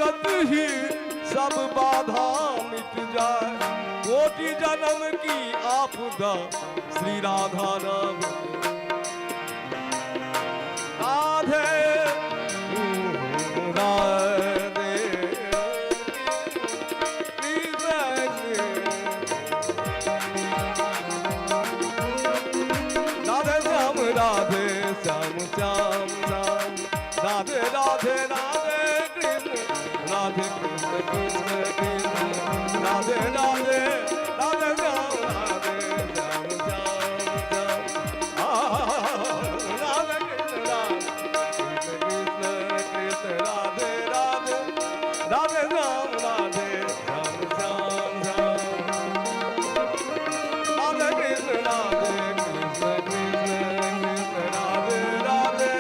दर्शत ही सब बाधा मिट जाए। कोटि जन्म की आपदा श्री राधा नाम। राधे राधे राधे श्याम राधे श्याम श्याम श्याम राधे राधे राधे कृष्ण राधे कृष्ण कृष्ण कृष्ण राधे राधे राधे श्याम राधे श्याम श्याम श्याम राधे कृष्ण राधे कृष्ण कृष्ण राधे राधे राधे श्याम राधे श्याम श्याम श्याम राधे कृष्ण राधे कृष्ण कृष्ण कृष्ण राधे राधे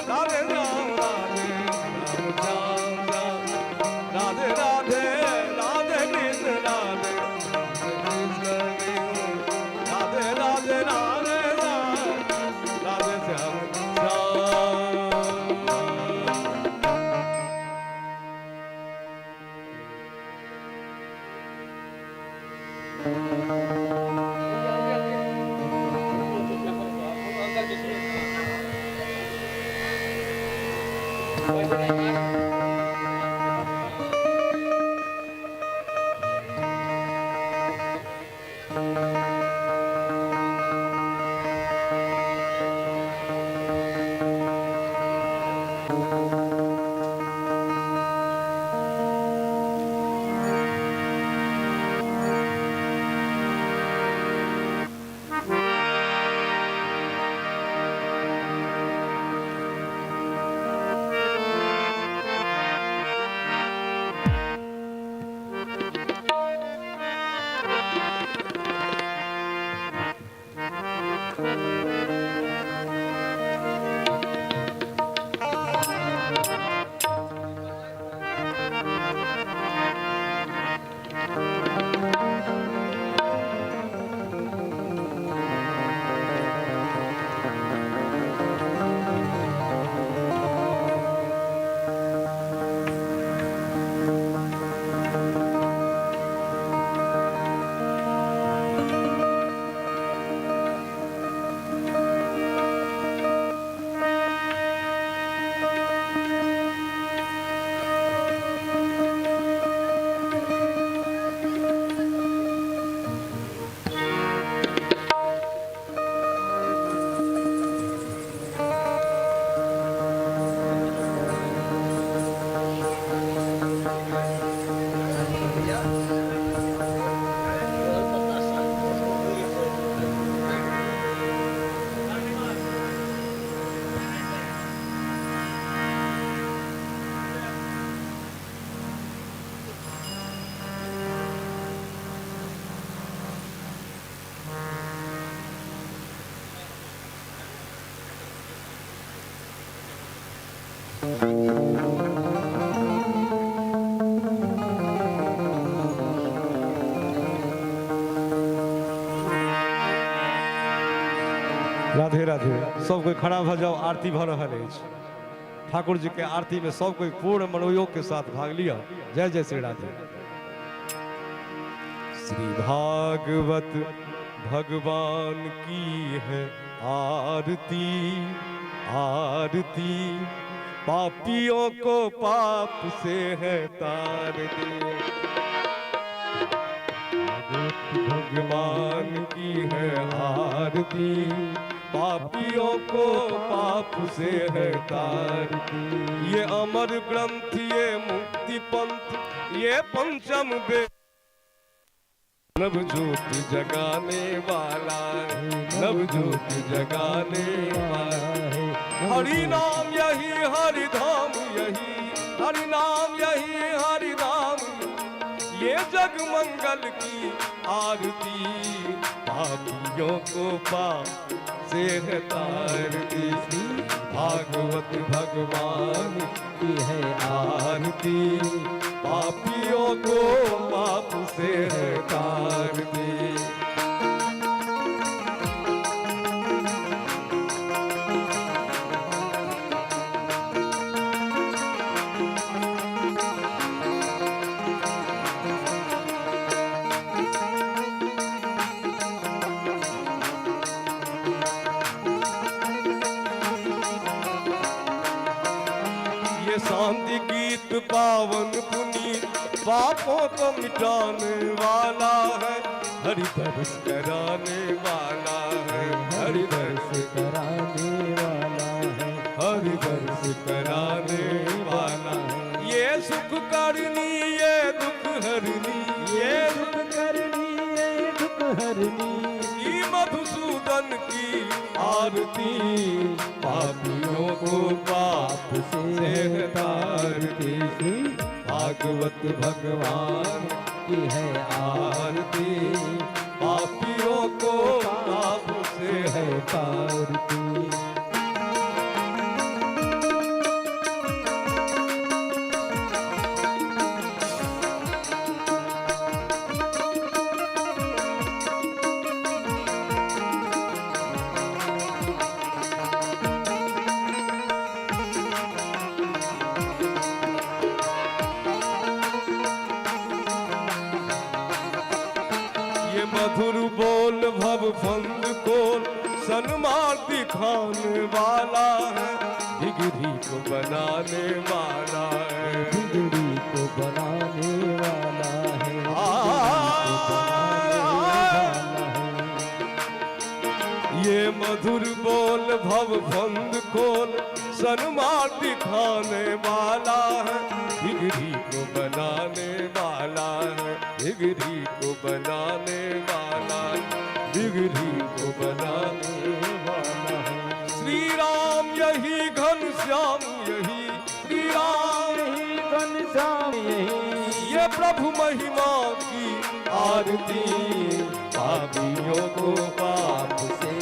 राधे श्याम राधे श्याम श्याम श्याम राधे राधे राधे कृष्ण राधे कृष्ण कृष्ण राधे राधे राधे राधे श्याम श्याम। राधे राधे। सब कोई खड़ा भऽ जाओ, आरती भऽ रहल अछि। ठाकुर जी के आरती में सब कोई पूर्ण मनोयोग के साथ भाग लिया। जय जय श्री राधे। श्री भागवत भगवान की है आरती, आरती पापियों को पाप से है तार दे। भगवान की है आरती, पापियों को पाप से है तारती। ये अमर ग्रंथ, ये मुक्ति पंथ, ये पंचम वेद, नव ज्योति जगाने वाला है, नव ज्योति जगाने वाला है। हरि नाम यही हरि धाम यही, हरि नाम यही हरि धाम, ये जग मंगल की आरती, पापियों को पाप से है तारती। भागवत भगवान की है आरती, पापियों को पाप से है तारती। शांति गीत पावन पुनीत, पापों को मिटाने वाला है, हरि दर्श कराने वाला है, हरि दर्श कराने वाला है, हरि दर्श कराने वाला। ये सुख करनी ये दुख हरनी, ये सुख करनी ये दुख हरनी, की मधुसूदन की आरती, पापियों को पाप से से है तारती। श्री भागवत भगवान की है आरती, पापियों को पाप से है तारती। ये मधुर बोल भव फंद को सन्मार्ग दिखाने वाला है, बिगड़ी को बनाने वाला है, बिगड़ी को बनाने वाला है, आ, बनाने वाला है। ये मधुर बोल भव फंद खोल सन्मार्ग दिखाने वाला है, बिगड़ी को बनाने वाला है, बिगड़ी को बनाने वाला है, बिगड़ी को बनाने वाला है। श्री राम यही घन श्याम यही, श्री राम यही घनश्याम यही, ये प्रभु महिमा की आरती, पापियों को पाप से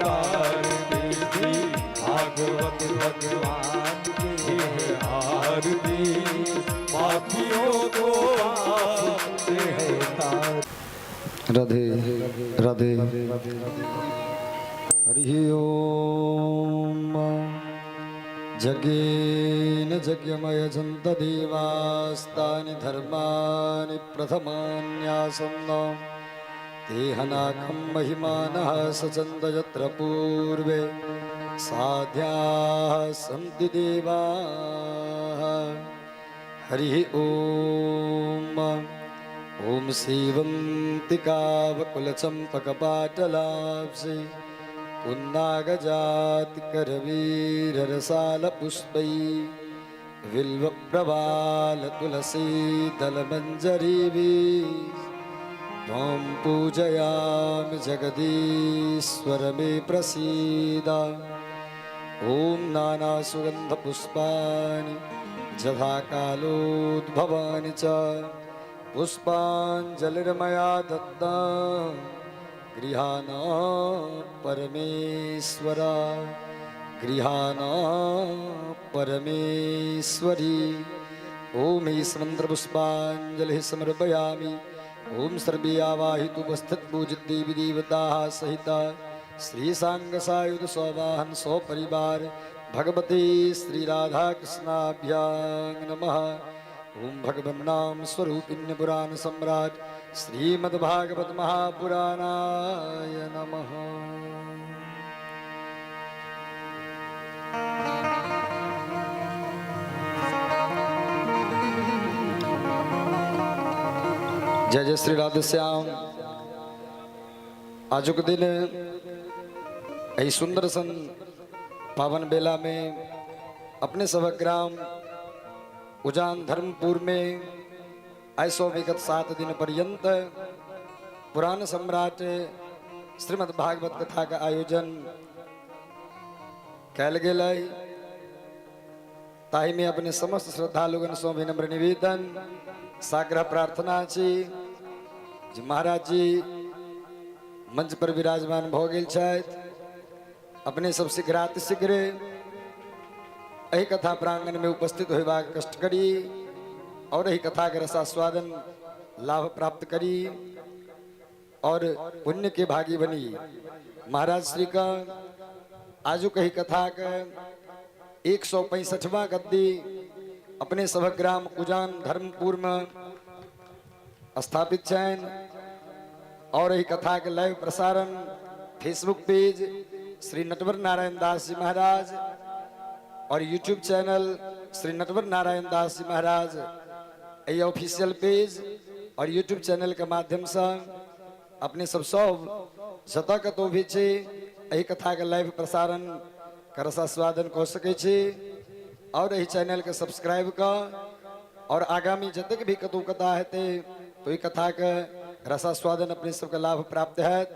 तारती। श्री भागवत भगवान की है आरती, पापियों को पाप से है तार। राधे राधे। हरि ओम। जगेन जज्ञमय देवास्तानि धर्माणि प्रथमान्यासन्न तेहनाखं महिमानः सचन्द यत्र पूर्वे साध्याः सन्ति देवाः। हरि ओम। ॐ सेवन्तिकावकुलचम्पकपाटलाब्धे पुन्नागजातिकरवीररसालपुष्पैः बिल्वप्रवालतुलसीदलमञ्जरीभिः त्वां पूजयामि जगदीश्वर मे प्रसीद। ॐ नानासुगन्धपुष्पाणि यथाकालोद्भवानि च पुष्पाञ्जलिर्मया दत्ता गृहाण परमेश्वर, गृहाण परमेश्वरी। ॐ ईश्वरमन्त्रपुष्पाञ्जलिः समर्पयामि। ॐ सर्वे आवाहितुपस्थित पूजित देवी देवताः सहिता श्री साङ्गसायुध सवाहन सपरिवार भगवती श्री राधा कृष्णाभ्यां नमः। ॐ भगवन्नाम स्वरूपिण्य पुराण सम्राट श्रीमद्भागवत महापुराणाय नमः। जय जय श्री राधे श्याम। आजुक दिन एहि सुंदर सन पावन बेला में अपने सभक ग्राम उजान धर्मपुर में ऐसो विगत 7 दिन पर्यंत पुराण सम्राट श्रीमद् भागवत कथा का आयोजन कैल गेल है। ताहि में अपने समस्त श्रद्धालुगण सो विनम्र निवेदन साग्रह प्रार्थना छी जे महाराज जी मंच पर विराजमान भऽ गेल छथि। अपने सब शीघ्राति शीघ्र एहि कथा प्रांगण में उपस्थित होयबाक कष्ट करी और एहि कथा के रसास्वादन लाभ प्राप्त करी और पुण्य के भागी बनी। महाराज श्री का आजुक एहि कथा के 165वां गद्दी अपने सभक ग्राम उजान धर्मपुर में स्थापित छनि और एहि कथा के लाइव प्रसारण फेसबुक पेज श्री नटवर नारायण दास जी महाराज और यूट्यूब चैनल श्री नटवर नारायण दास जी महाराज एहि ऑफिशियल पेज और यूट्यूब चैनल के माध्यम से अपने सब सब जतऽ कतहु भी छी एहि कथाके लाइव प्रसारण के रसास्वादन कऽ सकै छी और एहि चैनलके सब्सक्राइब कऽ और आगामी जतेक भी कतहु कथा हेतै तऽ ओहि कथाके रसास्वादन अपने सबके लाभ प्राप्त हैत।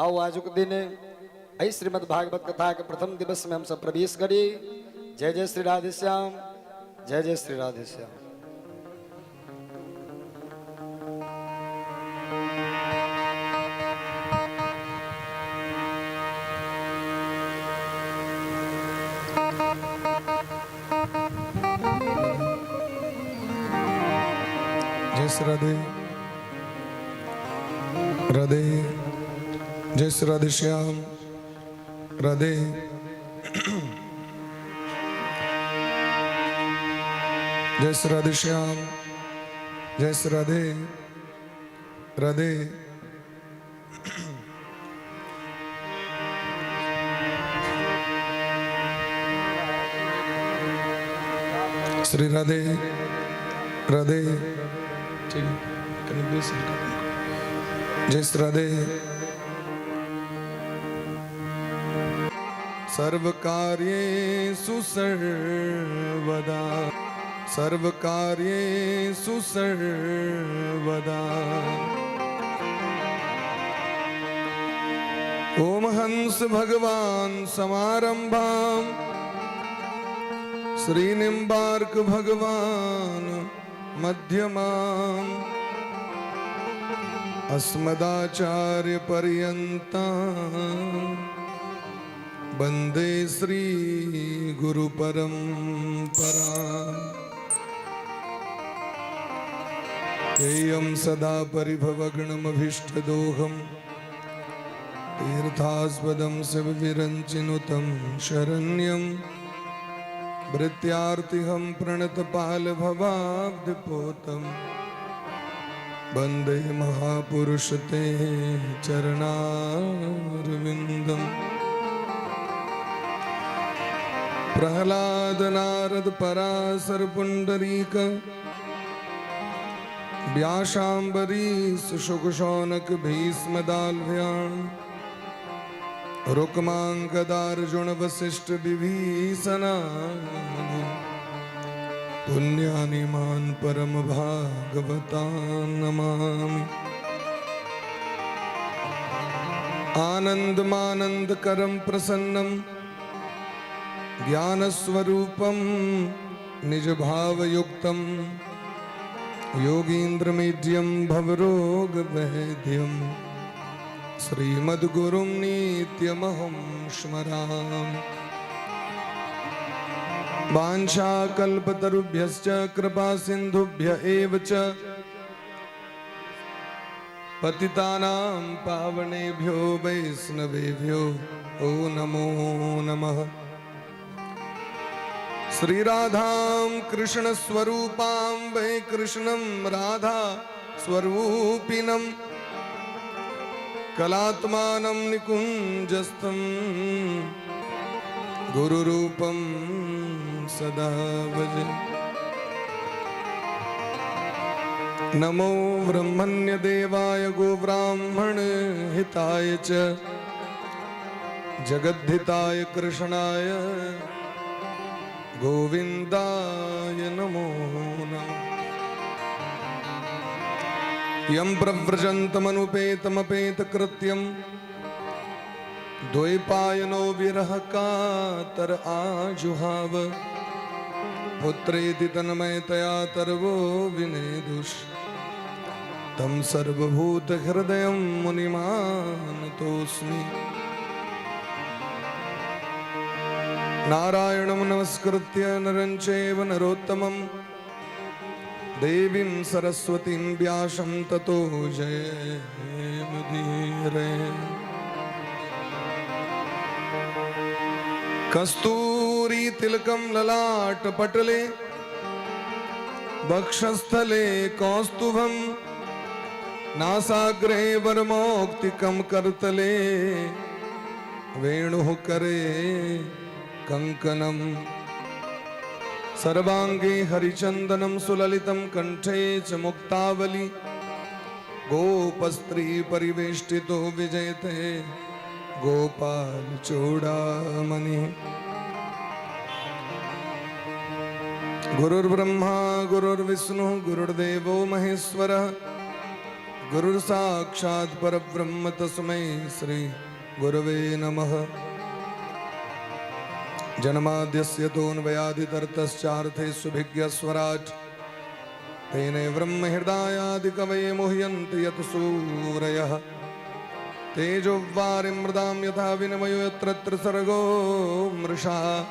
आउ आजुक दिन एहि श्रीमद् भागवत कथाके प्रथम दिवसमे हमसब प्रवेश करी। जय जय श्री राधेश्याम, जय जय श्री राधेश्याम। जय श्री राधे राधे, जय श्री राधे श्याम राधे। जय श्री राधे श्याम, जय श्री राधे राधे। श्री राधे राधे। ठीक है, जय श्री राधे। सर्वकार्येषु सर्वदा, सर्वकार्येषु सर्वदा। ओम हंस भगवान समारंभाम श्री निम्बार्क भगवान मध्यमाम अस्मदाचार्य पर्यन्ताम वंदे श्री गुरु परंपरा। ध्येयं सदा परिभवगणमभीष्टदोहं तीर्थास्पदं शिवविरञ्चिनुतं शरण्यं भृत्यार्तिहं प्रणतपालभवाब्धिपोतं वंदे महापुरुषते चरणारविन्दम्। प्रहलाद नारद पराशर पुंडरीक व्यासाम्बरीश शुक शौनक भीष्म दाल्भ्याण रुक्मांगदार्जुन वशिष्ठ विभीषणादि पुण्यानि मान परम भागवतान् नमामि। आनंदमानंद करम प्रसन्नम ज्ञानस्वरूपं निजभावयुक्तं योगीन्द्रमीड्यं भवरोगवैद्यं श्रीमद्गुरुं नित्यमहं स्मरामि। वाञ्छाकल्पतरुभ्यश्च कृपासिन्धुभ्य एव च पतितानां पावनेभ्यो वैष्णवेभ्यो ओ नमो नमः। श्री राधां कृष्ण स्वरूपां वै कृष्णं राधा स्वरूपिणं कलात्मानं निकुञ्जस्थं गुरुरूपं सदा भजे। नमो ब्रह्मण्य देवाय गोब्राह्मण हिताय च जगद्धिताय कृष्णाय गोविन्दाय नमो नमः। यं प्रव्रजन्तमनुपेतमपेतकृत्यं द्वैपायनो विरह कातर आजुहाव पुत्रेति तन्मयतया तर्वो विनेदुष तं सर्वभूतहृदयं मुनिमानतोऽस्मि। नारायणं नमस्कृत्य नरं चैव नरोत्तमं देवीं सरस्वतीं व्यासं ततो जयमुदीरये। कस्तूरी तिलकं ललाट पटले वक्षस्थले कौस्तुभं नासाग्रे वरमौक्तिकं करतले वेणुः करे कंकनम। सर्वांगे हरिचंदनम सुललितम कंठे च मुक्तावली। गोपस्त्री परिवेष्टितो विजयते गोपाल चूड़ामणि। गुरुर्ब्रह्मा गुरुर्विष्णु गुरुर्देवो महेश्वरः। गुरुर्साक्षात् परब्रह्म तस्मै श्री गुरवे नमः। जन्माद्यस्य तोऽन्वयादितरतश्चार्थेषु विघ्नस्वराट् तेने ब्रह्महृदायादिकवये मुह्यन्ति यत् सूरयः। तेजोवारिमृदां यथा विनिमयो यत्र त्रिसर्गो मृषा।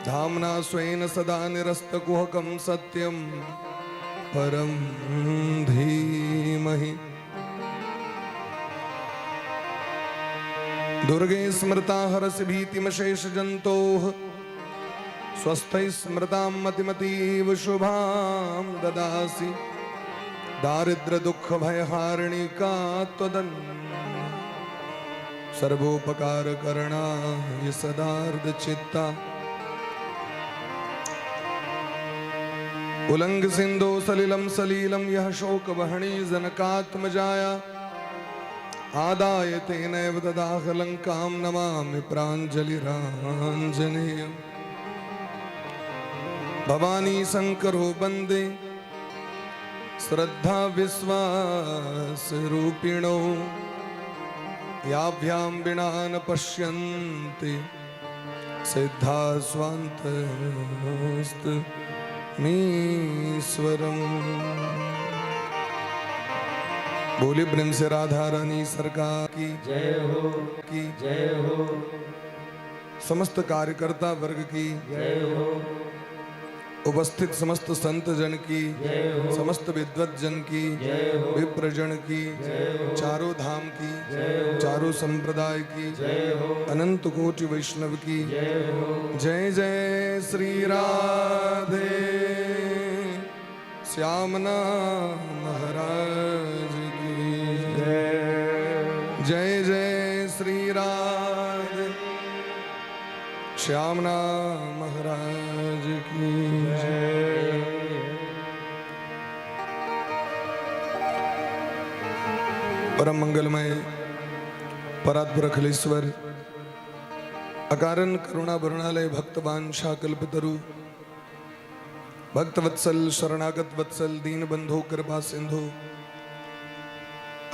धाम्ना स्वेन सदा निरस्तकुहकं सत्यं परं धीमहि। दुर्गे स्मृता हरसि भीतिमशेष जन्तोः। स्वस्थैः स्मृतां मतिमतीव शुभां ददासि। दारिद्र दुःख भयहारिणी का त्वदन्य। सर्वोपकार करणाय सदार्द चित्ता। उलंग सिंधु सलिलम सलीलम यह शोक वहणी जनकात्मजाया। आदाय तेनैव ददाह लंकां नमामि प्राञ्जलिराञ्जनेयम्। भवानी शंकरो वंदे श्रद्धा विश्वास रूपिणौ। याभ्यां विना न पश्यन्ति सिद्धा स्वान्तस्तमीश्वरम्। बोली प्रेम से राधा रानी सरकार की जय हो। की जय हो। समस्त कार्यकर्ता वर्ग की जय हो। उपस्थित समस्त संत जन की जय हो। समस्त विद्वत जन की जय हो। विप्रजन की जय हो। चारों धाम की जय हो। चारों संप्रदाय की जय हो। अनंत कोटि वैष्णव की जय हो। जय जय श्री राधे श्याम नाम महाराज की जय। जय जय श्री राधे श्याम नाम महाराज की जय। परम मंगलमय परात्पर अखिलेश्वर अकारण करुणा वरुणालय भक्तवांछा कल्पतरु भक्तवत्सल शरणागत वत्सल दीन बंधु कृपा सिंधु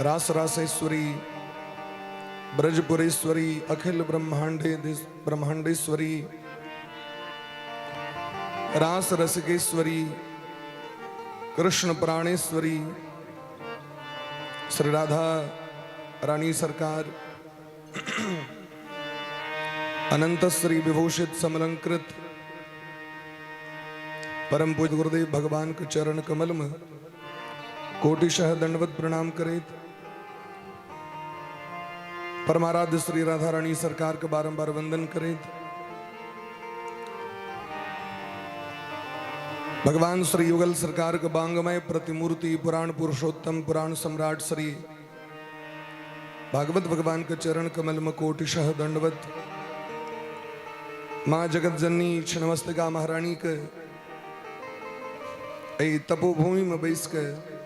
रास रासेश्वरी ब्रजपुरेश्वरी अखिल ब्रह्मांडे ब्रह्मांडेश्वरी रास रसिकेश्वरी कृष्ण प्राणेश्वरी श्री राधा रानी सरकार अनंत श्री विभूषित समलंकृत परम पूज्य गुरुदेव भगवान के चरण कमल में कोटिशः दंडवत प्रणाम करेत परमाराध्य श्री राधा रानी सरकार के बारंबार वंदन करेत भगवान श्री युगल सरकार के बांगमय प्रतिमूर्ति पुराण पुरुषोत्तम पुराण सम्राट श्री भागवत भगवान के चरण कमल में कोटिशः दंडवत माँ जगत जननी छिन्नमस्तिका महारानी के एहि तपोभूमि में बैस के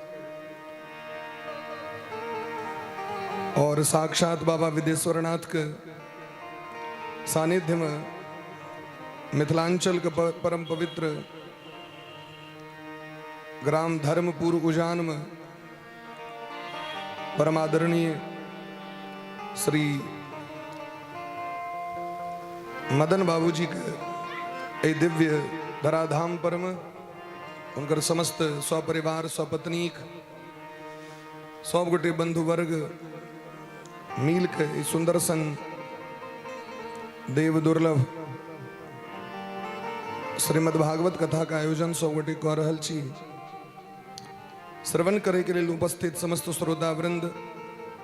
और साक्षात बाबा विदेश्वरनाथ के सानिध्य में मिथिलांचल के परम पवित्र ग्राम धर्मपुर उजान में परमादरणीय श्री मदन बाबूजी के एहि दिव्य धराधाम पर में उनकर समस्त सपरिवार सपत्नीक सब गोटे बंधु वर्ग मिल के ई सुंदर सन देव दुर्लभ श्रीमद् भागवत कथा का आयोजन सब गोटे कऽ रहल छी। श्रवण करे के लेल उपस्थित समस्त श्रोता वृंद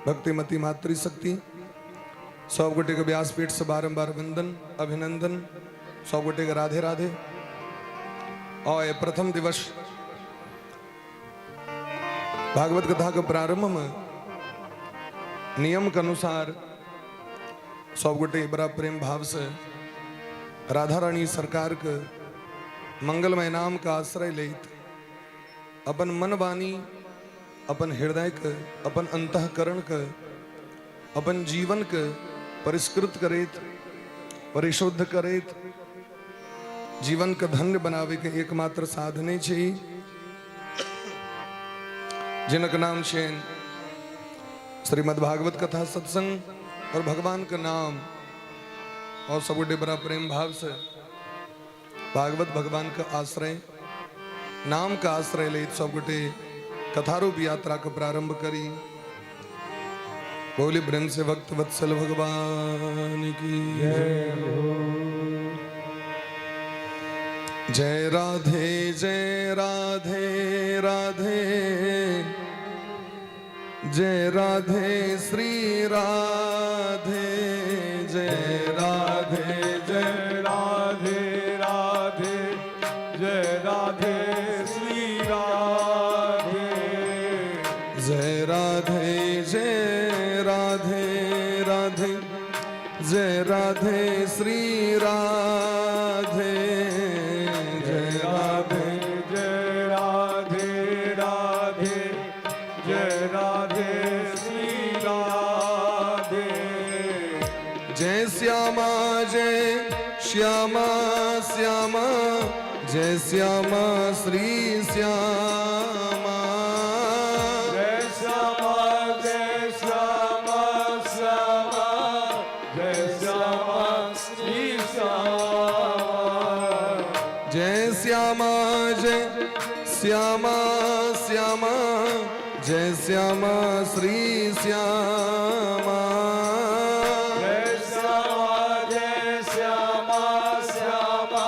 भक्तिमती मातृशक्ति सब गोटे के व्यासपीठ से बारंबार वंदन अभिनंदन, सब गोटे के राधे राधे। और ये प्रथम दिवस भागवत कथा के प्रारंभ में नियम के अनुसार सब गोटे बड़ा प्रेम भाव से राधा रानी सरकार के मंगलमय नाम का आश्रय लैत अपन मन वाणी, अपन हृदय के, अपन अंतःकरण के, अपन जीवन के परिष्कृत करैत, परिशुद्ध करैत जीवन के धन्य बनावे के एकमात्र साधने छै, जिनक नाम छनि श्रीमद् भागवत कथा सत्संग और भगवान के नाम। और सब गोटे बड़ा प्रेम भाव से भागवत भगवान के आश्रय, नाम का आश्रय लैत सब गोटे कथारूप यात्रा के प्रारंभ करी। बोली प्रेम से भक्त वत्सल भगवान की जय। राधे जय राधे राधे जय राधे श्री राधे जय राधे जय राधे राधे जय राधे श्री राधे। जय राधे जय राधे राधे जय राधे श्री राधे जय राधे जय राधे राधे जय राधे श्री राधे। जय श्यामा जय श्यामा श्यामा जय श्यामा श्री श्यामा। जय श्यामा जय श्यामा श्यामा जय श्यामा श्री श्यामा। जय श्यामा जय श्यामा श्यामा जय श्यामा श्री श्यामा। जय श्यामा जय श्यामा श्यामा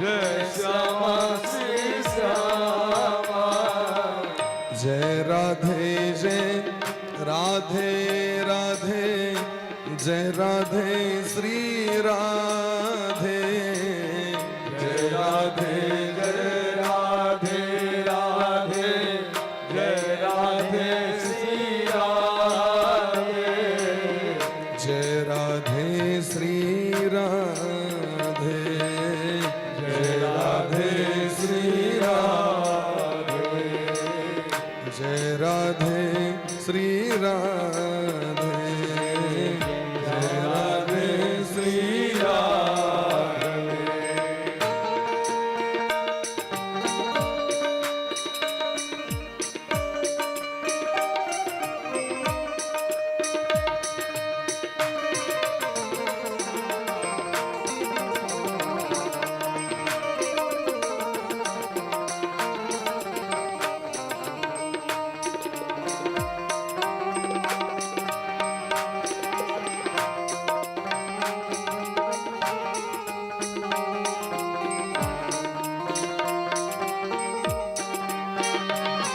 जय श्यामा श्री श्यामा। जय राधे जय राधे राधे जय राधे श्री राधे जय राधे जय राधे राधे जय राधे श्री राधे। जय राधे श्री राधे जय राधे श्री राधे जय राधे श्री राधे जय राधे श्री राधे।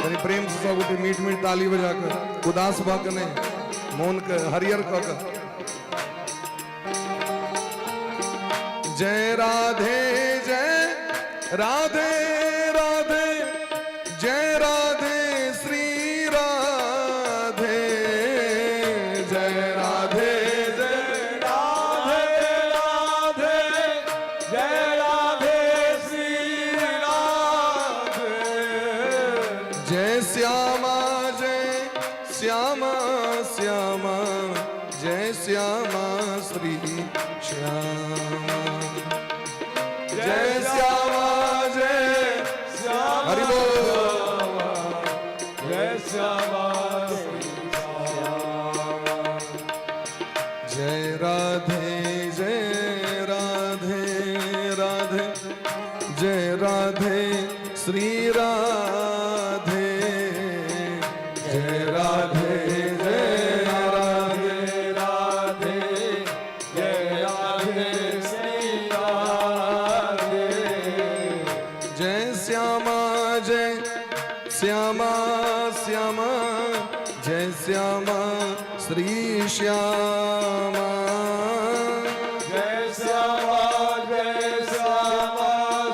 कनी प्रेम से सब गोटे मीठ मीठ ताली बजा कर, उदास भऽ के नहि, मोन के हरियर कऽ के। जय राधे जय राधे राधे जय राधे श्री राधे जय राधे जय राधे राधे जय राधे श्री राधे। जय श्यामा जय श्यामा श्यामा जय श्यामा श्री श्यामा जय श्यामा जय श्यामा हरि बोल। जय श्यामा श्री श्यामा। जय राधे जय राधे राधे जय राधे श्री राधे जय राधे जय राधे राधे जय राधे श्री राधे। जय श्यामा जय श्यामा श्यामा जय श्यामा श्री श्यामा। जय श्यामा जय श्यामा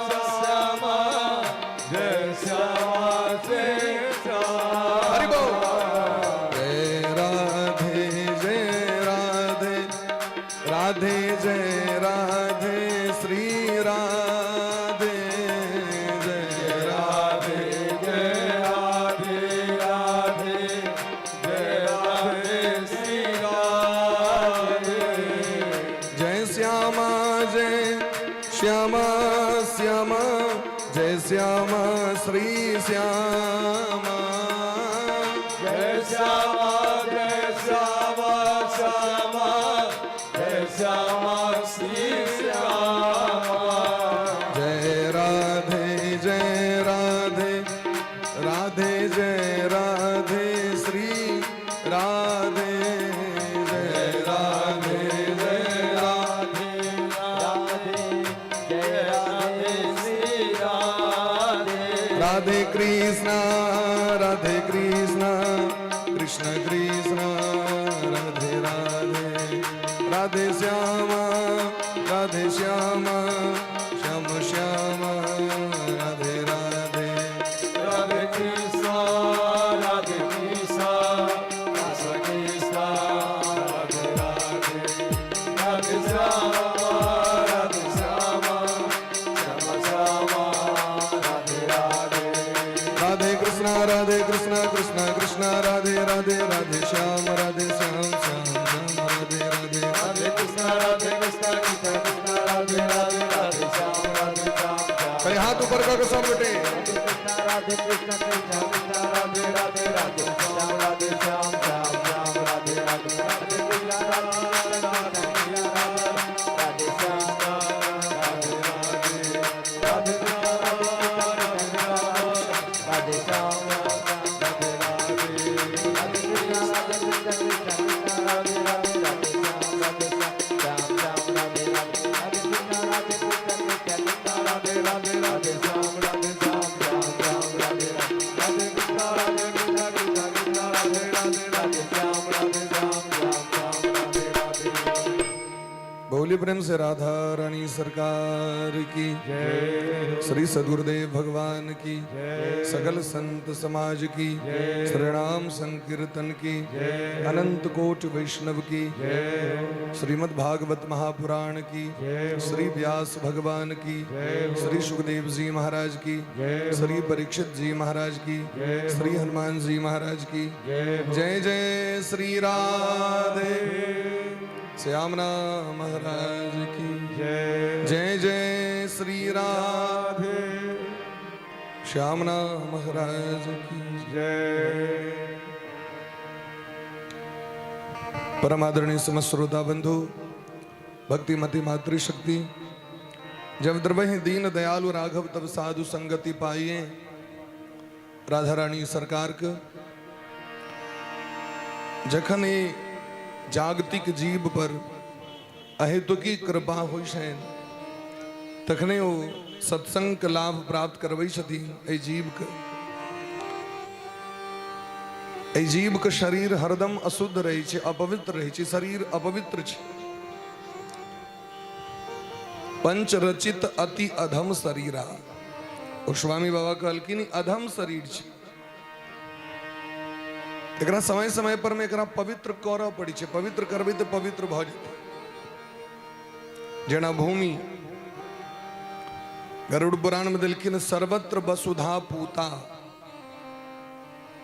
श्यामा जय श्यामा श्री श्यामा। हरि बोल। जय राधे जय राधे राधे जय राधे श्री राधे श्यामा जय श्यामा श्यामा जय श्यामा श्री श्यामा। जय श्यामा जय श्यामा श्यामा जय श्यामा श्री श्यामा। जय राधे जय राधे राधे जय राधे श्री राधे जय राधे जय राधे राधे जय राधे श्री राधे। राधे कृष्णा राधे कृष्णा कृष्ण कृष्ण राधे राधे राधे श्यामा राधे श्यामा श्याम श्याम राधे राधे। राधे कृष्णा राधे कृष्णा कृष्ण कृष्णा राधे राधे राधे श्यामा राधे श्यामा श्याम श्यामा राधे राधे। राधे कृष्णा राधे कृष्णा कृष्णा कृष्णा राधे राधे राधे श्याम राधे श्याम श्याम श्याम राधे राधे। राधे कृष्णा राधे कृष्णा कृष्ण कृष्णा राधे राधे राधे श्याम राधे श्याम श्याम। कहीं हाथ ऊपर करके सब बेटे। राधे कृष्णा कृष्ण कृष्ण राधे राधे राधे श्याम राधे श्याम श्याम श्याम राधे राधे राधे कृष्ण राधे कृष्ण राधे श्याम राधे राधे राधे कृष्णा राधे श्याम राधे राधे राधे कृष्ण राधे कृष्ण कृष्ण कृष्ण राधे राधे राधे श्याम राधे श्याम श्याम श्याम राधे राधे राधे कृष्ण राधे कृष्ण कृष्ण कृष्ण राधे राधे राधे श्याम राधे श्याम श्याम श्याम राधे राधे राधे कृष्णा राधे कृष्णा कृष्णा कृष्णा राधे राधे राधे श्याम राधे श्याम श्याम श्याम राधे राधे। बोली प्रेम से राधा रानी सरकार की, श्री सदगुरुदेव भगवान की, सकल संत समाज की, श्री राम संकीर्तन की, अनंत कोट वैष्णव की, श्रीमद् भागवत महापुराण की, श्री व्यास भगवान की, श्री सुखदेव जी महाराज की, श्री परीक्षित जी महाराज की, श्री हनुमान जी महाराज की जय। जय श्री राधे श्यामना महाराज की जय। जय जय श्री राधे श्यामना महाराज की जय। परम आदरणीय समस्त श्रोता बंधु, भक्तिमती मातृशक्ति, जब द्रवहि दीन दयालु राघव तब साधु संगति पाइए। राधा रानी सरकार के जखन ई जागतिक जीव पर अहेतुकी कृपा होइ छनि तखने ओ सत्संग के लाभ प्राप्त करबै छथिन। एहि जीवके, एहि जीवके शरीर हरदम अशुद्ध रहै छै, अपवित्र रहै छै। शरीर अपवित्र छै। पंचरचित अति अधम शरीरा। ओ स्वामी बाबा कहलखिन, ई अधम शरीर छै, एकरा समय समय पर में एकरा पवित्र करऽ पड़ै छै। पवित्र करबै तऽ पवित्र भऽ जेतै। जेना भूमि, गरुड़ पुराण में देलखिन, सर्वत्र वसुधा पूता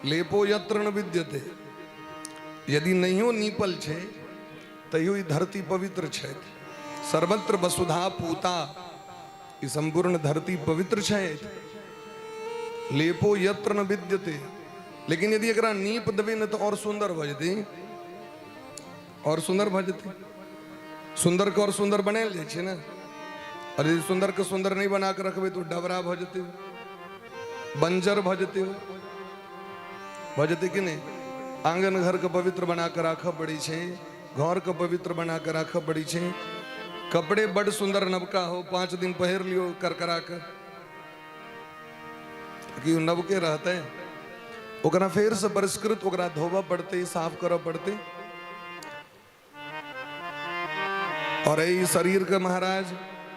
लेपो यत्र न विद्यते। यदि नहियो नीपल छै तैयो ई धरती पवित्र छै। सर्वत्र वसुधा पूता, ई संपूर्ण धरती पवित्र छै। लेपो यत्र न विद्यते। लेकिन यदि एकरा नीप देबै ने तऽ और सुन्दर भऽ जेतै, और सुन्दर भऽ जेतै। सुन्दर के और सुन्दर बनायल जाइ छै ने। और यदि सुन्दर के सुन्दर नहि बना के रखबै तऽ ओ डबरा भऽ जेतै, बंजर भऽ जेतै। भऽ जेतै कि नहि? आंगन घर के पवित्र बना के राखऽ पड़ै छै, घर के पवित्र बना के राखऽ पड़ै छै। कपड़े बड सुन्दर नवका हो, 5 दिन पहिर लियो करकरा के कि ओ नवके रहतै? ओकरा फेर से परिष्कृत, ओकरा धोबऽ पड़तै, साफ करऽ पड़तै। और एहि शरीर के महाराज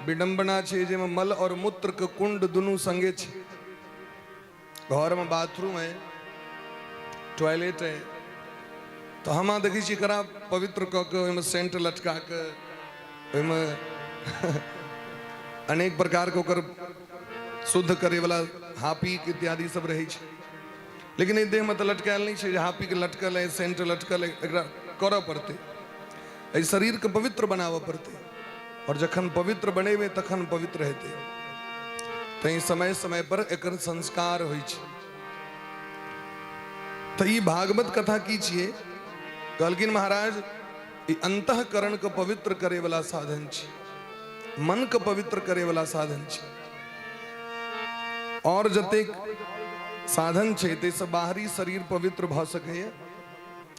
विडंबना छै, जाहिमे मल और मूत्र के कुंड दुनू संगे छै। घर में बाथरूम है, टॉयलेट है, तऽ हम अहाँ देखै छी एकरा पवित्र कऽ के ओहिमे सेंट लटका के, ओहिमे अनेक प्रकारके ओकर शुद्ध करैवला हापिक इत्यादि सब रहै छै। लेकिन एहि देहमे तऽ लटकायल नहि छै जे हापिक लटकल है, सेंट लटकल है। एकरा करऽ पड़तै, एहि शरीरके पवित्र बनाबऽ पड़तै। आओर जखन पवित्र बनेबै तखन पवित्र हेतै। तैँ समय समय पर एकर संस्कार होइ छै। तऽ ई भागवत कथा की छियै? कहलखिन महाराज, ई अंतःकरण के पवित्र करे वाला साधन छै, मन के पवित्र करे वाला साधन छै। और जतेक साधन छै ताहिसँ बाहरी शरीर पवित्र भऽ सकैए।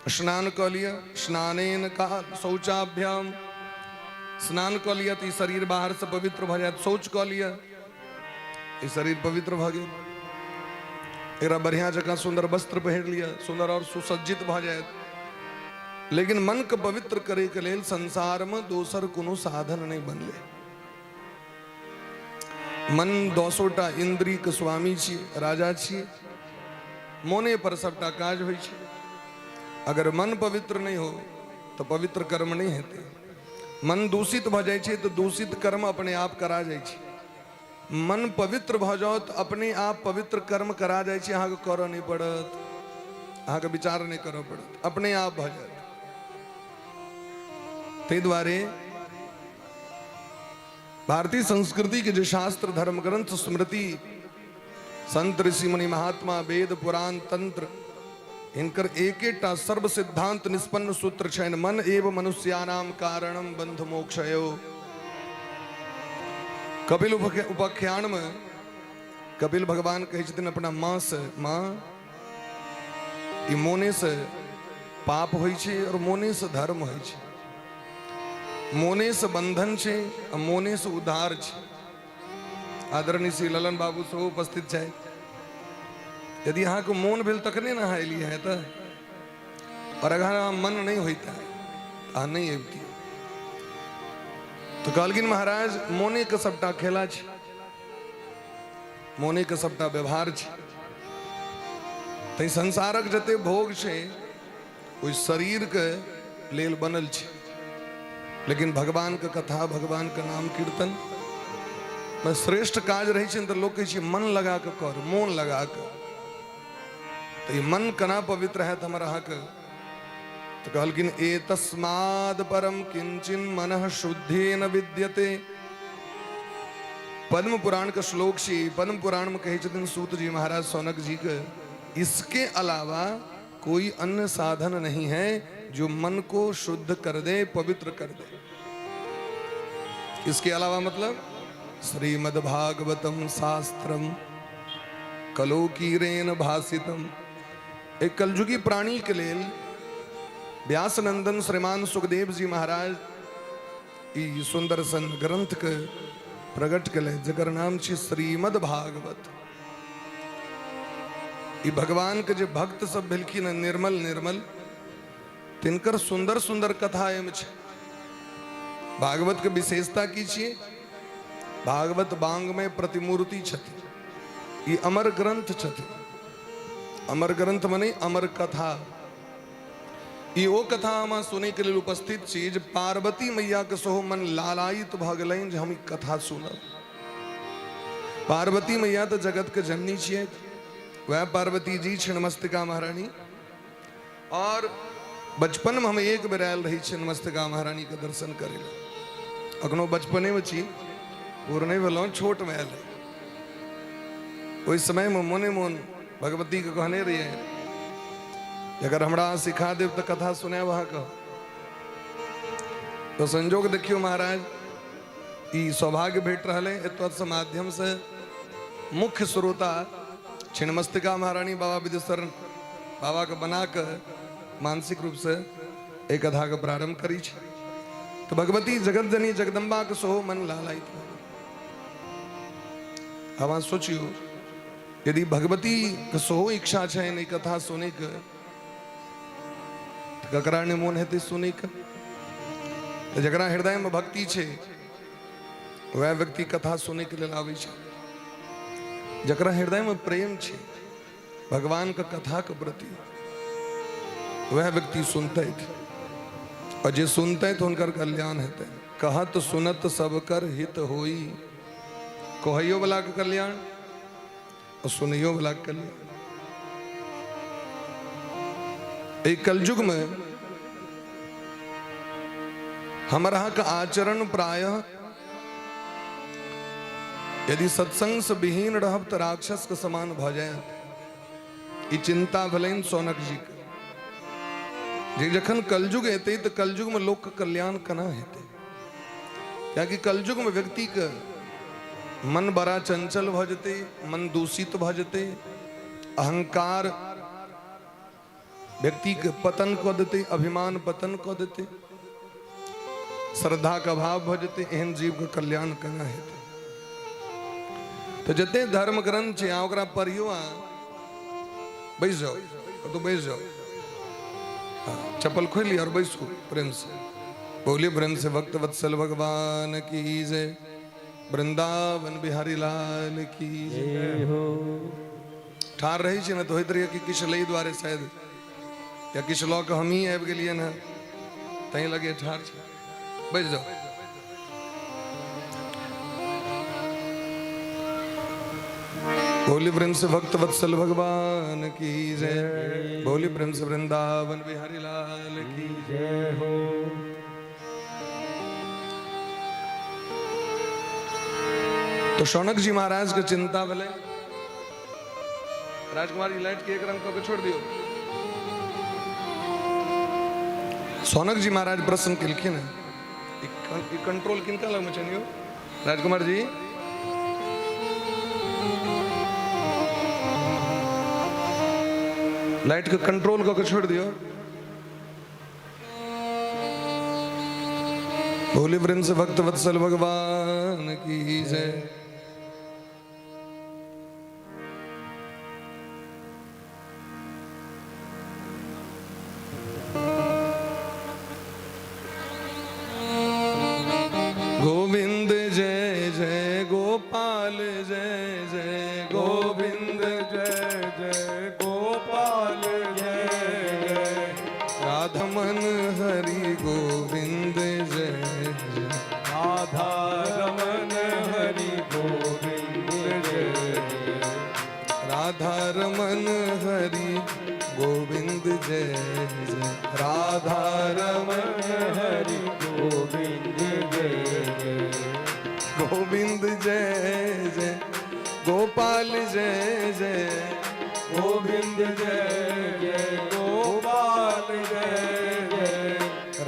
स्नान कऽ लिअ, स्नानेन का शौचाभ्याम, स्नान कऽ लिअ तऽ ई शरीर बाहरसँ पवित्र भऽ जायत। शौच कऽ लिअ, ई शरीर पवित्र भऽ गेल। एकरा बढ़िआँ जकाँ सुन्दर वस्त्र पहिर लिअ, सुन्दर आओर सुसज्जित भऽ जायत। लेकिन मनके पवित्र करैके लेल संसारमे दोसर कोनो साधन नहि बनलै। मन दसोटा इन्द्रियके स्वामी छी, राजा छी, मोने पर सबटा काज होइ छै। अगर मन पवित्र नहि हो तऽ पवित्र कर्म नहि हेतै। मन दूषित भऽ जाइ छै तऽ दूषित कर्म अपने आप करा जाइ छै। मन पवित्र भऽ जाउ तऽ अपने आप पवित्र कर्म करा जाइ छै, अहाँके करऽ नहि पड़त, अहाँके विचार नहि करऽ पड़त, अपने आप भऽ जायत। ताहि दुआरे भारतीय संस्कृति के जे शास्त्र, धर्म ग्रंथ, स्मृति, संत, ऋषि मुनि, महात्मा, वेद, पुराण, तंत्र, हिनकर एकेटा सर्व सिद्धांत निष्पन्न सूत्र छनि, मन एव मनुष्यानाम कारणम बंध मोक्षयो। कपिल उपाख्यान में कपिल भगवान कहै छथिन अपना माँ से, माँ ई मोने से पाप होइ छै और मोने से धर्म होइ छै, मोने से बंधन छै आ मोने से उद्धार छै। आदरणीय श्री ललन बाबू सेहो उपस्थित छथि। यदि अहाँके मोन भेल तखने ने अहाँ एलियै हैं तऽ, और अगर अहाँ मन नहि होइता अहाँ नहि अबितियै। तऽ कहलखिन महाराज मोने के सबटा खेला छै, मोने के सबटा व्यवहार छै। तै संसारक जते भोग छै ओहि शरीरके लेल बनल छै, लेकिन भगवानके कथा, भगवानके नाम कीर्तन में श्रेष्ठ काज रहै छै। तऽ लोक कहै छै मन लगा कऽ कर, मोन लगा कऽ। तऽ ई मन केना पवित्र हैत हमर अहाँके? तऽ कहलखिन ए तस्माद परम किंचन मनः शुद्धि न विद्यते। पद्म पुराण के श्लोक छी। पद्म पुराण में कहै छथिन सूत जी महाराज सौनक जी के, इसके अलावा कोई अन्य साधन नहीं है जो मन को शुद्ध कर दे, पवित्र कर दे। इसके अलावा मतलब श्रीमद् भागवतम शास्त्रम कलोकीरेण भाषितम। एक कलयुगी प्राणी के लेल व्यास नंदन श्रीमान सुखदेव जी महाराज ई सुंदर सन ग्रंथ के प्रकट केले, जकर नाम छी श्रीमद् भागवत। ई भगवान के जे भक्त सब भेलखिन हँ निर्मल निर्मल, तिनकर सुंदर सुंदर कथा एहिमे छै। भागवत के विशेषता की छियै? भागवत बांग में प्रतिमूर्ति छथि, ई अमर ग्रंथ छथि। अमर ग्रंथ मने अमर कथा। ई ओ कथा हम सुनै के लेल उपस्थित छी जे पार्वती मैया के सेहो मन लालायित भऽ गेलनि जे हम ई कथा सुनब। पार्वती मैया तऽ जगत के जननी छियै, वएह पार्वती जी छिन्नमस्तिका महारानी। और बचपन में हम एक बेर आयल रही छिन्नमस्तिका महारानी के दर्शन करे लए। अखनो बचपने में छी, पूर्ण नहि भेलहुँ, छोट में आयल रही। ओहि समय में मोने मोन भगवती के कहने रहियै अगर हमरा अहाँ सिखा देब तऽ कथा सुनायब अहाँके। तो संजोग देखियौ महाराज, ई सौभाग्य भेट रहल है एतऽ माध्यम से मुख्य श्रोता छिन्नमस्तिका महारानी बाबा विदेश्वर बाबा के बना के मानसिक रूप से एक कथा के प्रारंभ करी छी। तो भगवती जगत जननी जगदम्बा के सोहो मन लालायित। अब अहाँ सोचियो, यदि भगवती के सोहो इच्छा छै ई कथा सुनै के, तऽ ककरा नहि मोन हेतै सुनै के? तऽ जकरा हृदय में भक्ति छै वएह व्यक्ति कथा सुनै के लेल आबै छै। जकरा हृदय में प्रेम छै भगवान के कथा के प्रति, वह व्यक्ति सुनते और जे सुनते तो हुनकर कल्याण हेतै। कहत सुनत सब कर हित होई, कहैयो वाला के कल्याण और सुनैयो वाला के कल्याण। एहि कलयुग में हमर अहाँके आचरण प्रायः यदि सत्संग से विहीन रहब तऽ राक्षस के समान भऽ जायत। ई चिंता भेलनि सौनक जी के जे जखन कलयुग एतै तऽ कलयुग में लोक के कल्याण केना हेतै, कियाकि कलयुग में व्यक्ति के मन बड़ा चंचल भऽ जेतै, मन दूषित भऽ जेतै, अहंकार व्यक्ति के पतन कऽ देतै, अभिमान पतन कऽ देतै, श्रद्धा के अभाव भऽ जेतै। एहन जीव के कल्याण केना हेतै? तऽ जते धर्म ग्रंथ छै अहाँ ओकरा पढ़ियौ। अहाँ बैस जाउ, कतहु बैस जाउ। हाँ, चप्पल खोलि लिअ और बैसू प्रेम से। बोलिए प्रेम से भक्त वत्सल भगवान की जय, वृंदावन बिहारी लाल की जय। ठाढ़ रहै छै ने तऽ होइत रहैए कि किछु लै दुआरे शायद, या किछु लऽ कऽ हमही आबि गेलियनि हेँ, ताहि लगे ठाढ़ छै। बैस जाउ। बोली प्रेम से भक्त वत्सल भगवान की जय, बोली प्रेम से वृंदावन बिहारी लाल की जय हो। तो शौनक जी महाराज के चिंता भेलै। राजकुमार जी, लाइट के एक रंग कऽ के छोड़ दियौ। शौनक जी महाराज प्रश्न केलखिन हँ, ई कंट्रोल किनका लगमे छनि यौ राजकुमार जी? लाइट के कंट्रोल कऽ के छोड़ दियौ। भोले प्रेम से भक्त वत्सल भगवान की जय। गोविंद जय जय गोपाल जय जय गोविंद जय जय गोपाल जय जय राधमन हरि गोविंद जय जय राधा रमन हरि गोविंद जय जय राधा रमन हरि गोविंद जय जय राधा रमन हरि गोविंद जय जय गोविंद जय जय गोपाल जय जय गोविंद जय जय गोपाल जय जय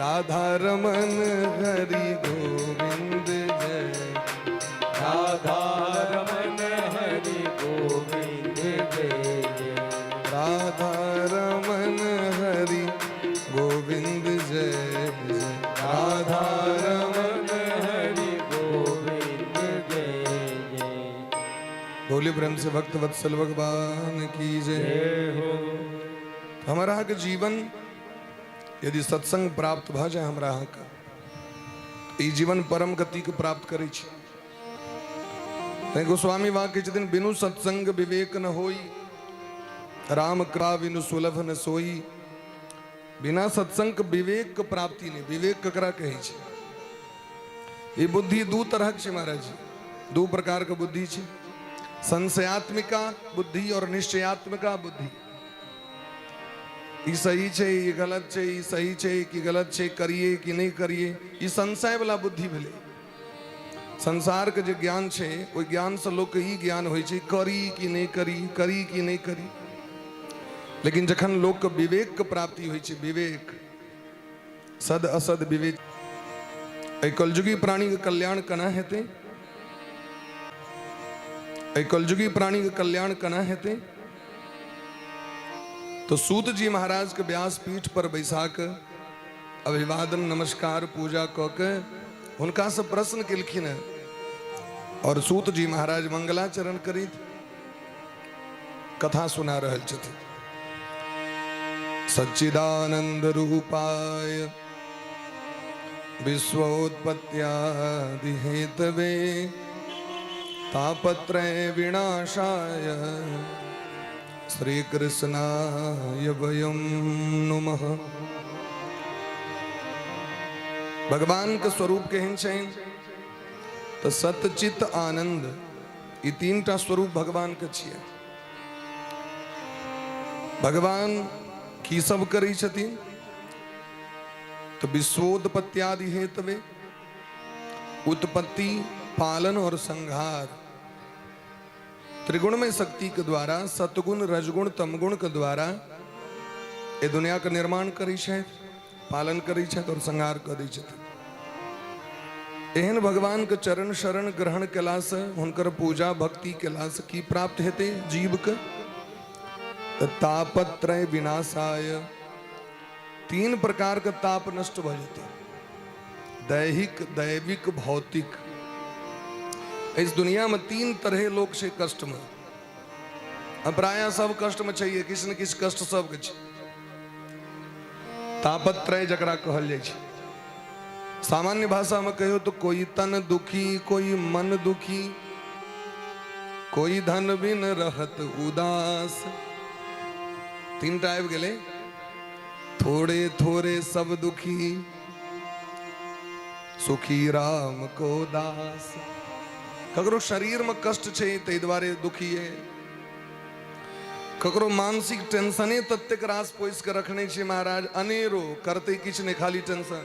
राधा रमन हरि गोविंद जय राधा रमन हरि गोविंद जय जय राधा रमन हरि गोविंद जय जय राधा रमन हरि गोविंद जय जय। बोले प्रेम से भक्त वत्सल भगवान की जय। हो। हमारा अहाँके जीवन यदि सत्संग प्राप्त भऽ जाय हमरा अहाँके, ई जीवन परम गतिके प्राप्त करै छै। तैं गोस्वामी वाक्य छथिन, बिनु सत्संग विवेक न होई, राम कृपा बिनु सुलभ न सोई। बिना सत्संग के विवेक के प्राप्ति नहि। विवेक ककरा कहै छै? ई बुद्धि दू तरहक छै महाराज जी, दू प्रकार के बुद्धि छै, संशयात्मिका बुद्धि और निश्चयात्मिका बुद्धि। ई सही छै, ई गलत छै, ई सही छै कि गलत छै, करिए कि नहि करिए, ई संशय वाला बुद्धि भेलै। संसार के जे ज्ञान छै ओहि ज्ञान से लोक के ई ज्ञान होइ छै, करी कि नहि करी, करी कि नहि करी। लेकिन जखन लोक के विवेक के प्राप्ति होइ छै, विवेक सद असद विवेक, एहि कलयुगी प्राणी के कल्याण केना हेतै? एहि कलयुगी प्राणी के कल्याण केना हेतै? तो सूत जी महाराज के व्यास पीठ पर बैसा के अभिवादन नमस्कार पूजा कऽ के हुनका से प्रश्न केलखिन हैं और सूत जी महाराज मंगलाचरण करैत कथा सुना रहल छथिन। सच्चिदानंद रूपाय विश्वोत्पत्त्यादि हेतवे तापत्रय विनाशाय श्री कृष्णाय वयं नुमः। भगवान के स्वरूप केहन छनि? तऽ सतचित आनंद, ई तीन टा स्वरूप भगवान के छियै। भगवान की सब करै छथिन? तऽ विश्वोत्पत्त्यादि हेतवे, उत्पत्ति पालन और संहार। त्रिगुणमय शक्ति के द्वारा सतगुण रजगुण तमगुण के द्वारा ए दुनिया के निर्माण करै छथि, पालन करै छथि और संहार करै छथि। एहन भगवान के चरण शरण ग्रहण केलासँ, हुनकर पूजा भक्ति केलासँ की प्राप्त हेतै जीवके? तऽ तापत्रय विनाशाय, तीन प्रकार के ताप नष्ट भऽ जेतै, दैहिक, दैविक, भौतिक। इस दुनिया में तीन तरह लोग छै कष्ट में। आ प्रायः सब कष्ट में छैहे, किछु ने किछु कष्ट सबके छै। तापत्रय जकरा कहल जाइ छै, सामान्य भाषा में कहियो तो कोई तन दुखी, कोई मन दुखी, कोई धन बिन रहत उदास। तीन टा आबि गेलै। थोड़े थोड़े सब दुखी, सुखी राम को दास। ककरो शरीर में कष्ट छै ताहि दुआरे दुखी है, ककरो मानसिक टेंशने ततेक रास पोसि कऽ रखने छै महाराज, अनेरो करतै किछु नहि, खाली टेंशन।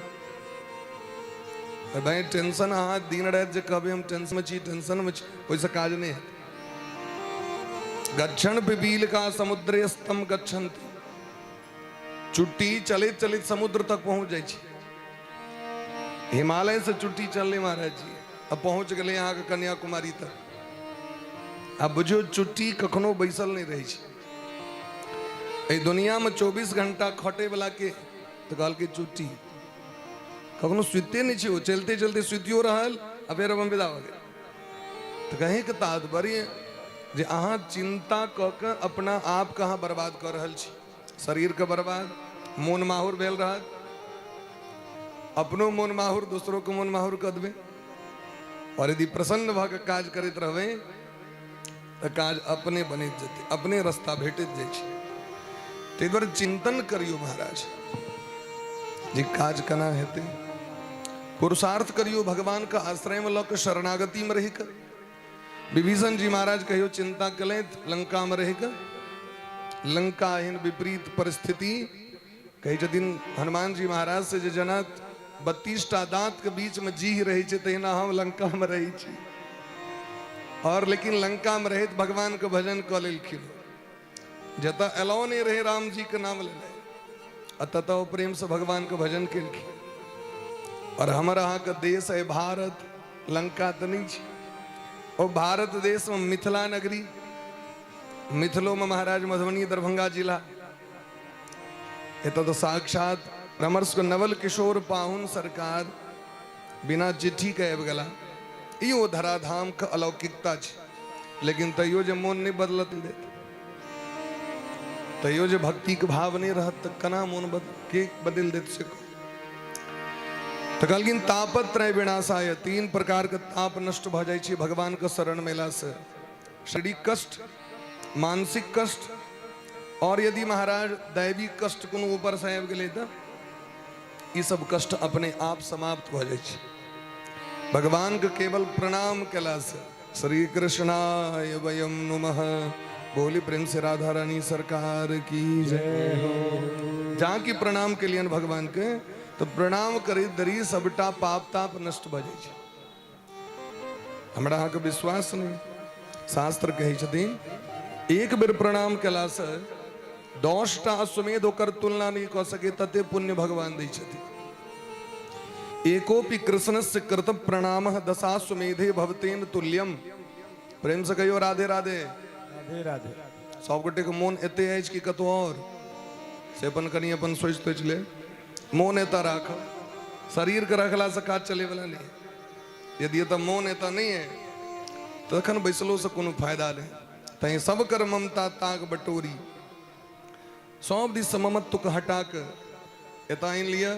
भाई टेंशन अहाँ दिन राति जे कहबै हम टेंशन में छी, टेंशन में छी, ओहिसँ काज नहि हेतै। गच्छन पिपीलिका समुद्रे स्तम गच्छन्ति, चुट्टी चलैत चलैत समुद्र तक पहुँच जाइ छै। हिमालय से चुट्टी चललै महाराज जी, अब पहुँच गेलै अहाँके कन्याकुमारी तक। आ बुझियौ चुट्टी कखनो बैसल नहि रहै छै। एहि दुनियामे 24 घंटा खटै वाला के तऽ कहलकै चुट्टी कखनो सुतिते नहि छै। ओ चलते चलते सुतियो रहल आ फेर अपन विदा भऽ गेल। तऽ कहींके तात्पर्य जे अहाँ चिंता कऽ के अपना आपके अहाँ बर्बाद कऽ रहल छी, शरीरके बर्बाद, मोन माहुर भेल रहत, अपनो मोन माहुर, दोसरोके मोन माहुर कऽ देबै। और यदि प्रसन्न भऽ कऽ काज करैत रहबै तऽ काज अपने बनैत जेतै, अपने रास्ता भेटैत जाइ छै। ताहि दुआरे चिंतन करियौ महाराज जे काज केना हेतै। पुरुषार्थ करियौ भगवानके आश्रयमे लऽ कऽ, शरणागतिमे रहि कऽ। विभीषण जी महाराज कहियो चिंता केलथि लंकामे रहि कऽ? लंका एहन विपरीत परिस्थिति, कहै छथिन हनुमान जी महाराज से जे जेना 32टा दांत के बीच में जीह रहै छै तहिना हम लंका में रहै छी। और लेकिन लंका में रहैत भगवान के भजन कऽ लेलखिन। जतऽ एलाओ नहि रहै राम जी के नाम लेनाइ, आ ततऽ ओ प्रेम से भगवान के भजन केलखिन। और हमर अहाँके देश है भारत, लंका तऽ नहि छै। ओ भारत देश में मिथिला नगरी, मिथिलो में महाराज मधुबनी दरभंगा जिला, एतऽ तऽ साक्षात रमर्ष नवल किशोर पाहुन सरकार बिना चिट्ठी के आबि गेला। ई ओ धराधाम के अलौकिकता छै। लेकिन तैयो जे मोन नहि बदलत देत, तैयो जे भक्तिके भाव नहि रहत तऽ केना मोन के बदलि देत से कहू। तऽ कहलखिन तापत्रय विनाशाय, तीन प्रकार के ताप नष्ट भऽ जाइ छै भगवान के शरण मेला से, शारीरिक कष्ट, मानसिक कष्ट, और यदि महाराज दैवी कष्ट कोनो ऊपर से आबि गेलै तऽ ई सब कष्ट अपने आप समाप्त भऽ जाइ छै भगवान के केवल प्रणाम केला से। श्री कृष्णाय वयम नुमः, बोली प्रेम से राधा रानी सरकार की जय हो। जहाँ की प्रणाम केलियन भगवान के तो प्रणाम करैत दरी सबटा पाप ताप नष्ट भऽ जाइ छै। हमरा अहाँके विश्वास नहि, शास्त्र कहै छथिन एक बेर प्रणाम केलासँ 10टा अश्वमेध ओकर तुलना नहि कऽ सके तते पुण्य भगवान दै छथिन। एकोपि कृष्णस्य कृत प्रणाम दशाश्वमेधे भवतेन तुल्यम। प्रेम से कहियो राधे राधे। राधे राधे। सब गोटे के मोन एते अछि कि कतौ और से अपन कनि अपन सोचि तोचि ले। मोन एतऽ राख, शरीर के रखला से काज चले वाला नहीं। यदि एतऽ मोन एतऽ नहीं है तखन बैसलो से कोनो फायदा नहीं। तैं सब कर ममता ताग बटोरी, सब दिस से ममत्व के हटा के एतऽ आनि लिअ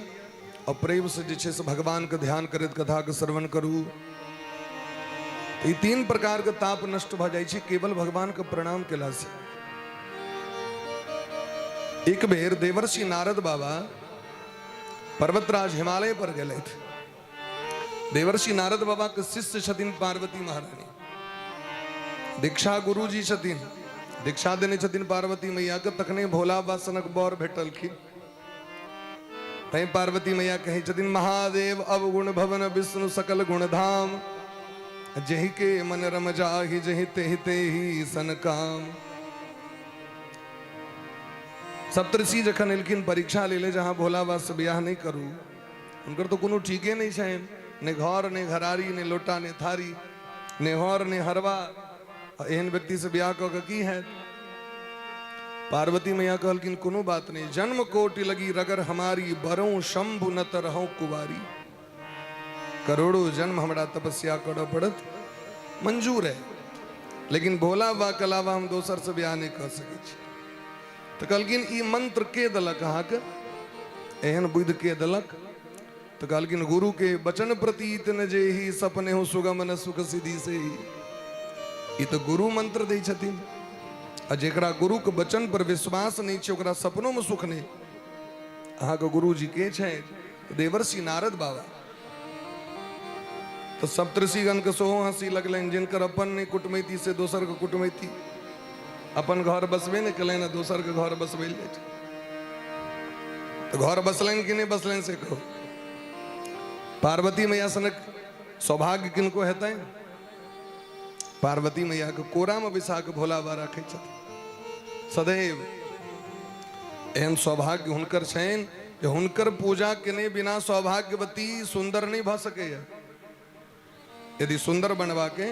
और प्रेम से जे छै से भगवान के ध्यान करैत कथा के श्रवण करू। ई तीन प्रकार के ताप नष्ट भऽ जाइ छै केवल भगवान के प्रणाम केला से। एक बेर देवर्षि नारद बाबा पर्वतराज हिमालय पर गेलथि। देवर्षि नारद बाबा के शिष्य छथिन पार्वती महारानी, दीक्षा गुरुजी छथिन, दीक्षा देने छथिन पार्वती मैया के। तखने भोला बाबा सनक बर भेटलखिन। तैं पार्वती मैया कहै छथिन महादेव अवगुण भवन विष्णु सकल गुण धाम। जहि के मन रम जाहि जहि तेहि तेहि सन काम। सप्तऋषि जखन एलखिन परीक्षा ले ले जहाँ भोला बाबा से बियाह नहीं करू, हुनकर तो कोनो ठीके नहीं छनि, ने घर ने घरारी ने लोटा ने थारी, ने हर ने हरवा, एहन व्यक्ति से बियाह कऽ के की हैत। पार्वती मैया कहलखिन कोनो बात नहीं, जन्म कोटि लगी रगर हमारी, बरौ शंभु न तरहौ कुवारी। करोड़ों जन्म हमरा तपस्या करऽ पड़त, मंजूर है, लेकिन भोला बाबा के अलावा हम दोसर से बियाह नहीं कऽ सकै छी। तऽ कहलखिन ई मंत्र के देलक अहाँके, एहन बुद्धि के देलक? तऽ कहलखिन गुरु के वचन प्रतीत न जेहि, सपने हो सुगम न सुख सिद्धि से ही। ई तऽ गुरु मंत्र दै छथिन, आ जेकरा गुरु के वचन पर विश्वास नहीं छै ओकरा सपनो में सुख नहीं। अहाँके गुरुजी के छै? देवर्षि नारद बाबा। तऽ सप्तऋषिगण के सेहो हंसी लगलनि, जिनकर अपन नहि कुटमैती से दोसर के कुटमैती, अपन घर बसबे नहि केलनि आ दोसर के घर बसबै लए जाइ छै। तऽ घर बसलनि कि नहि बसलनि से कहू। पार्वती मैया सनक सौभाग्य किनको हेतनि? पार्वती मैया के कोरा में बैसा के भोला बाबा रखै छथिन सदैव। एहन सौभाग्य हुनकर छनि जे हुनकर पूजा केने बिना सौभाग्यवती सुंदर नहीं भऽ सकैया। यदि सुंदर बनबाके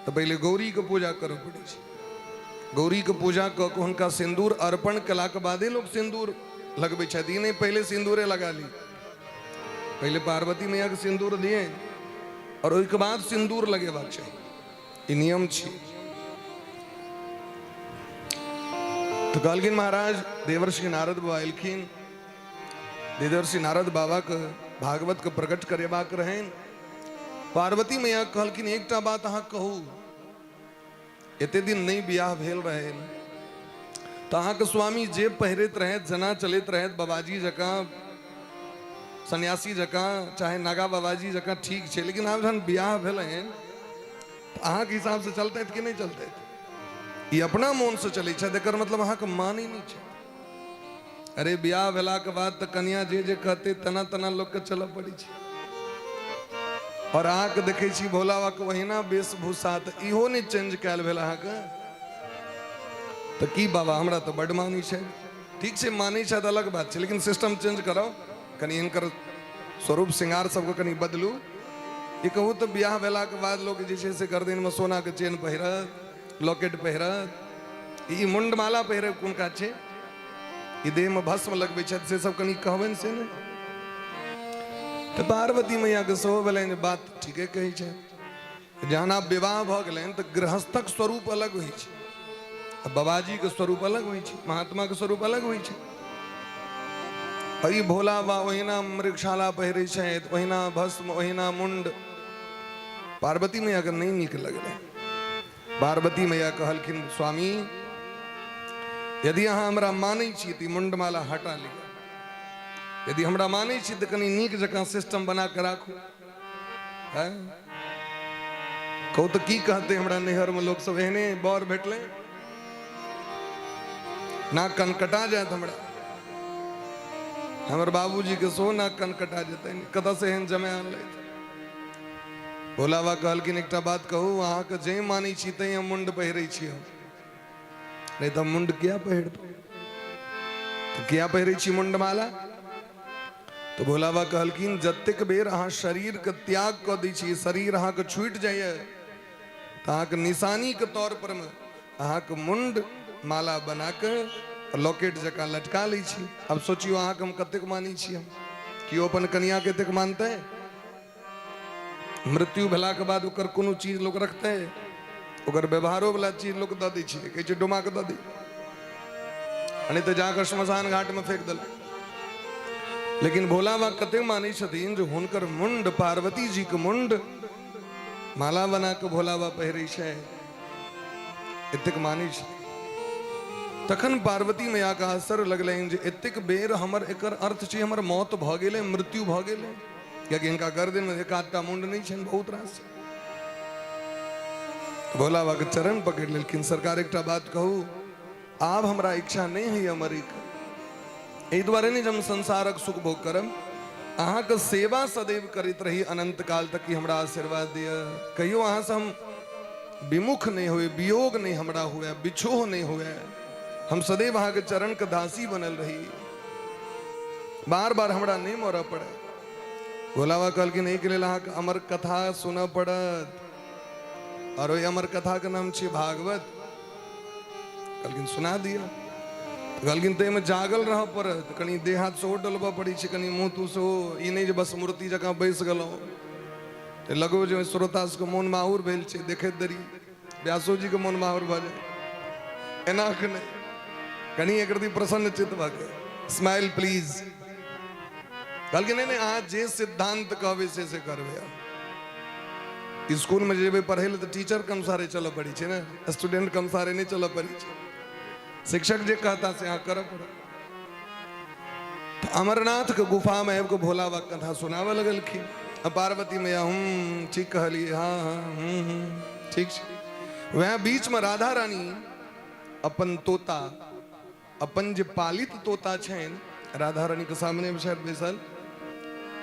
तऽ पहिले गौरी के पूजा करऽ पड़ै छै। गौरी के पूजा कऽ के हुनका सिन्दूर अर्पण केलाके बादे लोक सिन्दूर लगबै छथि। ई नहि पहिले सिन्दूरे लगा ली, पहिले पार्वती मैया के सिन्दूर दिए और ओहिके बाद सिन्दूर लगेबाक चाही, ई नियम छी। तऽ कहलखिन महाराज, देवर्षि नारद बाबा एलखिन। देवर्षि नारद बाबा के भागवत के प्रकट करेबाक रहनि। पार्वती मैया कहलखिन एकटा बात अहाँ कहू, एते दिन नहीं बियाह भेल रहे तऽ अहाँके स्वामी जे पहिरैत रहथि, जेना चलैत रहथि, बाबाजी जकाँ, सन्यासी जकाँ, चाहे नागा बाबाजी जकाँ, ठीक छै, लेकिन आब जहन बियाह भेलनि तऽ अहाँके हिसाबसँ चलतथि कि नहि चलतथि? ई अपना मोनसँ चलै छथि, एकर मतलब अहाँके मानै नहि छै। अरे बियाह भेलाके बाद तऽ कनिया जे जे कहतै तेना तेना लोकके चलऽ पड़ै छै। और अहाँके देखै छी भोला बाबाके ओहिना वेशभूषा, तऽ इहो नहि चेंज कयल भेल अहाँके। तऽ की बाबा हमरा तऽ बड्ड मानै छै। ठीक छै, मानै छै तऽ अलग बात छै, लेकिन सिस्टम चेंज कराउ कनि, हिनकर स्वरूप श्रृंगार सबके कनि बदलू। ई कहू तऽ बियाह भेलाके बाद लोक जे छै से गर्दनमे सोनाके चेन पहिरत, लॉकेट पहिरत, ई मुंडमाला पहिरे कोन काज छै, ई देहमे भस्म लगबै छथि, से सब कनि कहबनि से नहि। तऽ पार्वती मैयाके सेहो भेलनि जे बात ठीके कहै छै। जहन आब विवाह भऽ गेलनि तऽ गृहस्थक स्वरूप अलग होइ छै, आ बाबाजीके स्वरूप अलग होइ छै, महात्माके स्वरूप अलग होइ छै। आ ई भोला बा ओहिना मृगशाला पहिरै छथि, ओहिना भस्म, ओहिना मुंड। पार्वती मैयाके नहि नीक लगलै। पार्वती मैया कहलखिन स्वामी यदि अहाँ हमरा मानै छी तऽ ई मुंडमाला हटा लिअ, यदि हमरा मानै छी तऽ कनि नीक जकाँ सिस्टम बना कऽ राखू। हैं? कहू तऽ की कहतै हमरा नैहरमे लोक सब, एहने बर भेटलै, नाक कान कटा जायत हमरा, हमर बाबूजीके सेहो नाक कान कटा जेतनि, कतऽसँ एहन जमाय आनलथि। भोला बाबा कहलखिन एकटा बात कहू, अहाँके जे मानै छी तैं हम मुण्ड पहिरै छी, हम नहि तऽ मुण्ड किया पहिरतौ, तऽ किया पहिरै छी मुण्डमाला? तऽ भोला बाबा कहलखिन जतेक बेर अहाँ शरीरके त्याग कऽ दै छी, शरीर अहाँके छूटि जाइए, तऽ अहाँके निशानीके तौर पर मे अहाँके मुण्ड माला बना कऽ लॉकेट जकाँ लटका लै छी। आब सोचियौ अहाँके हम कतेक मानै छी, हम केओ अपन कनियाके एतेक मानतै? मृत्यु भेलाके बाद ओकर कोनो चीज लोक रखतै? ओकर व्यवहारो वाला चीज लोक दऽ दै छै, कहै छै डुमा कऽ दऽ दी, नहि तऽ जाकऽ श्मशान घाटमे फेंक देलक। लेकिन भोला बाबा कते मानै छथिन जे हुनकर मुंड, पार्वती जी के मुंड माला बना कऽ भोला बाबा पहिरै छै, एतेक मानै छै। तखन पार्वती मैया के असर लगलनि जे एतेक बेर हमर एकर अर्थ छै हमर मौत भऽ गेलै, मृत्यु भऽ गेलै, कियाकि हिनका गर्दन में एक आधटा मुंड नहीं छनि, बहुत रास छै। भोला बाबा के चरण पकड़ लेलखिन, सरकार एकटा बात कहू, आब हमरा इच्छा नहीं है मरैके, एहि दुआरे नहीं जे हम संसारक सुख भोग करब, अहाँके सेवा सदैव करैत रही अनंत काल तक, ई हमरा आशीर्वाद दिअ। कहियो अहाँसँ हम विमुख नहि हुए, वियोग नहि हमरा हुए, बिछोह नहि हुए, हम सदैव अहाँके चरणके दासी बनल रही, बार बार हमरा नहि मरऽ पड़े। भोला बाबा कहलखिन एहिके लेल अहाँके अमर कथा सुनऽ पड़त, और ओहि अमर कथाके नाम छियै भागवत। कहलखिन सुना दिअ। कहलखिन ताहिमे जागल रहऽ पड़त, कनि देह हाथ सेहो डोलबऽ पड़ै छै, कनि मुँह तूह सेहो, ई नहि जे बस मूर्ति जकाँ बैस गेलहुँ। तऽ लगो जे श्रोता सबके मोन माहुर भेल छै देखैत देरी, व्यासो जीके मोन माहुर भऽ जाइ, एना के नहि, कनि एक रति प्रसन्न चित्त भऽ के स्माइल प्लीज। कहलखिन नहि नहि, अहाँ जे सिद्धांत कहबै से करबै। स्कूल में जेबै पढ़ै लए तऽ टीचर के अनुसारे चलऽ पड़ै छै ने, स्टूडेंट के अनुसारे नहि चलऽ पड़ै छै, शिक्षक जे कहता से अहाँ करऽ पड़त। तऽ अमरनाथ के गुफा में आबि कऽ भोला बाबा कथा सुनाबऽ लगलखिन। आ पार्वती मैया हूँ ठीक कहलियै, हाँ हाँ हूँ हूँ ठीक छै। वएह बीच में राधा रानी अपन तोता, अपन जे पालित तोता छनि, राधा रानी के सामने में शायद बैसल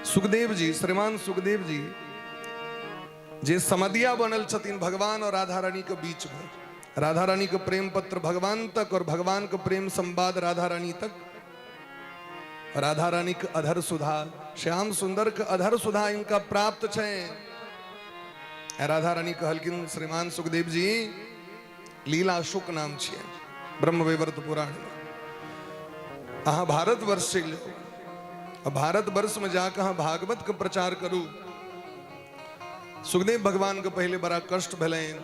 सुखदेव जी, श्रीमान सुखदेव जी जे समदिया बनल छथिन भगवान और राधा रानी के बीच में, राधा रानी के प्रेम पत्र भगवान तक और भगवान के प्रेम संवाद राधा रानी तक, राधा रानी के अधर सुधा, श्याम सुंदर के अधर सुधा इनका प्राप्त छे। राधा रानी कहलखिन श्रीमान सुखदेव जी, लीला शुक नाम छियै ब्रह्मवैवर्त पुराण में, अहाँ भारतवर्ष चलि जाउ, भारतवर्ष में जाकर अहाँ भागवत के प्रचार करू। सुखदेव भगवान के पहले बड़ा कष्ट भेलनि,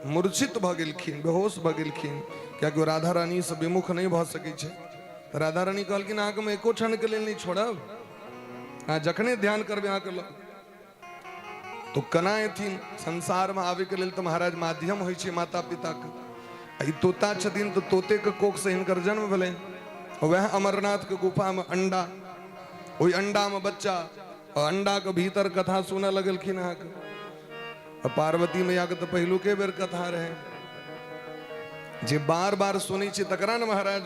मूर्छित भऽ गेलखिन, बेहोश भऽ गेलखिन, कियाकि ओ राधा रानी से विमुख नहि भऽ सकै छै। तऽ राधा रानी कहलखिन अहाँके हम एको क्षण के लेल नहि छोड़ब, अहाँ जखने ध्यान करबै अहाँके लग। तो केना एथिन संसार में आबे के लेल? तऽ महाराज माध्यम होइ छै माता पिता के, आ ई तोता छथिन तऽ तोते के कोख से हिनकर जन्म भेलनि। वएह अमरनाथ के गुफा में अंडा, ओहि अंडा में बच्चा, आ अंडा के भीतर कथा सुनऽ लगलखिन अहाँके। आ पार्वती मैया के तऽ पहिलुके बेर कथा रहै, जे बार बार सुनै छै तकरा ने महाराज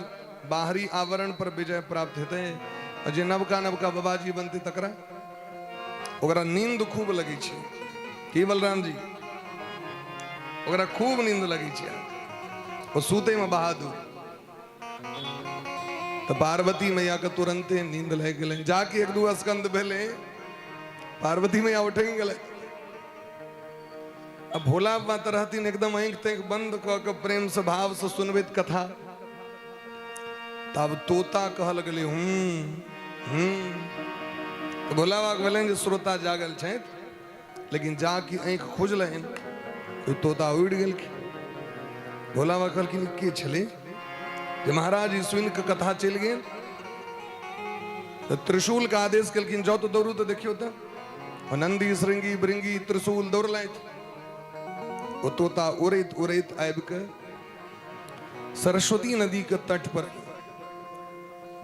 बाहरी आवरण पर विजय प्राप्त हेतै, आ जे नवका नवका बाबाजी बनतै तकरा ओकरा नींद खूब लगै छै। की बलराम जी, ओकरा खूब नींद लगै छै, ओ सुतै में बहादुर। तऽ पार्वती मैया के तुरंते नींद लागि गेलै, जाके एक दू स्कंद भेलै पार्वती मैया उठि गेलै। आ भोला बाबा तऽ रहथिन एकदम आँखि ताँखि बंद कऽ के प्रेम से भाव से सुनबैत कथा। तब तोता कहल गेलै हूँ हूँ, तऽ भोला बाबा के भेलनि जे श्रोता जागल छथि, लेकिन जाकि आँखि खुजलनि तऽ तोता उड़ि गेलखिन। भोला बाबा कहलखिन के छलै जे महाराज ई सुनि कऽ कथा चलि गेल। तऽ त्रिशूल के आदेश केलखिन जाउ तऽ दौड़ू तऽ देखियौ तऽ। नंदी श्रृंगी भृंगी त्रिशूल दौड़लथि, ओ तोता उड़ैत उड़ैत आबि कऽ सरस्वती नदी के तट पर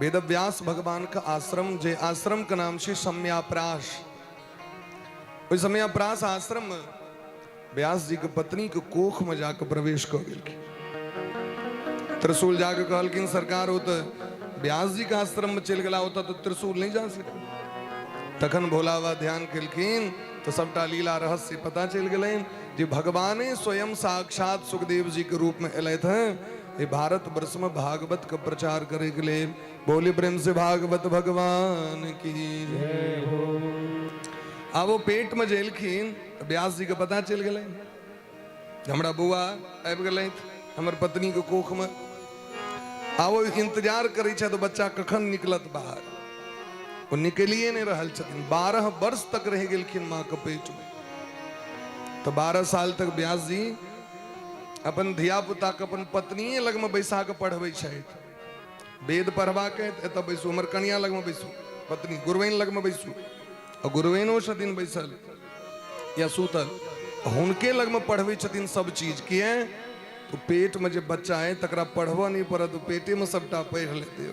वेदव्यास भगवान के आश्रम, जे आश्रम के नाम छै सम्याप्रास, ओहि सम्याप्रास आश्रम में व्यास जी के पत्नी के कोख में जाके प्रवेश कऽ गेलखिन। त्रिशूल जाके कहलखिन सरकार ओ तऽ व्यास जी के आश्रम में चलि गेला, ओतऽ तऽ त्रिशूल नहि जा सकै। तखन भोला बाबा ध्यान केलखिन तऽ सबटा लीला रहस्य पता चलि गेलनि जे भगवाने स्वयं साक्षात सुखदेव जी के रूप में एलथि हैं ये भारत वर्ष में भागवत के प्रचार करे के लेल। बोली प्रेम से भागवत भगवान की जय हो। आब ओ पेट में जे एलखिन तऽ व्यास जी के पता चलि गेलनि हमरा बौआ आबि गेलथि हमर पत्नी के कोख में। आब ओ इंतजार करै छथि बच्चा कखन निकलत बाहर, ओ निकलिए नहि रहल छथिन। 12 वर्ष तक रहि गेलखिन माँ के पेट में। तऽ 12 साल तक व्यास जी अपन धिया पुता के अपन पत्निए लग में बैसा के पढ़बै छथि। वेद पढ़बाक है एतऽ बैसू, हमर कनिया लगमे बैसू, पत्नी गुरुआइन लगमे बैसू, आ गुरुआइनो छथिन बैसल या सुतल, हुनके लगमे पढ़बै छथिन सब चीज। किए तो पेटमे जे बच्चा है तकरा पढ़बऽ नहि पड़त, ओ पेटेमे सबटा पढ़ि लेतै।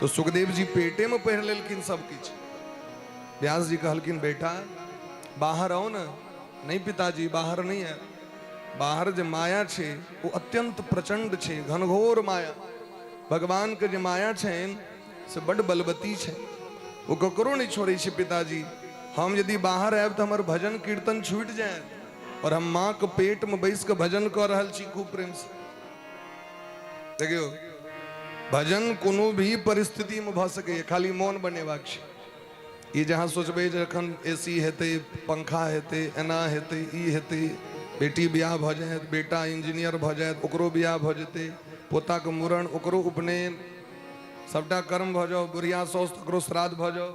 तो सुखदेव जी पेटेमे पढ़ि लेलखिन सब किछु। व्यास जी कहलखिन बेटा बाहर आओ ने। नहीं पिताजी बाहर नहीं आयब, बाहर जे माया छै ओ अत्यंत प्रचंड छै, घनघोर माया। भगवान के जे माया छनि से बड बलवती छै, ओ ककरो नहि छोड़ै छै पिताजी। हम यदि बाहर आयब तऽ हमर भजन कीर्तन छूटि जायत, और हम माँ के पेट में बैस के भजन कऽ रहल छी खूब प्रेम से। देखियौ, भजन कोनो भी परिस्थिति में भऽ सकैए, खाली मोन बनेबाक छै। ई जहाँ सोचबै जे एखन ए सी हेतै, पंखा हेतै, एना हेतै, ई हेतै, बेटी बियाह भऽ जायत, बेटा इंजीनियर भऽ जायत, ओकरो बियाह भऽ जेतै, पोताके मूड़न, ओकरो उपनयन, सबटा कर्म भऽ जाउ, बुढ़िया साउस तकरो श्राद्ध भऽ जाउ,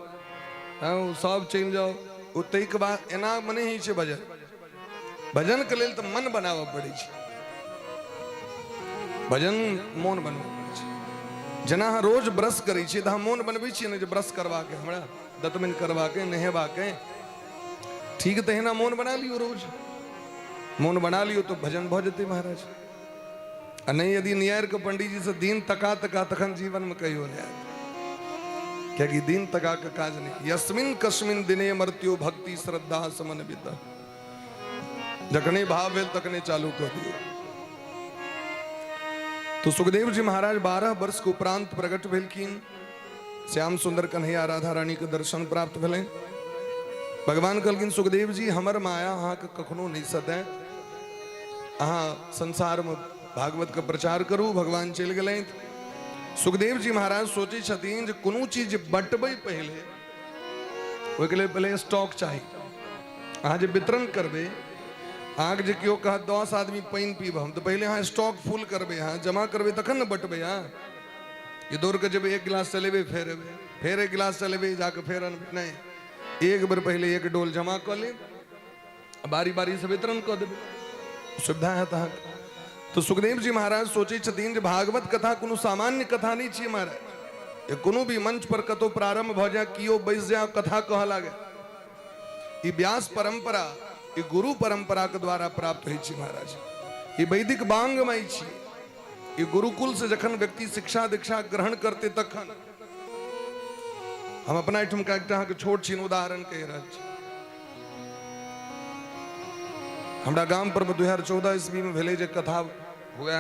हँ सब चलि जाउ, ओ ताहिके बाद एना मने होइ छै भजन। भजनके लेल तऽ मन बनाबऽ पड़ै छै, भजन मोन बनबऽ पड़ै छै। जेना अहाँ रोज ब्रश करै छियै तऽ अहाँ मोन बनबै छियै ने जे ब्रश करबाक हमरा, दतमनि करबाक, नहेबाक, ठीक तहिना मोन बना लियौ, रोज मोन बना लियौ तऽ भजन भऽ जेतै महाराज। आ नहि यदि नियारि कऽ पंडीजी से दिन तका तका, तखन जीवनमे कहियो नहि आयत, कियाकि दिन तका के काज नहि। यस्मिन कस्मिन दिने मर्त्यो भक्ति श्रद्धा समन्वित, जखने भाव भेल तखने चालू कऽ दियौ। तो सुखदेव जी महाराज 12 वर्ष के उपरांत प्रकट भेलखिन। श्याम सुंदर कन्हैया राधा रानी के दर्शन प्राप्त भेलै। भगवान कहलखिन सुखदेव जी, हमर माया अहाँके कखनो नहि सतायत, अहाँ संसार में भागवत के प्रचार करू। भगवान चलि गेलथि। सुखदेव जी महाराज सोचै छथिन जे कोनो चीज बटबै पहिले, ओहिके लेल पहिले स्टॉक चाही। अहाँ जे वितरण करबै, अहाँके जे केओ कहत 10 आदमी पानि पीब हम, तऽ पहिले अहाँ स्टॉक फुल करबै, अहाँ जमा करबै तखन ने बटबै। अहाँ ये दौड़ के जेबै, एक गिलास चलेबै, फेर एबै, फेर एक गिलास चलेबै, जाके फेर अनबै, नहि, एक बेर पहिले एक डोल जमा कऽ लेब, बारी बारी से वितरण कऽ देबै, सुविधा हैत अहाँके। तऽ सुखदेव जी महाराज सोचै छथिन जे भागवत कथा कोनो सामान्य कथा नहि छियै महाराज, जे कोनो भी मंच पर कतौ प्रारंभ भऽ जाय, केओ बैस जाय कथा कहऽ लागे, ई व्यास परंपरा, ई गुरु परंपरा के द्वारा प्राप्त होइ छै महाराज। ई वैदिक वांगमय छी। ई गुरुकुल से जखन व्यक्ति शिक्षा दीक्षा ग्रहण करते तखन। हम अपना एहिठुमका एकटा अहाँके छोट छिन उदाहरण कहि रहल छी। हमरा गाम पर 2014 ईस्वी में भेलै जे कथा हुए,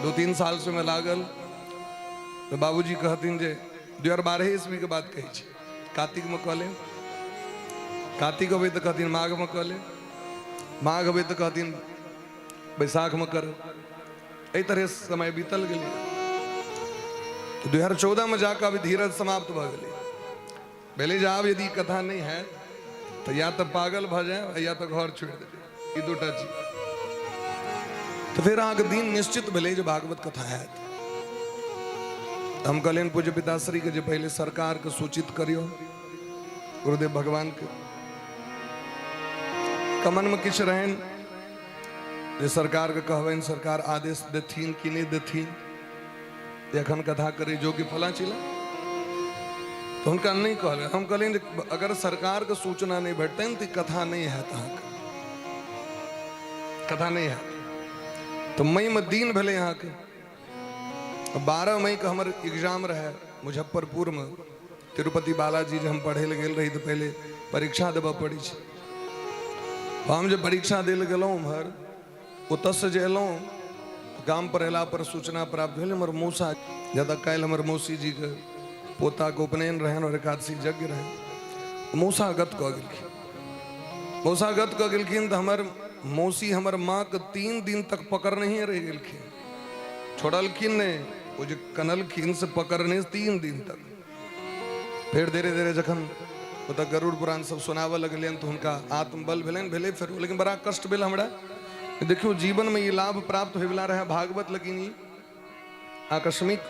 2-3 साल से में लागल। तो बाबूजी कहथिन जे 2012 ईस्वी के बात कहै छी, कार्तिक में कहले, कार्तिक अबै तऽ कहथिन माघ में कहले, माघ अबै तऽ कहथिन बैसाख में कर। एहि तरह समय बीतल गेलै। तो 2014 में जाकर अभी धीरज समाप्त भऽ गेलै। भेलै जे आब यदि कथा नहि हैत तऽ या तऽ पागल भऽ जाय या तऽ घर छोड़ि देबै, ई दूटा चीज। तऽ फेर अहाँके दिन निश्चित भेलै जे भागवत कथा हैत। हम कहलियनि पूज्य पिताश्रीके जे पहिले सरकारके सूचित करियौ, गुरुदेव भगवानके कमनमे किछु रहनि जे सरकारके कहबनि, सरकार आदेश देथिन कि नहि देथिन, एखन कथा करै जो कि फलाँ चिला। तऽ हुनका नहि कहलियनि। हम कहलियनि जे अगर सरकारके सूचना नहि भेटतनि तऽ कथा नहि हैत, अहाँके कथा नहि हैत। तऽ मईमे दिन भेलै अहाँके, 12 मईके हमर एग्जाम रहै मुजफ्फरपुरमे, तिरुपति बालाजी जे हम पढ़ै लए गेल रही तऽ पहिले परीक्षा देबऽ पड़ै छै। हम जे परीक्षा दै लए गेलहुँ उम्हर, ओतऽसँ जे एलहुँ गाम पर, अयला पर सूचना प्राप्त भेल हमर मौसा, जतऽ काल्हि हमर मौसीजीके पोताके उपनयन रहनि आओर एकादशी यज्ञ रहनि, मौसा गत कऽ गेलखिन। मौसा गत कऽ गेलखिन तऽ हमर मौसी हमर माँके 3 दिन तक पकड़नहिए रहि गेलखिन, छोड़लखिन नहि। ओ जे कनलखिन से पकड़ने 3 दिन तक। फेर धीरे धीरे जखन ओतऽ गरुड़ पुराण सब सुनाबऽ लगलियनि तऽ हुनका आत्मबल भेलनि, भेलै फेर, लेकिन बड़ा कष्ट भेल हमरा। देखियौ, जीवनमे ई लाभ प्राप्त होइवला रहै भागवत, लेकिन ई आकस्मिक।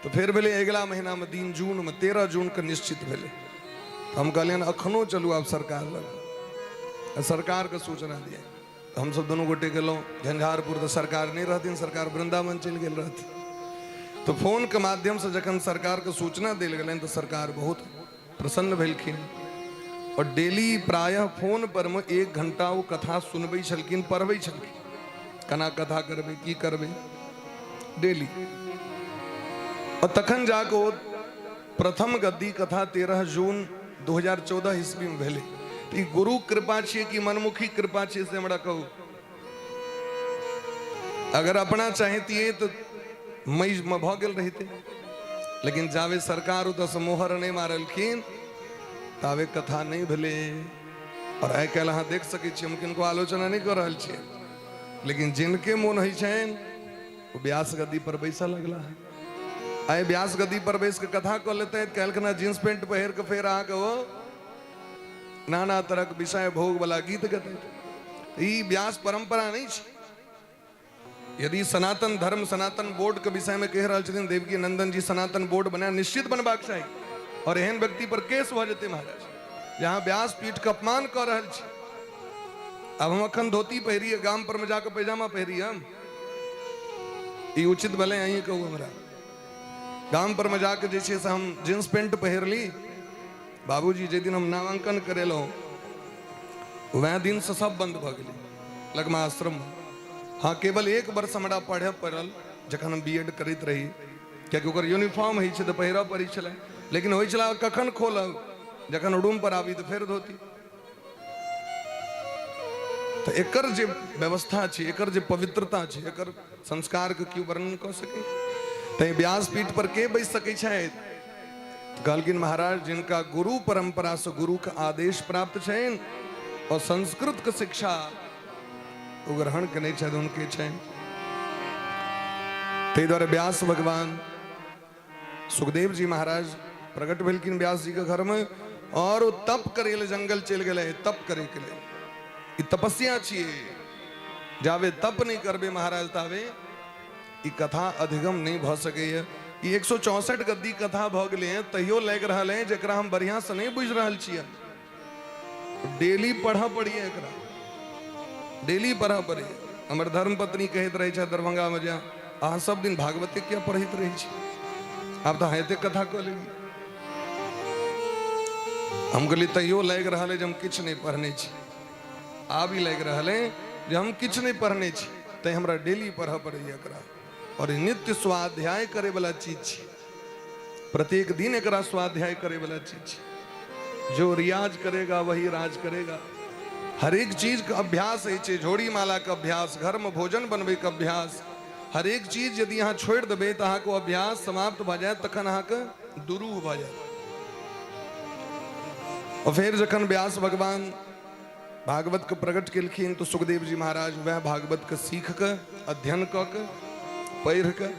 तऽ फेर भेलै अगिला महीनामे दिन जूनमे, 13 जूनके निश्चित भेलै। तऽ हम कहलियनि अखनो चलू आब सरकार लग, सरकारके सूचना दिअ। हमसब दुनू गोटे गेलहुँ झंझारपुर, तऽ सरकार नहि रहथिन, सरकार वृंदावन चलि गेल रहथिन। तऽ फोनके माध्यमसँ जखन सरकारके सूचना देल गेलनि तऽ सरकार बहुत प्रसन्न भेलखिन और डेली प्रायः फोन पर मे 1 घंटा ओ कथा सुनबै छलखिन, पढ़बै छलखिन, केना कथा करबै, की करबै, डेली। और तखन जाके ओ प्रथम गद्दी कथा 13 जून 2014 ईस्वी में भेलै। ई गुरु कृपा छियै कि मनमुखी कृपा छियै से हमरा कहू। अगर अपना चाहतियै तऽ मई मे भऽ गेल रहितै, लेकिन जावे सरकार ओतऽसँ मोहर नहि मारलखिन तावे कथा नहि भेलै। और आइ काल्हि अहाँ देख सकै छी, हम किनको आलोचना नहि कऽ रहल छियै, लेकिन जिनके मोन होइ छनि ओ व्यास गद्दी पर बैसऽ लगला। आइ व्यास गद्दी पर बैस कऽ कथा कऽ लेतै, काल्हिखना जींस पेंट पहिर कऽ फेर अहाँके ओ नाना तरहक विषय भोग वाला गीत गतै। ई व्यास परंपरा नहि छै। यदि सनातन धर्म सनातन बोर्ड के विषय में कहि रहल छथिन देवकी नंदन जी, सनातन बोर्ड बना निश्चित बनबाक चाही और एहन व्यक्ति पर केस भऽ जेतै महाराज, जहाँ व्यास पीठ के अपमान कऽ रहल छी। आब हम अखन धोती पहिरिए गाम पर में जाके पैजामा पहिरी हम, ई उचित भले अहीं कहू हमरा। गाम पर में जाके जे छै से हम जींस पेंट पहिरली। बाबूजी जे दिन हम नामांकन करेलहुँ वएह दिन से सब बंद भऽ गेलै लगमा आश्रम। हाँ, केवल एक वर्ष हमरा पढ़य पड़ल जखन हम बी एड करैत रही, कियाकि ओकर यूनिफॉर्म होइ छै तऽ पहिरऽ पड़ै छलै। लेकिन होइ छलै कखन खोलब, जखन रूम पर आबी तऽ फेर धोती। तऽ एकर जे व्यवस्था छै, एकर जे पवित्रता छै, एकर संस्कारके केओ वर्णन कऽ सकै? तैं व्यासपीठ पर के बैस सकै छथि? कहलखिन महाराज, जिनका गुरु परंपरा से गुरु के आदेश प्राप्त छनि और संस्कृत के शिक्षा ओ ग्रहण केने छथि उनके छनि। ताहि दुआरे व्यास भगवान सुखदेव जी महाराज प्रकट भेलखिन व्यास जी के घर में और ओ तप करे ले जंगल चलि गेलै। तप करे के लेल ई तपस्या छियै, जाबे तप नहीं करबे महाराज ताबे ई कथा अधिगम नहीं भऽ सकैए। ई 164 गद्दी कथा भऽ गेलै हँ, तैयो लागि रहल है जकरा हम बढ़िआँसँ नहीं बुझि रहल छियै। डेली पढ़ऽ पड़िए एकरा, डेली पढ़ऽ पड़िए। हमर धर्मपत्नी कहैत रहै छथि दरभंगामे जे अहाँ सब दिन भागवते किया पढ़ैत रहै छी, आब तऽ अहाँ एतेक कथा कऽ लेलियै। हम कहलियै तैयो लागि रहल है जे हम किछु नहि पढ़ने छी। आब ई लागि रहल है जे हम किछु नहि पढ़ने छी, तैं हमरा डेली पढ़ऽ पड़ैए एकरा। और ई नित्य स्वाध्याय करे वाला चीज छी, प्रत्येक दिन एकरा स्वाध्याय करे वाला चीज छी। जो रियाज करेगा वही राज करेगा। हरेक चीज के अभ्यास होइ छै, झोड़ी माला के अभ्यास, घर में भोजन बनबै के अभ्यास, हरेक चीज यदि अहाँ छोड़ि देबै तऽ अहाँके ओ अभ्यास समाप्त भऽ जायत, तखन अहाँके दुरूह भऽ जायत। और फेर जखन व्यास भगवान भागवत के प्रकट केलखिन तो सुखदेव जी महाराज वह भागवत के सीख के अध्ययन कऽ के पढ़ि के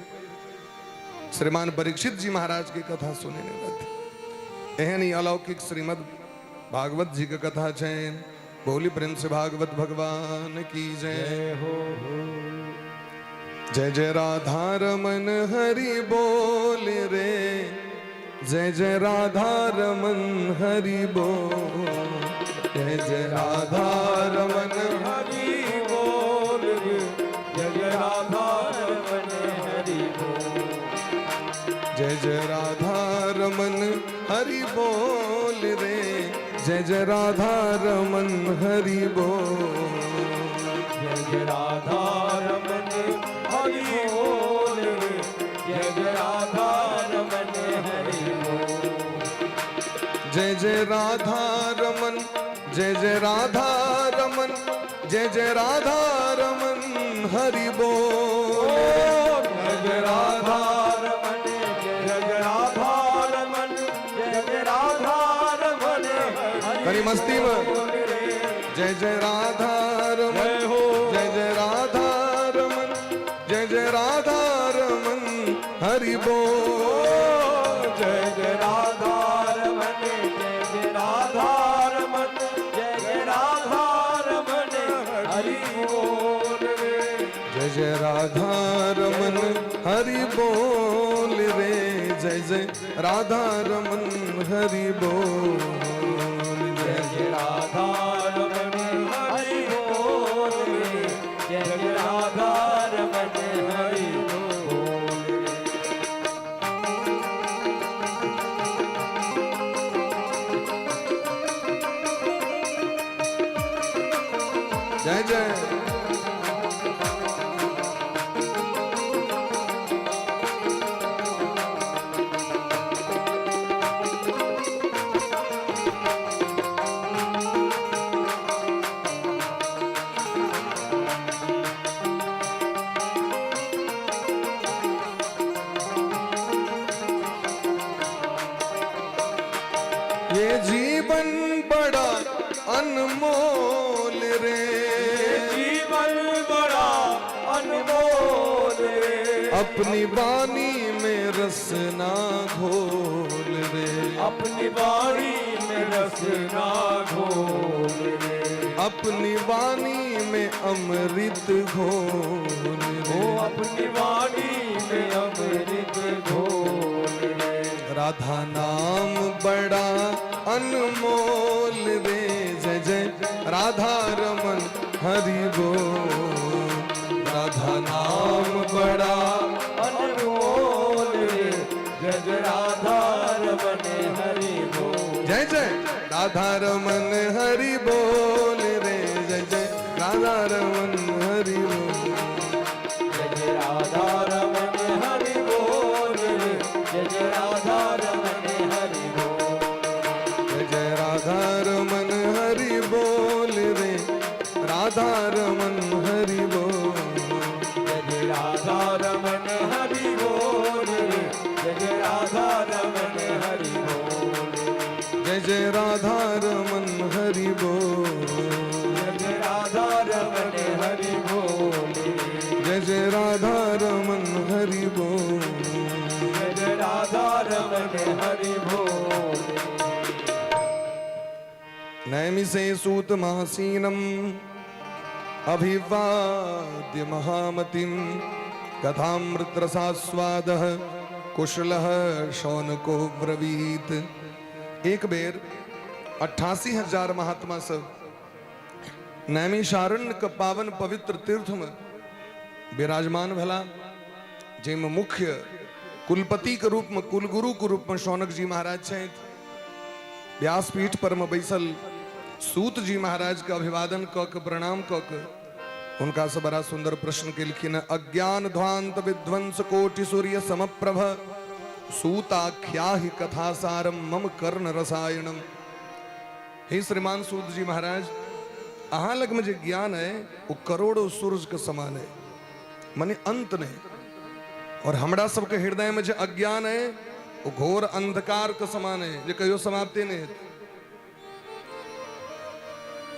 श्रीमान परीक्षित जी महाराज के कथा सुनेने रहथिन। एहन ही अलौकिक श्रीमद भागवत जी के कथा छनि। बोली प्रेम से भागवत भगवान की जय हो। जय जय राधा रमन हरि बोल रे, जय जय राधा रमन हरि बोल, जय जय राधा रमन हरि बोल रे, जय जय राधा रमन हरि बोल, जय जय राधा रमन हरि बोल रे, जय जय राधा रमन हरि बोल, जय जय राधा रमन हरि बोल रे, जय जय राधा रमन हरि बोल, जय जय राधा रमन, जय जय राधा रमन, जय जय राधा रमन हरि बोल, जय जय राधा रमन, जय जय राधा रमन, जय जय राधा रमन हरि करी मस्ती में बोल रे, जय जय राधा रमन, जय हो, जय जय राधा रमन, जय जय राधा रमन हरि बोल, जय जय राधा रमन, जय जय राधा रमन, जय जय राधा रमन हरि बोल रे, जय जय राधा रमन हरि बोल रे, जय जय राधा रमन हरि बोल, जय जय राधा रमन हरि बोल रे, जय जय राधा रमन हरि बोल रे। जय जय अनमोल रे। जीवन बड़ा अनमोल रे। अपनी वाणी में रसना घोल रे। अपनी वाणी में रसना घोल रे। अपनी वाणी में अमृत घोल रे। ओ अपनी वाणी में अमृत घोल रे। राधा नाम बड़ा अनमोल रे। जय जय राधा रमन हरि बोल। राधा नाम बड़ा अनमोल रे। जय जय राधा रमन हरि बोल। जय जय राधा रमन हरि बोल रे। जय जय राधा रमन हरि बोल। जय जय राधा रमन हरि बोल रे। जय जय राधा रमन हरि बोल। जय जय राधा रमन हरि बोल रे। राधा रमन हरि बोल। जय जय राधा रमन हरि बोल रे। जय जय राधा रमन हरि बोल। जय जय राधा रमन हरि बोल। जय जय राधा रमन हरि बोल रे। जय जय राधा रमन हरि बोल। जय जय राधा रमन हरि बोल। नैमिषे सूत महासीनम अभिवाद्य महामतिम कथामृत रसास्वादः कुशलः शौनको ब्रवीत। एक बेर 88,000 महात्मा सब नैमिषारण्य के पावन पवित्र तीर्थ में विराजमान भेला, जाहिमे मुख्य कुलपति के रूप में, कुलगुरु के रूप में शौनक जी महाराज छथि। व्यासपीठ पर में बैसल सूत जी महाराज के अभिवादन क के, प्रणाम क के हुनका से बड़ा सुंदर प्रश्न केलखिन। अज्ञान ध्वांत विध्वंस कोटि सूर्य समप्रभ सूताख्याहि कथा सारम मम कर्ण रसायनम। हे श्रीमान सूत जी महाराज, अहाँ लग में जे ज्ञान है वो करोड़ों सूरज के समान है, माने अंत नहीं। और हमरा सबके हृदय में जे अज्ञान है वो घोर अंधकार के समान है, जे कहियो समाप्ति नहीं हेतै।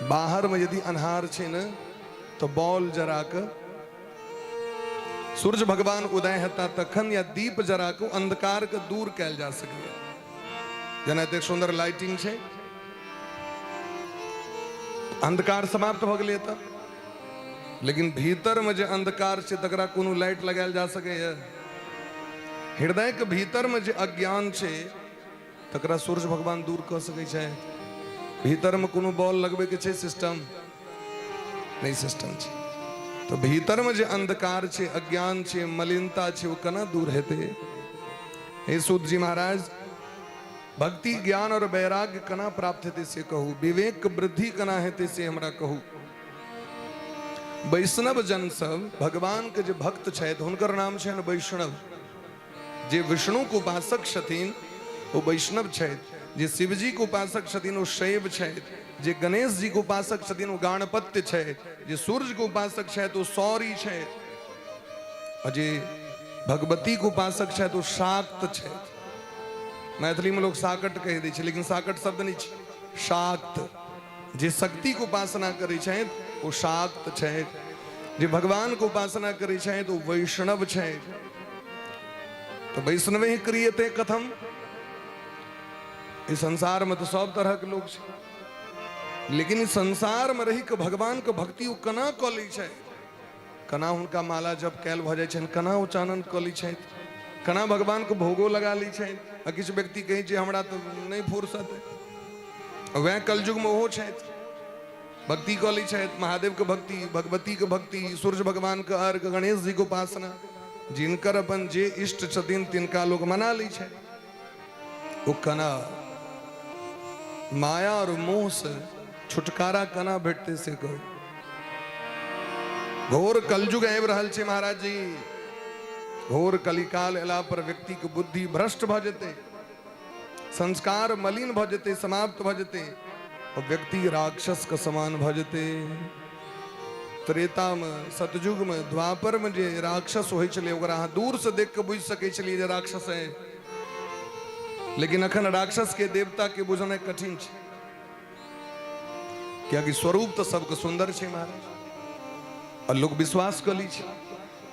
बाहर में यदि अन्हार छै ने तो बॉल जरा के सूर्य भगवान उदय हेता तखन, या दीप जरा के अंधकार के दूर कैल जा सकैया। जेना एतेक सुंदर लाइटिंग छै, अंधकार समाप्त भऽ गेलै तऽ, लेकिन भीतर में जे अंधकार छै तकरा कोनो लाइट लगायल जा सकैया? हृदय के भीतर में जे अज्ञान छै तकरा सूर्य भगवान दूर कऽ सकै छै? भीतर में कोनो बॉल लगबै के छै सिस्टम? नहि सिस्टम छै। तऽ भीतर में जे अंधकार छै, अज्ञान छै, मलिनता छै, ओ केना दूर हेतै? हे सूत जी महाराज, भक्ति ज्ञान और वैराग्य केना प्राप्त हेतै से कहू, विवेक के वृद्धि केना हेतै से हमरा कहू। वैष्णव जन सब भगवान के जे भक्त छथि हुनकर नाम छनि वैष्णव। जे विष्णु के उपासक छथिन ओ वैष्णव छथि, जे शिवजी के उपासक छथिन ओ शैव छथि, जे गणेश जी के उपासक छथिन ओ गाणपत्य छथि, जे सूर्य के उपासक छथि ओ सौरी छथि, आ जे भगवती के उपासक छथि ओ शाक्त छथि। मैथिली में लोग साकट कहि दै छै, लेकिन साकट शब्द नहि छै, शाक्त। जे शक्ति के उपासना करै छथि ओ शाक्त छथि, जे भगवान के उपासना करै छथि ओ वैष्णव छथि। तो वैष्णवे ही क्रियते कथम। इस संसार में तो सब तरह के लोग छै, लेकिन इस संसार में रही के भगवान के भक्ति ओ केना कऽ लै छै, केना हुनका माला जप कैल भऽ जाइ छनि, केना ओ चानन कऽ लै छथि, केना भगवान के भोगो लगा लै छथि। आ किछु व्यक्ति कहै छै हमरा तऽ नहि फुर्सत है। वएह कलयुग में ओहो छथि, भक्ति कऽ लै छथि, महादेव के भक्ति, भगवती के भक्ति, सूर्य भगवान के अर्घ, गणेश जी के उपासना। जिनकर अपन जे इष्ट छथिन तिनका लोग मना लै छै। ओ केना माया और मोह से छुटकारा केना भेटतै से कहू। घोर कलयुग आबि रहल छै महाराज जी। घोर कलिकाल एला पर व्यक्ति के बुद्धि भ्रष्ट भऽ जेतै, संस्कार मलिन भऽ जेतै, समाप्त भऽ जेतै, और व्यक्ति राक्षस के समान भऽ जेतै। त्रेता में, सतयुग में, द्वापर में जे राक्षस होइ छलै ओकरा अहाँ दूर से देख के बुझि सकै छलियै जे राक्षस है, लेकिन अखन राक्षस के देवता के बुझनाइ कठिन छै। कियाकि स्वरूप तऽ सबके सुन्दर छै महाराज आओर लोक विश्वास कऽ लै छै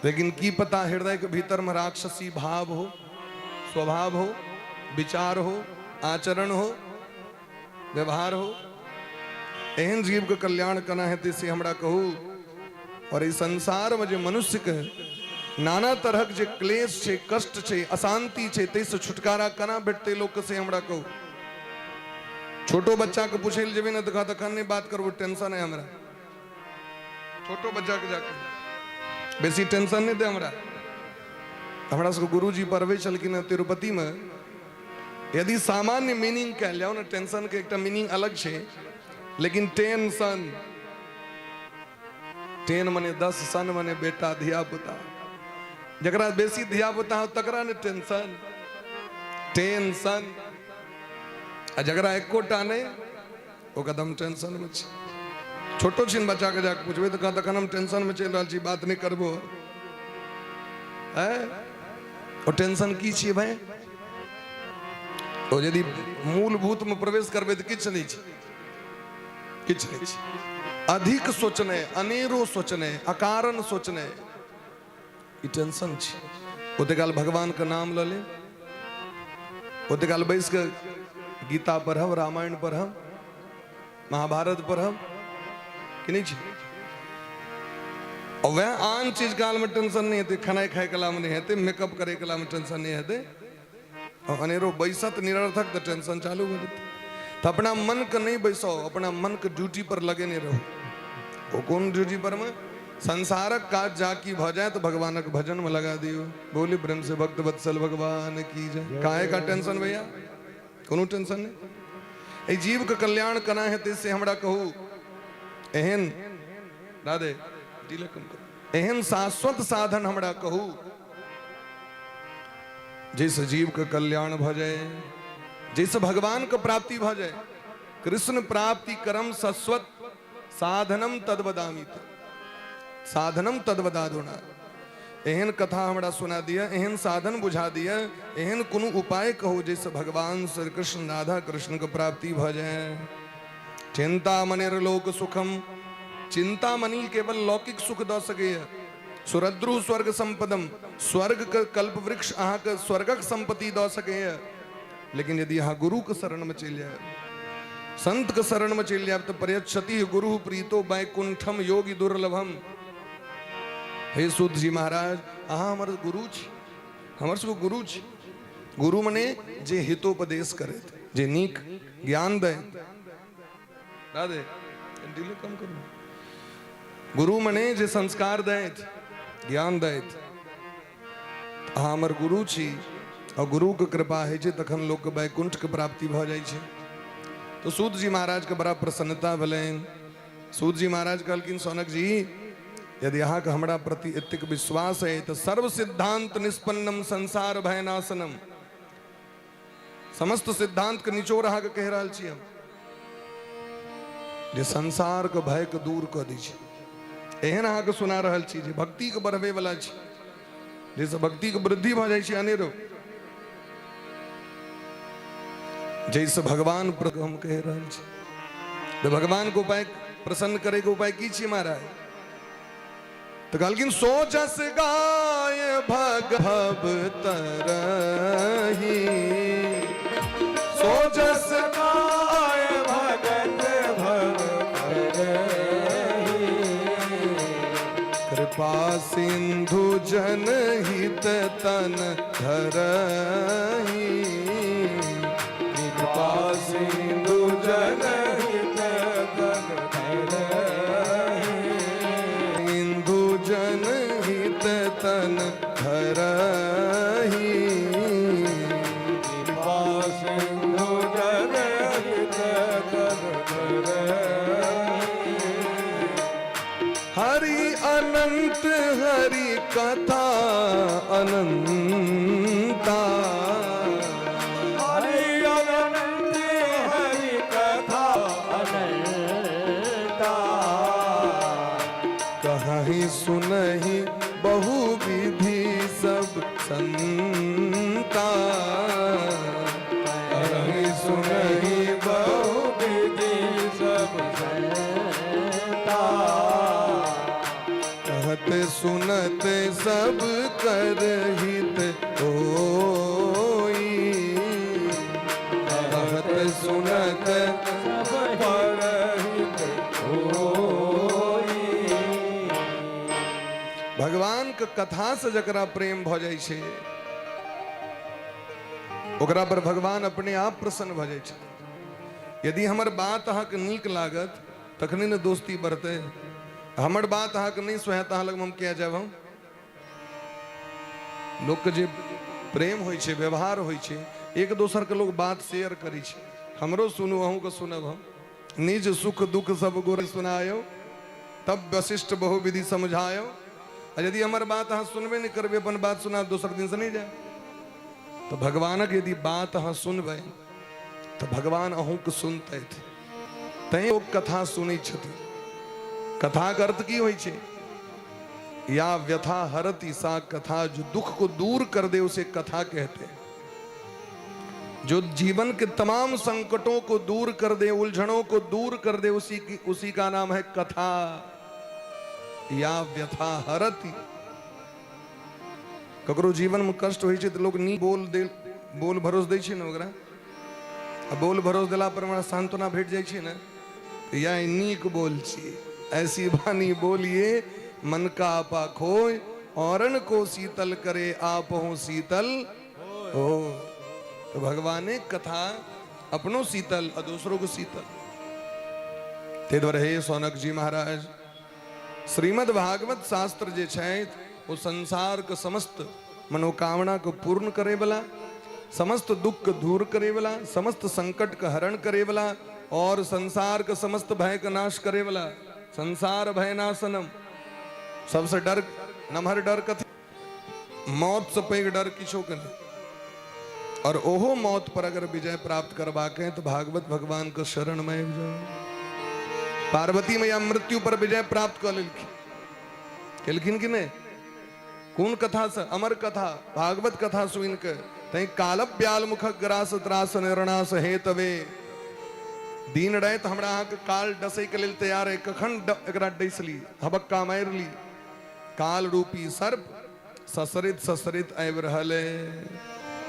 लेकिन की पता हृदय के भीतर में राक्षसी भाव हो स्वभाव हो विचार हो आचरण हो व्यवहार हो एहन जीव के कल्याण केना हेतै से हमरा कहू और ई संसार में जे मनुष्य के नाना तरहक जे क्लेश छै कष्ट छै अशांति छै ताहिसँ छुटकारा केना भेटतै लोकके से हमरा कहू छोटो बच्चा के पूछै लए जेबै ने तऽ कहत एखन नहि बात करबो टेंशन है हमरा छोटो बच्चा के जाके बेसी टेंशन नहि दे हमरा हमरा सबके गुरुजी पढ़बै छलखिन हँ तिरुपतिमे यदि सामान्य मीनिंग कयल जाउ ने टेंशन के एकटा मीनिंग अलग छै लेकिन टेंशन टेन मने 10 सन मने बेटा धिया पुता जकरा बेसी धिया पुता हो तकरा ने टेंशन टेंशन आ जकरा एकोटा नहि ओ कदम टेंशन में छै छोटो छिन बच्चा के जाके पूछबै तऽ कहत एखन हम टेंशन में चलि रहल छी बात नहि करबो है ओ टेंशन की छियै भाई ओ यदि मूलभूत में प्रवेश करबै तऽ किछु नहि छै किछु नहि छै अधिक सोचने अनेरो सोचने अकारण सोचने ई टेंशन छै ओते काल भगवान के नाम लऽ ले ओते काल बैस के गीता पढ़ब रामायण पढ़ब महाभारत पढ़ब कि नहि छै और वह आन चीज काल में टेंशन नहीं हेतै खेनाइ खाय कला में नहीं हेतै मेकअप करे कला में टेंशन नहीं हेतै और अनेरो बैसत निरर्थक तऽ टेंशन चालू भऽ जेतै तऽ अपना मन के नहीं बैसाउ अपना मन के ड्यूटी पर लगेने रहू ओ कोन ड्यूटी पर में संसारक काज जाकी भऽ जाए तऽ भगवानक भजन में लगा दियौ बोली प्रेम से भक्त वत्सल भगवान की जय काहे का टेंशन भैया कोनो टेंशन नहीं एहि जीव के कल्याण केना हेतै से हमरा कहू एहन राधे डीले कम करू एहन शाश्वत साधन हमरा कहू जाहिसँ जीव के कल्याण भऽ जाए जाहिसँ भगवान के प्राप्ति भऽ जाए कृष्ण प्राप्ति करम शाश्वत साधनम तद्वदामी साधनम तद्वदादुना एहन कथा हमरा सुना दिअ एहन साधन बुझा दिअ एहन कोनो उपाय कहू जाहिसँ भगवान श्री कृष्ण राधा कृष्ण के प्राप्ति भऽ जाए चिंता मनिर लोक सुखम चिंता मनी केवल लौकिक सुख दऽ सकैए सुरद्रु स्वर्ग संपदम स्वर्ग के कल्प वृक्ष अहाँके स्वर्गक संपत्ति दऽ सकैए लेकिन यदि अहाँ गुरु के शरण में चलि जायब संत के शरण में चलि जायब तऽ प्रयच्छति गुरु प्रीतो वैकुंठम योगी दुर्लभम हे सूत जी महाराज अहाँ हमर गुरु छी हमर सबके गुरु छी गुरु मने जे हितोपदेश करैत जे नीक ज्ञान दैत राधे डिले कम करू गुरु मने जे संस्कार दैत ज्ञान दैत अहाँ हमर गुरु छी और गुरु के कृपा होइ छै तखन लोक के वैकुंठ के प्राप्ति भऽ जाइ छै तो सूत जी महाराज के बड़ा प्रसन्नता भेलनि सूत जी महाराज कहलखिन सौनक जी यदि अहाँके हमरा प्रति एतेक विश्वास है तऽ सर्व सिद्धांत निष्पन्नम संसार भयनाशनम समस्त सिद्धांत के निचोड़ अहाँके कहि रहल छी हम जे संसार के भय के दूर कऽ दै छै एहन अहाँके सुना रहल छी जे भक्ति के बढ़बै वाला छै जाहिसँ भक्ति के वृद्धि भऽ जाइ छै अनेरो जाहिसँ भगवान हम कहि रहल छी तऽ भगवान के उपाय प्रसन्न करे के उपाय की छी महाराज तऽ कहलखिन सो जस गाय भग भव तरही सो जस गाय भगत भव तरही कृपा सिंधु जन हित तन धरही कृपा सिंधु जन हित तन धरही सिंधु जन हित तन धरही कृपा सिंधु जन हित तन धरही हरि अनंत हरि कथा अनंता हरि अनंत हरि कथा अनंता कहीं सुनहि बहु विधि सब संता कहीं सुनहि बहु विधि सब संता कहत सुनत सब कर हित होई। कहत सुनत सब हित होई। भगवान के कथा से जकरा प्रेम भ जाइ छै, ओकरा पर भगवान अपने आप प्रसन्न भ जाइ छै। यदि हमर बात अहाँके नीक लागत तखने ने दोस्ती बढ़तै। हमर बात अहाँके नहि सोहायत, अहाँ लगमे हम किया जायब? हम लोकके जे प्रेम होइ छै, व्यवहार होइ छै, एक दोसरके लोक बात शेयर करै छै। हमरो सुनू, अहूँके सुनब हम। निज सुख दुख सब गोरे सुनायो, तब वशिष्ठ बहुविधि समझायो। आ यदि हमर बात अहाँ सुनबे नहि करबै, अपन बात सुना दोसर दिनसँ नहि जायब। तऽ भगवानक यदि बात अहाँ सुनबै तऽ भगवान अहूँके सुनतथि। तैँ ओ कथा सुनै छथिन। कथाके अर्थ की होइ छै? या व्यथा हरति सा कथा, जो दुख को दूर कर दे उसे कथा कहते हैं। जो जीवन के तमाम संकटों को दूर कर दे, उलझनों को दूर कर दे, उसी का नाम है कथा। या व्यथा हरति। ककरो जीवन में कष्ट होइ छै तऽ लोक नी बोल दे, बोल भरोस दै छै ने ओकरा। आ बोल भरोस देला पर हमरा सांत्वना भेट जाइ छै ने, तऽ यह नीक बोल छी। ऐसी वाणी बोलिए मन का आपा खोय, औरन को शीतल करे आप हो शीतल हो। तो भगवाने कथा अपनो शीतल आ दोसरों को शीतल। ताहि दुआरे हे सौनक जी महाराज, श्रीमद् भागवत शास्त्र जे छथि ओ संसार के समस्त मनोकामना के पूर्ण करे वाला, समस्त दुख के दूर करे वाला, समस्त संकट के हरण करे वाला और संसार के समस्त भय के नाश करे वाला। संसार भय नाशनम। सबसे डर नमहर डर कथी? मौत से पैघ डर किछो के नहीं। और ओहो मौत पर अगर विजय प्राप्त करबाक है तो भागवत भगवान के शरण में आबि जाओ। पार्वती मैया मृत्यु पर विजय प्राप्त कऽ लेलखिन, केलखिन कि नहि? कोन कथा से? अमर कथा भागवत कथा सुनि के। तैं काल व्याल मुख ग्रास त्रास निर्णास हेतवे। दिन राति हमरा अहाँके काल डसै के लेल तैयार है। कखन एकरा डसि ली, हबक्का मारि ली। काल रूपी सर्प ससरित ससरित आबि रहल है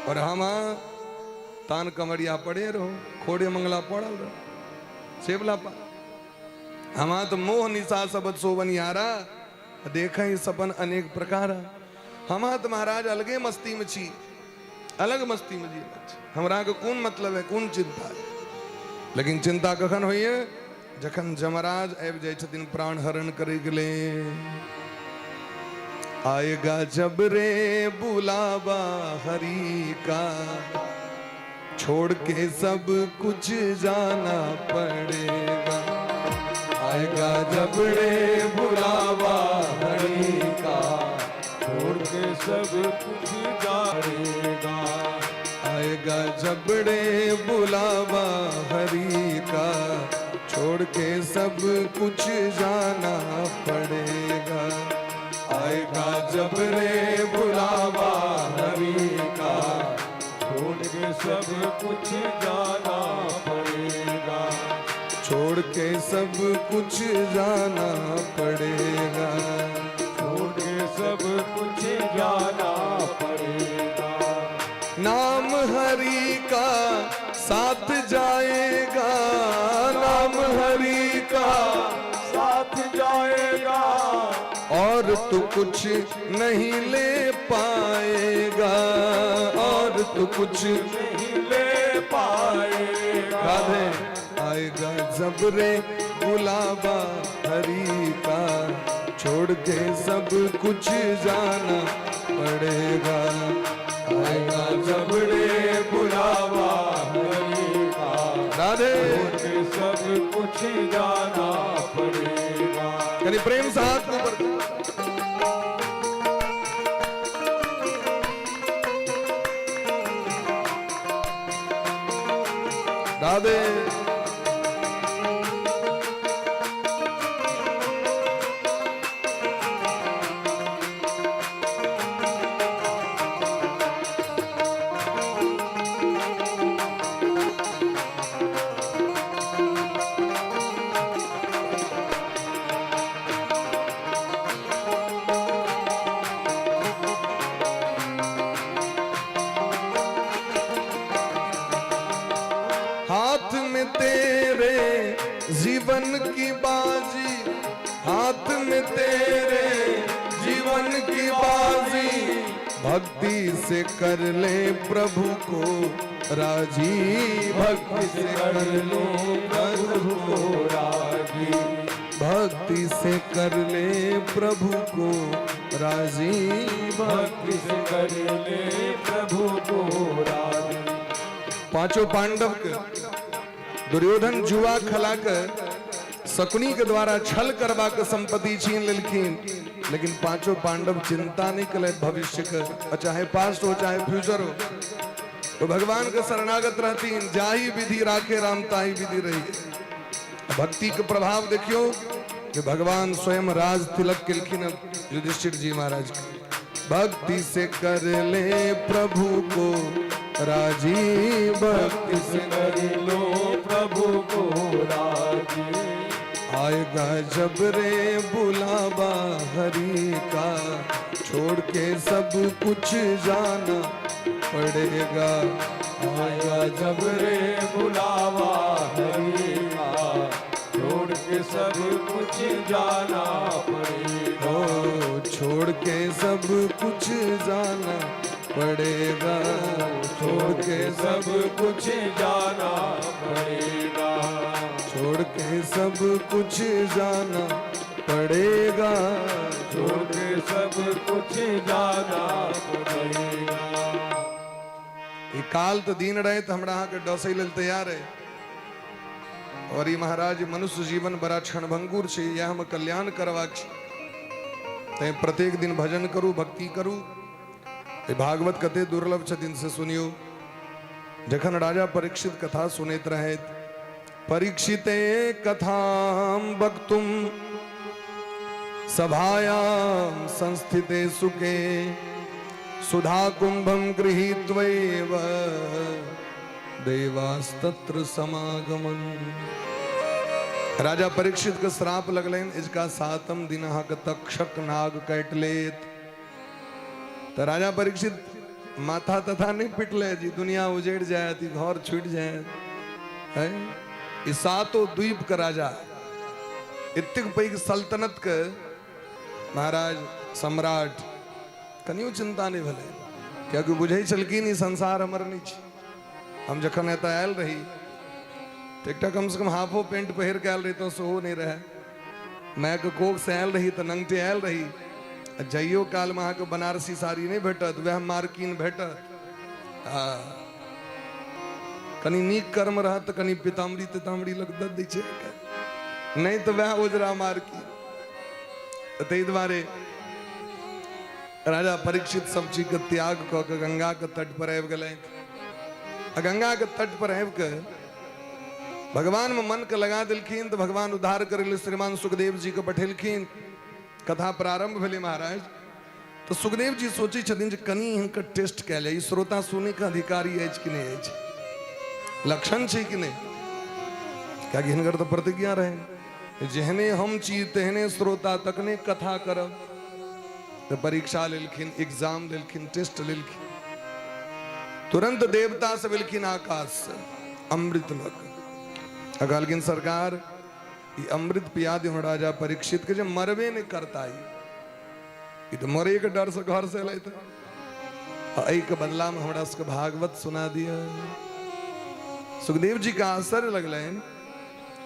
और हम तान कमरिया पड़े रहो, खोड़े मंगला पड़ल रहो सेवला पा। हमा तो मोह निशा सबद सोवनिहारा, देख सपन अनेक प्रकार। हम तो महाराज अलगे मस्ती में छी, अलग मस्ती में जी छी। हमरा के कोन मतलब है, कोन चिंता है? लेकिन चिंता कखन होइए? जखन जमराज आबि जाइ छथिन प्राण हरण करे के लेल। आएगा जब रे बुलावा हरि का, छोड़ के सब कुछ जाना पड़ेगा। आएगा जब रे बुलावा हरि का, छोड़ के सब कुछ जाएगा। आएगा जब रे बुलावा हरि का, छोड़ के सब कुछ जाना पड़ेगा। आएगा जब रे बुलावा हरि का, छोड़ के सब कुछ जाना पड़ेगा। छोड़ के सब कुछ जाना पड़ेगा। छोड़ के सब कुछ जाना पड़ेगा। नाम हरि का साथ जाएगा, नाम हरि का साथ जाएगा, और तू कुछ नहीं ले पाएगा, और तू कुछ नहीं ले पाएगा। राधे। आएगा जब रे बुलावा हरि का, छोड़ के सब कुछ जाना पड़ेगा। आएगा जब रे बुलावा हरि का, राधे। छोड़ के सब कुछ जाना पड़ेगा। यानी प्रेम से हाथ ऊपर। राधे। हाथ में तेरे जीवन की बाजी, भक्ति से कर ले प्रभु को राजी, भक्ति से कर लो प्रभु को राजी, भक्ति से कर ले प्रभु को राजी, भक्ति से कर ले प्रभु को राजी। पांचों पांडव के दुर्योधन जुआ खला के शकुनी के द्वारा छल करबा के संपत्ति छीन लेलखिन, लेकिन पांचों पांडव चिंता नहीं कले भविष्य के, और चाहे पास्ट हो चाहे फ्यूचर हो, तो भगवान के शरणागत रहतीन। जाही विधि राखे राम ताही विधि रही। भक्ति के प्रभाव देखियो कि भगवान स्वयं राज तिलक केलखिन युधिष्ठिर जी महाराज के। भक्ति से कर ले प्रभु को राजी, भक्ति से कर लो प्रभु को राजी। आएगा जब रे बुलावा हरि का, छोड़ के सब कुछ जाना पड़ेगा। आएगा जब रे बुलावा हरि का, छोड़ के सब कुछ जाना पड़ेगा। ओ छोड़ के सब कुछ जाना पड़ेगा, छोड़ के सब कुछ जाना पड़ेगा, छोड़ के सब कुछ जाना पड़ेगा, छोड़ के सब कुछ जाना पड़ेगा। ई काल तऽ दिन राति हमरा अहाँके डसै लेल तैयार है। और ई महाराज मनुष्य जीवन बड़ा क्षणभंगुर छै, इएह मे कल्याण करबाक छै। तैं प्रत्येक दिन भजन करू, भक्ति करू। ई भागवत कते दुर्लभ छथिन से सुनियौ। जखन राजा परीक्षित कथा सुनैत रहथि, परीक्षिते कथाम वक्तुम सभायाम संस्थिते सुखे सुधा कुंभम गृहीत्वैव देवास्तत्र समागमन। राजा परीक्षित के श्राप लगलनि, इसका सातम दिन अहाँके तक्षक नाग काटि लेत। तऽ राजा परीक्षित माथा तथा नहि पिटले जी दुनिया उजड़ि जायत, ई घर छूटि जायत है। ई सातो द्वीप के राजा, एतेक पैघ सल्तनत के महाराज सम्राट, कनियो चिंता नहि भेलै, कियाकि बुझै छलखिन ई संसार हमर नहि छै। हम जखन एतऽ आयल रही तऽ एकटा कमसँ कम हाफो पेंट पहिर कऽ आयल रही तऽ सेहो नहि रहै। मायके कोखसँ आयल रही तऽ नंगटे आयल रही, आ जाइयो कालमे अहाँके बनारसी साड़ी नहि भेटत, वएह मार्किन भेटत। आ कनि नीक कर्म रहत तऽ कनि पिताम्बरी तिताम्बरी लग दऽ दै छै, नहि तऽ वएह ओजरा मार्किन। तऽ ताहि दुआरे राजा परीक्षित सब चीजके त्याग कऽ के गंगाके तट पर आबि गेलथि। आ गंगाके तट पर आबि कऽ भगवान में मन के लगा देलखिन, तऽ भगवान उद्धार करै लेल श्रीमान सुखदेव जी के पठेलखिन। कथा प्रारंभ भेलै महाराज। तऽ सुखदेव जी सोचै छथिन जे कनि हिनकर टेस्ट कयल जाय, ई श्रोता सुनैके अधिकारी अछि कि नहि अछि, लक्षण छै कि नहि, कियाकि हिनकर तऽ प्रतिज्ञा रहनि जेहने हम छी तेहने श्रोता, तखने कथा करब। तऽ परीक्षा लेलखिन, एग्जाम लेलखिन, टेस्ट लेलखिन। तुरंत देवता सब एलखिन आकाश से अमृत लऽ कऽ, आ कहलखिन सरकार ई अमृत पिया दियौ राजा परीक्षित के, जे मरबे नहि करता, ई तऽ मरे के डर से घर से एलै, आ एहिके बदला में हमरा सबके भागवत सुना दिअ। सुखदेव जी के आश्चर्य लगलनि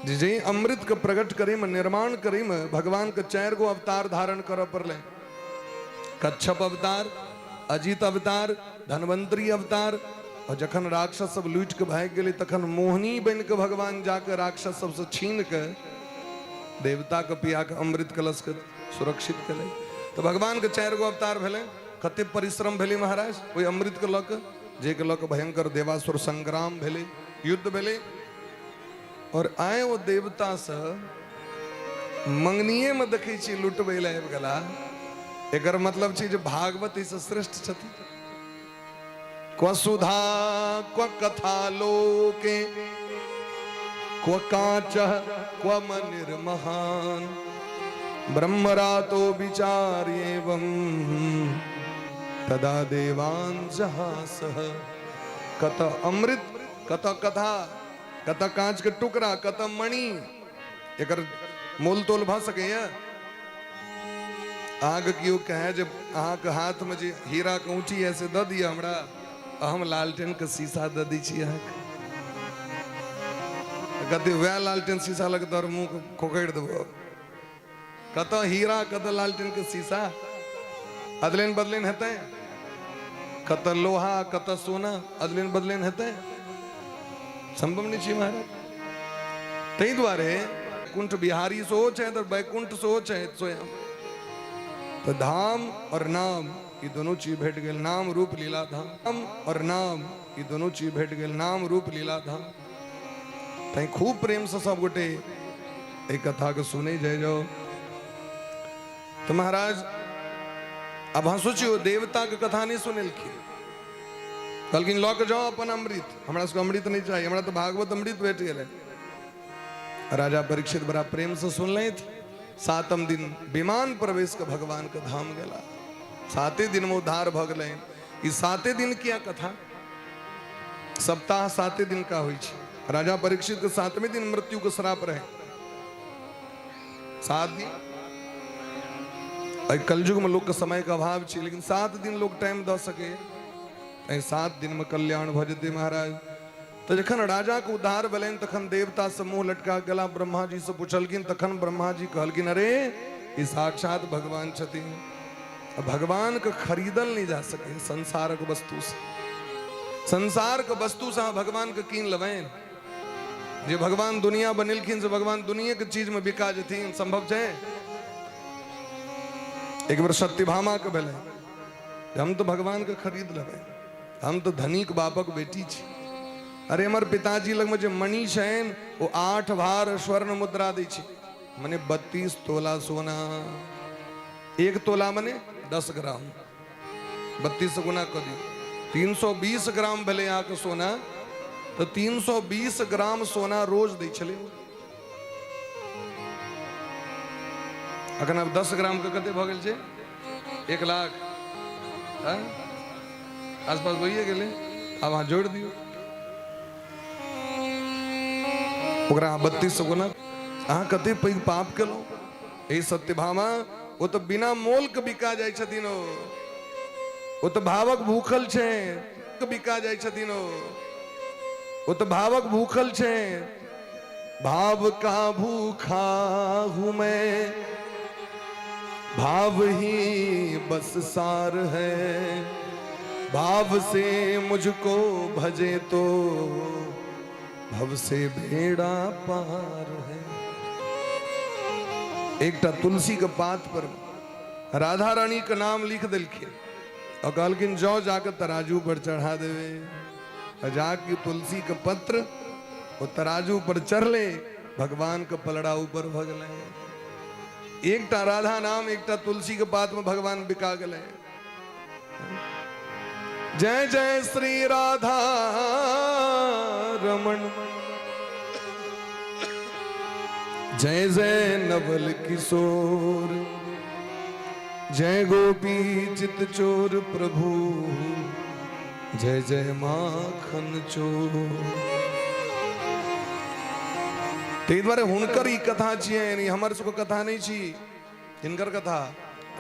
जे जे अमृत के प्रकट करे में, निर्माण करे में भगवान के 4 गो अवतार धारण करऽ पड़लै, कच्छप अवतार, अजित अवतार, धन्वंतरी अवतार, और जखन राक्षस सब लूटि के भागि गेलै तखन मोहिनी बनि के भगवान जाके राक्षस सबसँ छीन के देवता के पिया के अमृत कलश के सुरक्षित केलै। तऽ भगवान के 4 गो अवतार भेलै। कते परिश्रम भेलै महाराज ओहि अमृत के लऽ के, जे के लऽ के भयंकर देवासुर संग्राम भेलै, युद्ध भेलै। और आइ ओ देवता से मंगनिये में देखै छी लुटबै लए आबि गेला। एकर मतलब छै जे भागवत एहिसँ श्रेष्ठ छथिन। क्व सुधा क्व कथा लोके क्व कांच क्व मनिर्महान ब्रह्मरातो विचार एवं तदा देवान जहासह। कत अमृत, कत कथा, कत कांच के टुकड़ा, कत मणि, एकर मोल तोल भऽ सकैया? अहाँके केओ कहै जे अहाँके हाथमे जे हीराके औँठी यऽ से दऽ दिअ हमरा, आ हम लालटेनके शीशा दऽ दै छी अहाँके। कते वएह लालटेन शीशा लग तोहर मुँह खोखरि देबो। कतऽ हीरा कतऽ लालटेनके शीशा, अदलेन बदलेन हेतै? कतऽ लोहा कतऽ सोना, अदलेन बदलेन हेतै? संभव नहि छै महाराज। ताहि दुआरे कुंठ बिहारी सेहो छथि और वैकुंठ सेहो छथि स्वयं। तऽ धाम और नाम ई दुनू चीज भेट गेल, नाम रूप लीला धाम और नाम ई दुनू चीज भेट गेल, नाम रूप लीला धाम। तैं खूब प्रेमसँ सब गोटे एहि कथाके सुनै जाइ जाउ। तऽ महाराज आब अहाँ सोचियौ, देवताके कथा नहि सुनेलखिन, कहलखिन लऽ कऽ जाउ अपन अमृत, हमरा सबके अमृत नहि चाही, हमरा तऽ भागवत अमृत भेट गेलै। राजा परीक्षित बड़ा प्रेमसँ सुनलथि। सातम दिन विमान प्रवेश के भगवान के धाम गेला, साते दिन में उद्धार भऽ गेलनि। ई साते दिन किया कथा? सप्ताह साते दिन का होइ छै। राजा परीक्षित के सातवें दिन मृत्यु के श्राप रहे, 7 दिन। एहि कलयुग में लोक के समय के अभाव छै, लेकिन 7 दिन लोक टाइम दऽ सके, एहि 7 दिन में कल्याण भऽ जेतै महाराज। तऽ जखन राजा के उद्धार भेलनि तखन देवता सब मुँह लटका गेला, ब्रह्मा जी से पुछलखिन। तखन ब्रह्मा जी कहलखिन अरे ई साक्षात भगवान छथिन, भगवान के खरीदल नहीं जा सके संसारक वस्तु से। संसार के वस्तु से अहाँ भगवान के कीन लेबनि? जे भगवान दुनिया बनेलखिन से भगवान दुनिया के चीज में बिका जेथिन, संभव छै? एक बेर सत्यभामा के भेलै, हम तो भगवान के खरीद लेबै, हम तो धनिक बापक बेटी छी, अरे हमर पिताजी लगमे जे मणि छनि ओ 8 भार स्वर्ण मुद्रा दै छै, मने 32 तोला सोना, 1 तोला मने 10 ग्राम, 32 गुना कऽ दियौ, 320 ग्राम भेलै अहाँके सोना। तऽ 320 ग्राम सोना रोज दै छलै। अखन आब 10 ग्राम के कते भऽ गेल छै? 1 लाख आसपास भइए गेलै। आब अहाँ जोड़ि दियौ ओकरा, अहाँ 32 गुना, अहाँ कते पैघ पाप केलहुँ। हे सत्यभामा, ओ तऽ बिना मोल के बिका जाइ छथिन, ओ तऽ भावक भूखल छै, बिका जाइ छथिन, ओ तऽ भावक भूखल छै। भाव का भूखा हूं मैं, भाव ही बस सार है, भाव से मुझको भजे तो भव से बेड़ा पार है। एकटा तुलसी के पात पर राधा रानी के नाम लिख देलखिन और कहलखिन जाओ जाके तराजू पर चढ़ा देवे। और जाके तुलसी के पत्र वो तराजू पर चढ़ले, भगवान के पलड़ा ऊपर भ गेलै। एकटा राधा नाम, एकटा तुलसी के पात में भगवान बिका गेलै। जय जय श्री राधा रमण, जय जय नवल किशोर, जय गोपी चित चोर प्रभु, जय जय माखन चोर। ताहि दुआरे हुनकर ई कथा छियनि, ई हमर सबके कथा नहि छी। हिनकर कथा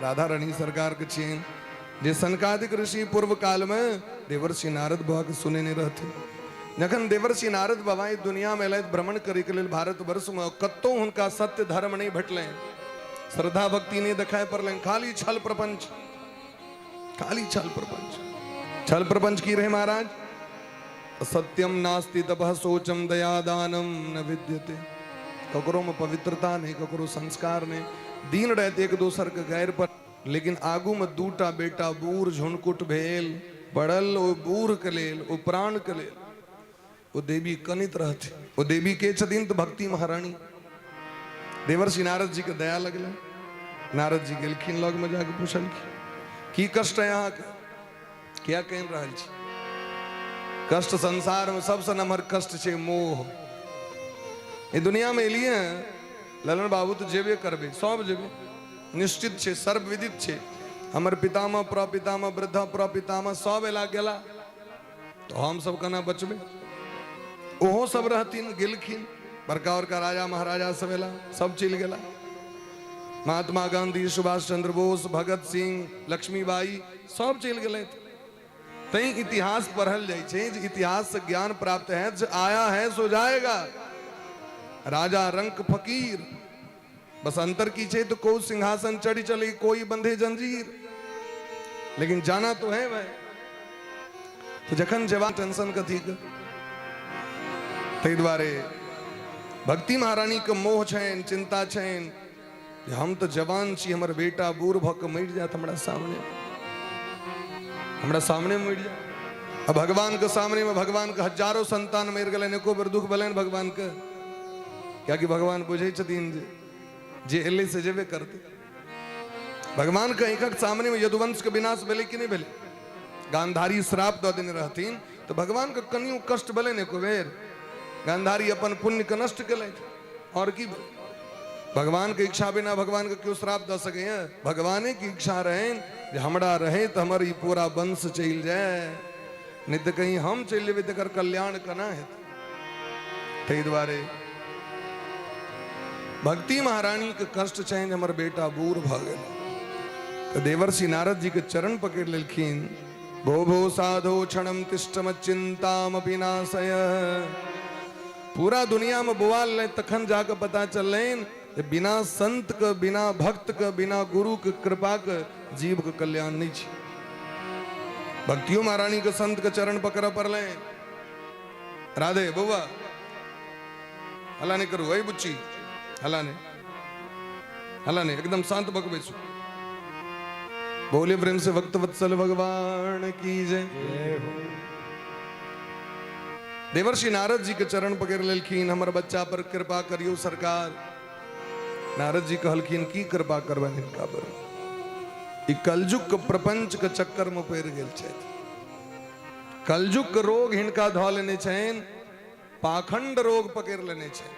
राधा रानी सरकार के छियनि, जे सनकादिक ऋषि पूर्व काल में देवर्षि नारद बाबा के सुनेने रहथिन। जखन देवर्षि नारद बाबा ई दुनिया में एलथि भ्रमण करे के लेल भारतवर्ष में, कतौ हुनका सत्य धर्म नहीं भेटलनि, श्रद्धा भक्ति नहीं देखाय पड़लनि, खाली छल प्रपंच, खाली छल प्रपंच। छल प्रपंच की रहे महाराज? सत्यम नास्ति तपः शोचम दया दानम न विद्यते। ककरो में पवित्रता नहीं, ककरो संस्कार नहीं, दिन रात एक दोसर के गैर पर। लेकिन आगू में दूटा बेटा बूढ़ झुनकुट भेल पड़ल, ओ बूढ़ के लेल, ओ प्राण के लेल ओ देवी कनित रहथि। ओ देवी के छथिन तऽ भक्ति महारानी। देवर्षि नारद जी के दया लगलै, नारद जी गेलखिन लग में जाके पुछलखिन की कष्ट है अहाँके, किया कहि रहल छी? कष्ट संसार में सबसे नमहर कष्ट छै मोह। ई दुनिया में एलिए ललन बाबू तो जेबे करबे, सब जेबे, निश्चित छै, सर्वविदित छै। हमर पितामह प्रपितामह वृद्ध प्रपितामह सब एला गेला, तो हम सब केना बचबे? ओहो सब रहथिन, गेलखिन, बड़का बड़का राजा महाराजा सब एला, सब चलि गेला। महात्मा गांधी, सुभाष चंद्र बोस, भगत सिंह, लक्ष्मीबाई सब चलि गेलथि। तैं इतिहास पढ़ल जाइ छै जे इतिहास से ज्ञान प्राप्त है, जे आया है सो जाएगा। राजा रंक फकीर, बस अंतर की छै तो कोई सिंहासन चढ़ी चली, कोई बंधे जंजीर, लेकिन जाना तो है वह। तो जखन जवान टेंशन कथी के, ताहि दुआरे भक्ति महारानी के मोह छनि, चिंता छनि जे हम तऽ जवान छी, हमर बेटा बूढ़ भऽ कऽ मरि जायत, हमरा सामने, हमरा सामने मरि जायत। आ भगवान के सामने में भगवान के हजारों संतान मरि गेलनि, एको बेर दुख भेलनि भगवान के? कियाकि भगवान बुझै छथिन जे जे एलै से जेबे करतै। भगवान के आँखिक सामने में यदुवंश के विनाश भेलै कि नहि भेलै? गांधारी श्राप दऽ देने रहथिन तऽ भगवान के कनियो कष्ट भेलै ने एको बेर? गांधारी अपन पुण्य के नष्ट केलथि, और की भेलै? भगवान के इच्छा बिना भगवान के केओ श्राप दऽ सकैए? भगवाने के इच्छा रहनि जे हमरा रहै तऽ हमर ई पूरा वंश चलि जाय, नहि तऽ कहीं हम चलि जेबै तऽ एकर कल्याण केना हेतै? ताहि दुआरे भक्ति महारानी के कष्ट छनि जे हमर बेटा बूढ़ भऽ गेल। तऽ देवर्षि नारद जी के चरण पकड़ि लेलखिन। भो भो साधो क्षणम तिष्ठम चिंतामपि नाशय। पूरा दुनिया में बोआल लें तखन जाके पता चललनि जे बिना संत के, बिना भक्त के, बिना गुरु के कृपा के जीव के कल्याण नहीं छै। भक्तियों महारानी के संत के चरण पकड़ पड़लनि। राधे बौआ, हल्ला नहीं करू, अय बुच्ची, हल्ला नहीं, हल्ला नहीं, एकदम शांत भऽ के बैसू। बोले प्रेम से भक्त वत्सल भगवान की जय। देवर्षि नारद जी के चरण पकड़ लेलखिन, हमर बच्चा पर कृपा करियो सरकार। नारद जी कहलखिन की कृपा करबनि हिनका पर? ई कलयुग के प्रपंच के चक्कर में पड़ि गेल छथि। कलयुग के रोग हिनका धऽ लेने छनि, पाखंड रोग पकड़ि लेने छनि।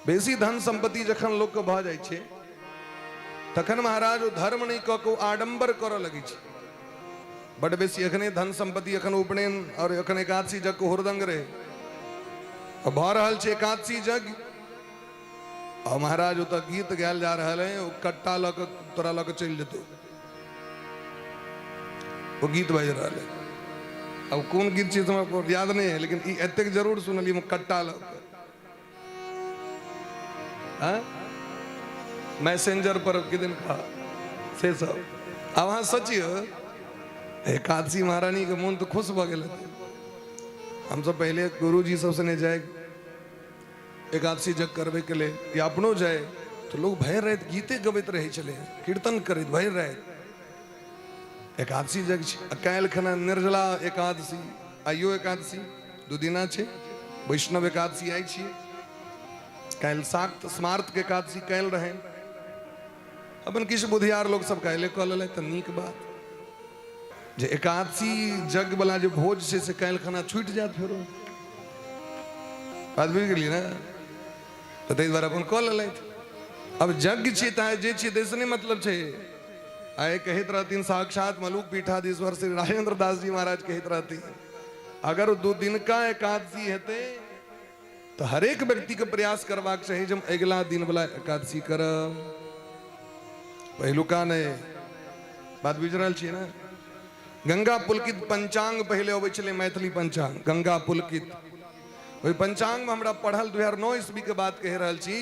बेसी धन संपत्ति जखन लोक के भऽ जाइ छै तखन महाराज ओ धर्म नहि कऽ कऽ आडम्बर करऽ लगै छै। बड बेसी एखने धन संपत्ति, एखन उपनयन और एखन एकादशी जग के हुरदंग रहे, भऽ रहल छै एकादशी जग आ महाराज ओतऽ गीत गायल जा रहल है, ओ कट्टा लऽ कऽ तोरा लऽ कऽ चलि जेतौ, ओ गीत बाजि रहल है। अब कोन गीत छै हमरा याद नहि है, लेकिन ई एतेक जरूर सुनलियै, कट्टा लऽ कऽ मैसेंजर पर किदिन का से सब। आब अहाँ सोचियौ, एकादशी महारानी के मोन तऽ खुश भऽ गेल हेतै। हमसब पहिले गुरुजी सब सने जाय एकादशी जग करबै के लेल या अपनो जाय तऽ लोग भरि राति गीते गबैत रहै छलै, कीर्तन करैत भरि राति। एकादशी जग छै आ काल्हि खना निर्जला एकादशी, आइयो एकादशी, दू दिना छै। वैष्णव एकादशी आइ छियै, काल्हि शाक्त स्मार्त के एकादशी काल्हि रहै। अपन किछु बुधियार लोग सब काल्हि कऽ लेलथि तऽ नीक बात जे एकादशी जग वाला जे भोज छै से काल्हि खाना छूटि जायत फेरो। बात बुझि गेलियै ने? तऽ ताहि दुआरे अपन कऽ लेलथि। अब यज्ञ छियै तऽ जे छियै ताहिसँ नहि मतलब छै। आइ कहैत रहथिन साक्षात मलुक पीठाधीश्वर श्री राजेंद्र दास जी महाराज, कहैत रहथिन अगर दू दिनका एकादशी हेतै तऽ हरेक व्यक्तिके प्रयास करबाक चाही जे हम अगिला दिन वाला एकादशी करब, पहिलुका नहि। बात बुझि रहल छियै ने? गंगा पुलकित पंचांग पहिले अबै छलै, मैथिली पंचांग गंगा पुलकित। ओहि पंचांगमे हमरा पढ़ल 2009 ईस्वीके बात कहि रहल छी,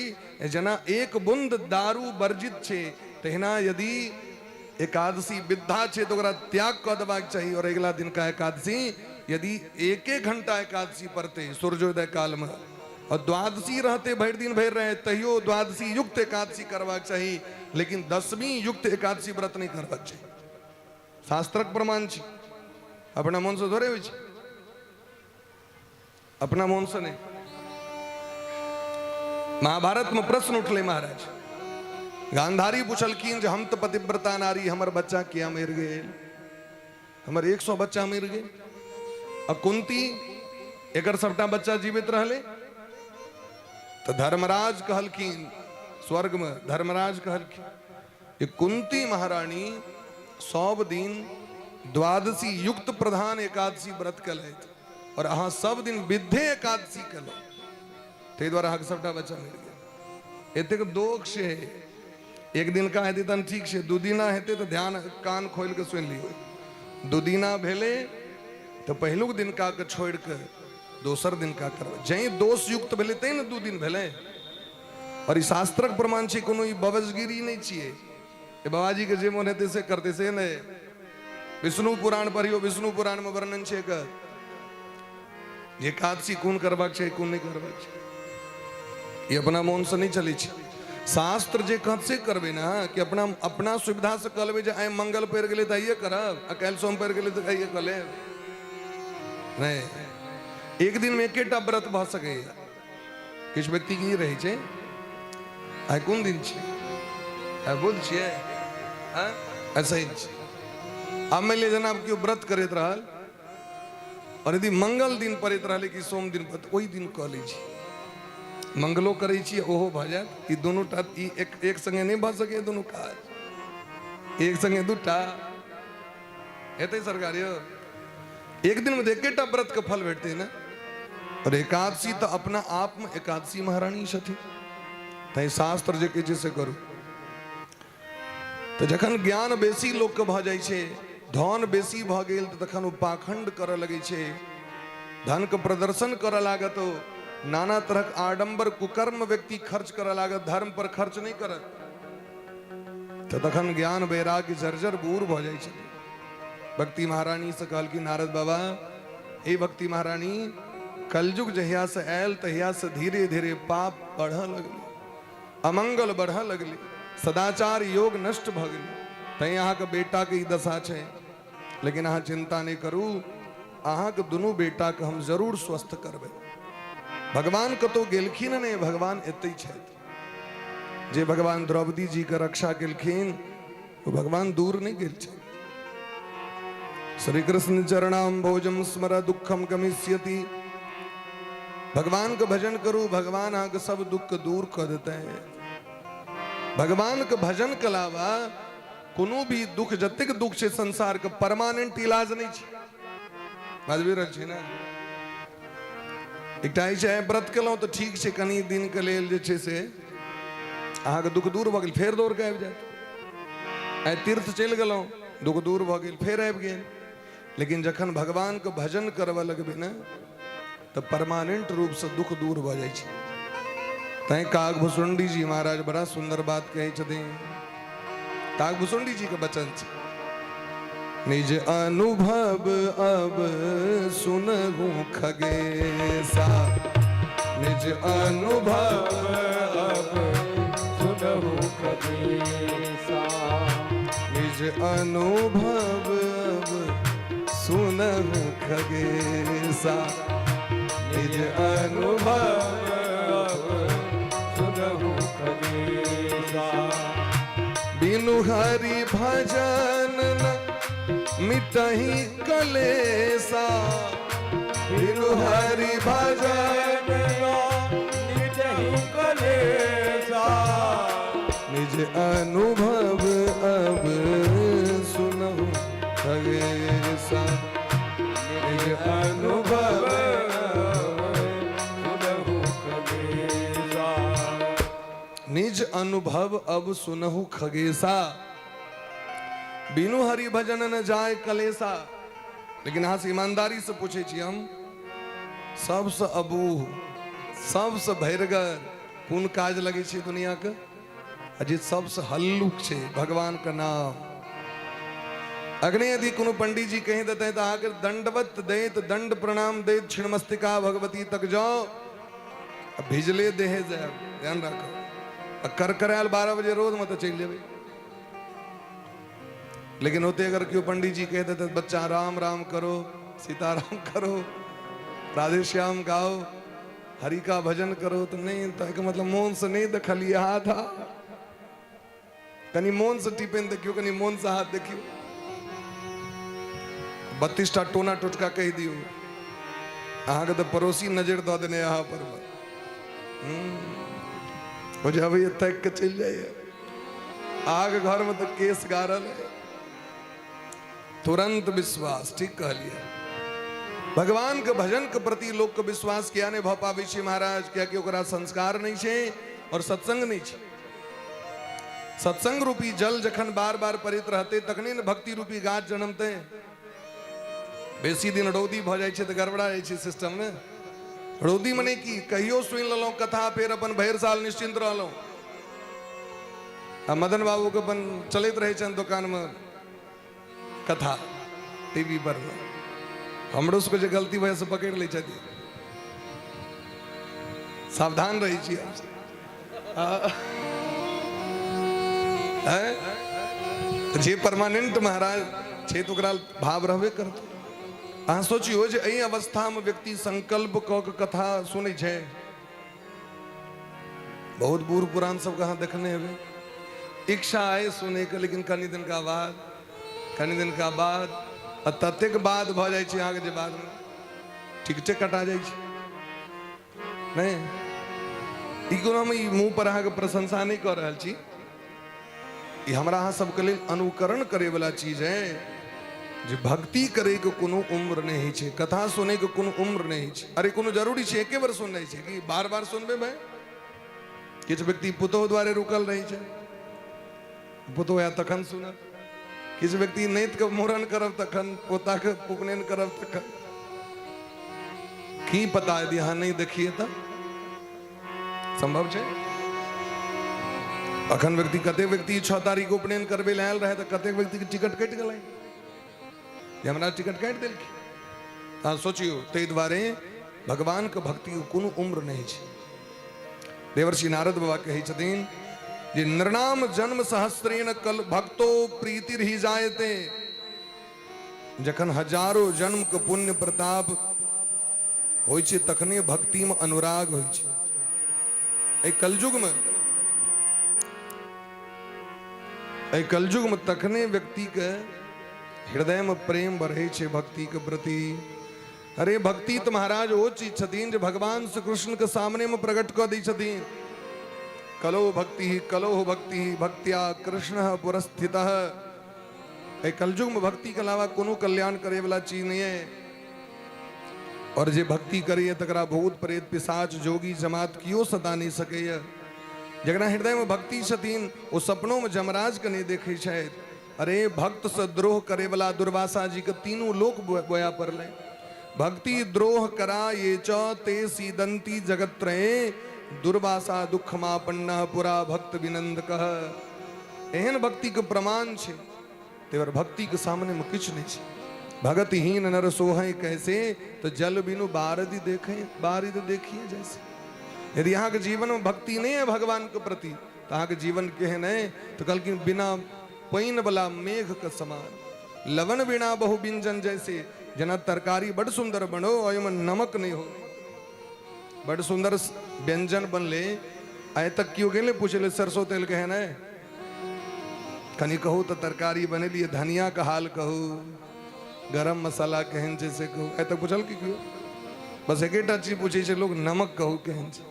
जेना एक बूंद दारू वर्जित छै तहिना यदि एकादशी विद्धा छै तऽ ओकरा त्याग कऽ देबाक चाही और अगिला दिनका एकादशी यदि एक एक घंटा एकादशी पड़तै सूर्योदय कालमे और द्वादशी रहते भरि दिन भरि रहे तहियो द्वादशी युक्त एकादशी करबाक चाही, लेकिन दसवीं युक्त एकादशी व्रत नहि करबाक चाही। शास्त्रक प्रमाण छी, अपना मोनसँ थोड़े होइ छै, अपना मोनसँ नहि। महाभारतमे प्रश्न उठलै महाराज, गांधारी पुछलखिन जे हम तऽ पतिव्रता नारी, हमर बच्चा किया मरि गेल? हमर 100 बच्चा मरि गेल आ कुंती एकर सबटा बच्चा जीवित रहलै। तऽ धर्मराज कहलखिन, स्वर्गमे धर्मराज कहलखिन जे कुंती महारानी सब दिन द्वादशी युक्त प्रधान एकादशी व्रत केलथि और अहाँ सब दिन विद्धे एकादशी केलहुँ, ताहि दुआरे अहाँके सबटा बच्चा मरि गेल। एतेक दोष छै। एक दिन का हेतै तहन ठीक छै, 2 दिना हेतै तऽ ध्यान कान खोलि कऽ सुनि लियौ। 2 दिना भेलै तऽ पहिलुक दिनका के छोड़ि कऽ दोसर दिनका करबै। जै दोष युक्त भेलै तै ने 2 दिन भेलै। और ई शास्त्रक प्रमाण छै, कोनो ई बबजगिरी नहि छियै। ए बाबाजी के जे मोन हेतै से करतै, से नहि। विष्णु पुराण पढ़ियौ, विष्णु पुराण में वर्णन छै एकर जे एकादशी कोन करबाक छै कोन नहि करबाक छै। ई अपना मोन से नहि चलै छै। शास्त्र जे कहत से करबै ने, कि अपना अपना सुविधा से कऽ लेबै जे आइ मंगल पड़ि गेलै तऽ आइए करब आ काल्हि सोम पड़ि गेलै तऽ आइए कऽ लेब। नहि, एक दिन मे एकेटा व्रत भऽ सकैए। किछु व्यक्ति की रहै छै, आइ कोन दिन छै, आइ बुध छियै, आइ शनि छै। आब मानि लिअ जेना केओ व्रत करैत रहल और यदि मंगल दिन पड़ैत रहलै कि सोम दिन पर, तऽ ओहि दिन कऽ लै छी, मंगलो करै छी ओहो भऽ जायत। ई दुनू टा ई एक संगे नहि भऽ सकैए, दुनू काज एक संगे दूटा हेतै सरकार यौ? एक दिन में तऽ एकेटा व्रत के फल भेटतै ने। और एकादशी तऽ अपना आप में एकादशी महारानी छथिन, तैं शास्त्र जे कहै छै से करू। तऽ जखन ज्ञान बेसी लोकके भऽ जाइ छै, धन बेसी भऽ गेल, तऽ तखन ओ पाखंड करऽ लगै छै, धनके प्रदर्शन करऽ लागत, ओ नाना तरहक आडम्बर कुकर्म व्यक्ति खर्च करऽ लागत, धर्म पर खर्च नहि करत, तऽ तखन ज्ञान वैराग्य जर्जर बूढ़ भऽ जाइ छै। भक्ति महारानी से कहलखिन नारद बाबा, हे भक्ति महारानी, कलयुग जहिया से आयल तहिया से धीरे धीरे पाप बढ़ऽ लगलै, अमंगल बढ़ऽ लगलै, सदाचार योग नष्ट भऽ गेलै, तैं अहाँके बेटाके ई दशा छै। लेकिन अहाँ चिंता नहि करू, अहाँके दुनू बेटाके हम जरूर स्वस्थ करबै। भगवान कतहु गेलखिन नहि, भगवान एतै छथि। जे भगवान द्रौपदी जी के रक्षा केलखिन ओ भगवान दूर नहि गेल छथि। श्री कृष्ण चरणाम भोजम स्मर दुखम गमिष्यति। भगवान के भजन करू, भगवान अहाँके सब दुख के दूर कऽ देते। भगवान के भजन के अलावा कोनो भी दुख, जतेक दुख छै संसार के, परमानेंट इलाज नहि छै। बाजबे रहल छी ने। एकटा ई छै व्रत केलहुँ तऽ ठीक छै, कनि दिन के लेल जे छै से अहाँके दुख दूर भऽ गेल, फेर दौड़ के आबि जायत। आइ तीर्थ चलि गेलहुँ, दुख दूर भऽ गेल, फेर आबि गेल। लेकिन जखन भगवान के भजन करबऽ लगबै ने तऽ परमानेंट रूपसँ दुख दूर भऽ जाइ छै। तैं काकभूषुंडी जी महाराज बड़ा सुंदर बात कहै छथिन। काकभूषुंडी जी के वचन छै, निज अनुभव अब सुनहु खगेसा, निज अनुभव अब सुनहु खगेसा, निज अनुभव अब सुनहु खगेसा, निज अनुभव अब सुनहु खगेसा। बिनु हरि भजन न मिटहि कलेसा, बिनु हरि भजन न मिटहि कलेसा, निज अनुभव अब सुनहु खगेसा, निज अनुभव सुनहु खगेसा, निज अनुभव अब सुनहु खगेसा, बिनु हरि भजन न जाय कलेसा। लेकिन अहाँ से ईमानदारी से पूछे छी हम, सबसे अबूह सबसे भरिगर कोन काज लगे छै दुनिया के? आ जे सबसे हल्लुक छै भगवान के नाम। अग्नि यदि कोनो पंडित जी कहि देते तऽ अहाँके दंडवत दैत दंड प्रणाम दैत छिन्नमस्तिका भगवती तक जाओ, आ भिजले देहे जायब, ध्यान राखब। आ करकरायल 12 बजे रोज में तऽ चलि जेबै। लेकिन होते अगर केओ पंडित जी कह देते बच्चा राम राम करो, सीताराम करो, राधे श्याम गाओ, हरि का भजन करो, तो नहीं, तो एकर मतलब मोन से नहीं देखलिए हाथ, कनी मोन से टिपेन देखियो, कनी मोन से हाथ देखियो। 32 टा टोना टोटका कहि दियो, अहाँके तऽ पड़ोसी नजर दऽ देने अहाँ पर। ओ जे अबैया ताकि के चलि जाइए, अहाँके घरमे तऽ केस गाड़ल है। तुरंत विश्वास, ठीक कहलिए। भगवान के भजन के प्रति लोक के विश्वास किया नहीं भऽ पाबै छै महाराज? कियाकि ओकरा संस्कार नहीं छै और सत्संग नहीं छै। सत्संग रूपी जल जखन बार बार पड़ैत रहतै तखने ने भक्ति रूपी गाछ जनमतै। बेसी दिन रौदी भऽ जाइ छै तऽ गड़बड़ा जाइ छै सिस्टममे। रौदी मने की, कहियो सुनि लेलहुँ कथा, फेर अपन भरि साल निश्चिन्त रहलहुँ। आ मदन बाबूके अपन चलैत रहै छनि दोकानमे कथा टीवी पर मे। हमरो सबके जे गलती भऽ से पकड़ि लै छथिन, सावधान रहै छी हमसब। जे परमानेंट महाराज छै तऽ ओकरा भाव रहबे करतै। अहाँ सोचियौ जे एहि अवस्थामे व्यक्ति संकल्प कऽ कऽ कथा सुनै छै। बहुत बूढ़ पुरान सबके अहाँ देखने हेबै, इच्छा अइ सुनैके, लेकिन कनि दिनका बाद, कनि दिनका बाद, आ ततेक बाद भऽ जाइ छै अहाँके जे बादमे टिकटे कटा जाइ छै। नहि, ई कोनो हम ई मुँह पर अहाँके प्रशंसा नहि कऽ रहल छी, ई हमरा अहाँ सबके लेल अनुकरण करैवला चीज है जे भक्ति करैके कोनो उम्र नहि होइ छै, कथा सुनैके कोनो उम्र नहि होइ छै। अरे कोनो जरूरी छै एके बेर सुननाइ छै कि बार बार सुनबै भाय? किछु व्यक्ति पुतोहु दुआरे रुकल रहै छै, पुतोहु आयत तखन सुनत। किछु व्यक्ति नातिके मूड़न करब तखन, पोताके उपनयन करब तखन। की पता यदि अहाँ नहि देखिए तऽ संभव छै? अखन व्यक्ति कतेक व्यक्ति 6 तारीख उपनयन करबै लए आयल रहै तऽ कतेक व्यक्तिके टिकट कटि गेलै जे हमरा टिकट काटि देलखिन। अहाँ सोचियौ, ताहि दुआरे भगवानके भक्तिके कोनो उम्र नहि छै। देवर्षि नारद बाबा कहै छथिन जे नृणाम जन्म सहस्रेण कल भक्तो प्रीतिर ही जायते। जखन हजारो जन्म के पुण्य प्रताप होइ छै तखने भक्ति में अनुराग होइ छै। एहि कलयुग में, एहि कलयुग में तखने व्यक्ति के हृदय में प्रेम बढ़े छै भक्ति के प्रति। अरे भक्ति तो महाराज ओ चीज छथिन जे भगवान श्री कृष्ण के सामने में प्रकट कऽ दै छथिन। कलो भक्ति ही कलो भक्ति ही भक्त्या कृष्ण पुरस्थित। एहि कलयुग में भक्ति के अलावा कोनो कल्याण करे वाला चीज नहीं है। और जे भक्ति करैए तकरा भूत प्रेत पिशाच जोगी जमात कियो सता नहीं सकैए। जकरा हृदय में भक्ति छथिन ओ सपनों में जमराज के नहीं देखै छथि। अरे भक्त से द्रोह करे वाला दुर्वासा जी के तीनों लोक बोया पड़लै। भक्ति द्रोह करा ये च ते सीदंती जगत्रये दुर्वासा दुखमापन्न पुरा भक्त विनंद कह। एहन भक्ति के प्रमाण छै, तेवर भक्ति के सामने में किछु नहीं छै। भगतहीन नर सोहै कैसे तो जल बिनु बारदि देखे बारिद देखिए जैसे। यदि अहाँ के जीवन में भक्ति नहीं है भगवान के प्रति तो अहाँ के जीवन केहन है तो कहलखिन बिना पानि वाला मेघ के समान, लवण बिना बहु व्यंजन जैसे। जेना तरकारी बड़ सुंदर बनो ओहिमे नमक नहीं हो, बड़ सुंदर व्यंजन बनले, आइ तक केओ गेलै पूछले सरसों तेल केहन है? कनि कहू तऽ तरकारी बनेलियै धनिया के हाल कहू, गरम मसाला केहन छै से कहू, आइ तक पूछल की केओ? बस एकेटा चीज पूछै छै लोक, नमक कहू केहन छै।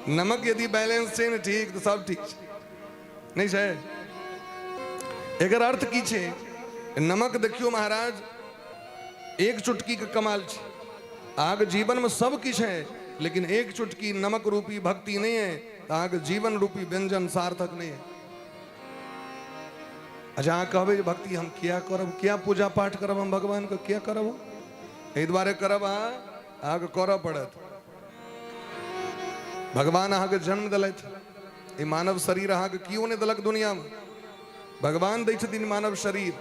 नमक यदि बैलेंस छै ने ठीक तऽ सब ठीक छै, नहि छै? एकर अर्थ की छै? नमक देखियौ महाराज एक चुटकी के कमाल छै। अहाँके जीवन में सब किछु है लेकिन एक चुटकी नमक रूपी भक्ति नहीं है तो अहाँके जीवन रूपी व्यंजन सार्थक नहीं है। अच्छा अहाँ कहबै जे भक्ति हम किया करब, किया पूजा पाठ करब, हम भगवान के किया करब? एहि दुआरे करब अहाँ, अहाँके करऽ पड़त। भगवान अहाँके जन्म देलथि, ई मानव शरीर अहाँके केओ नहि देलक दुनिया में, भगवान दै छथिन मानव शरीर।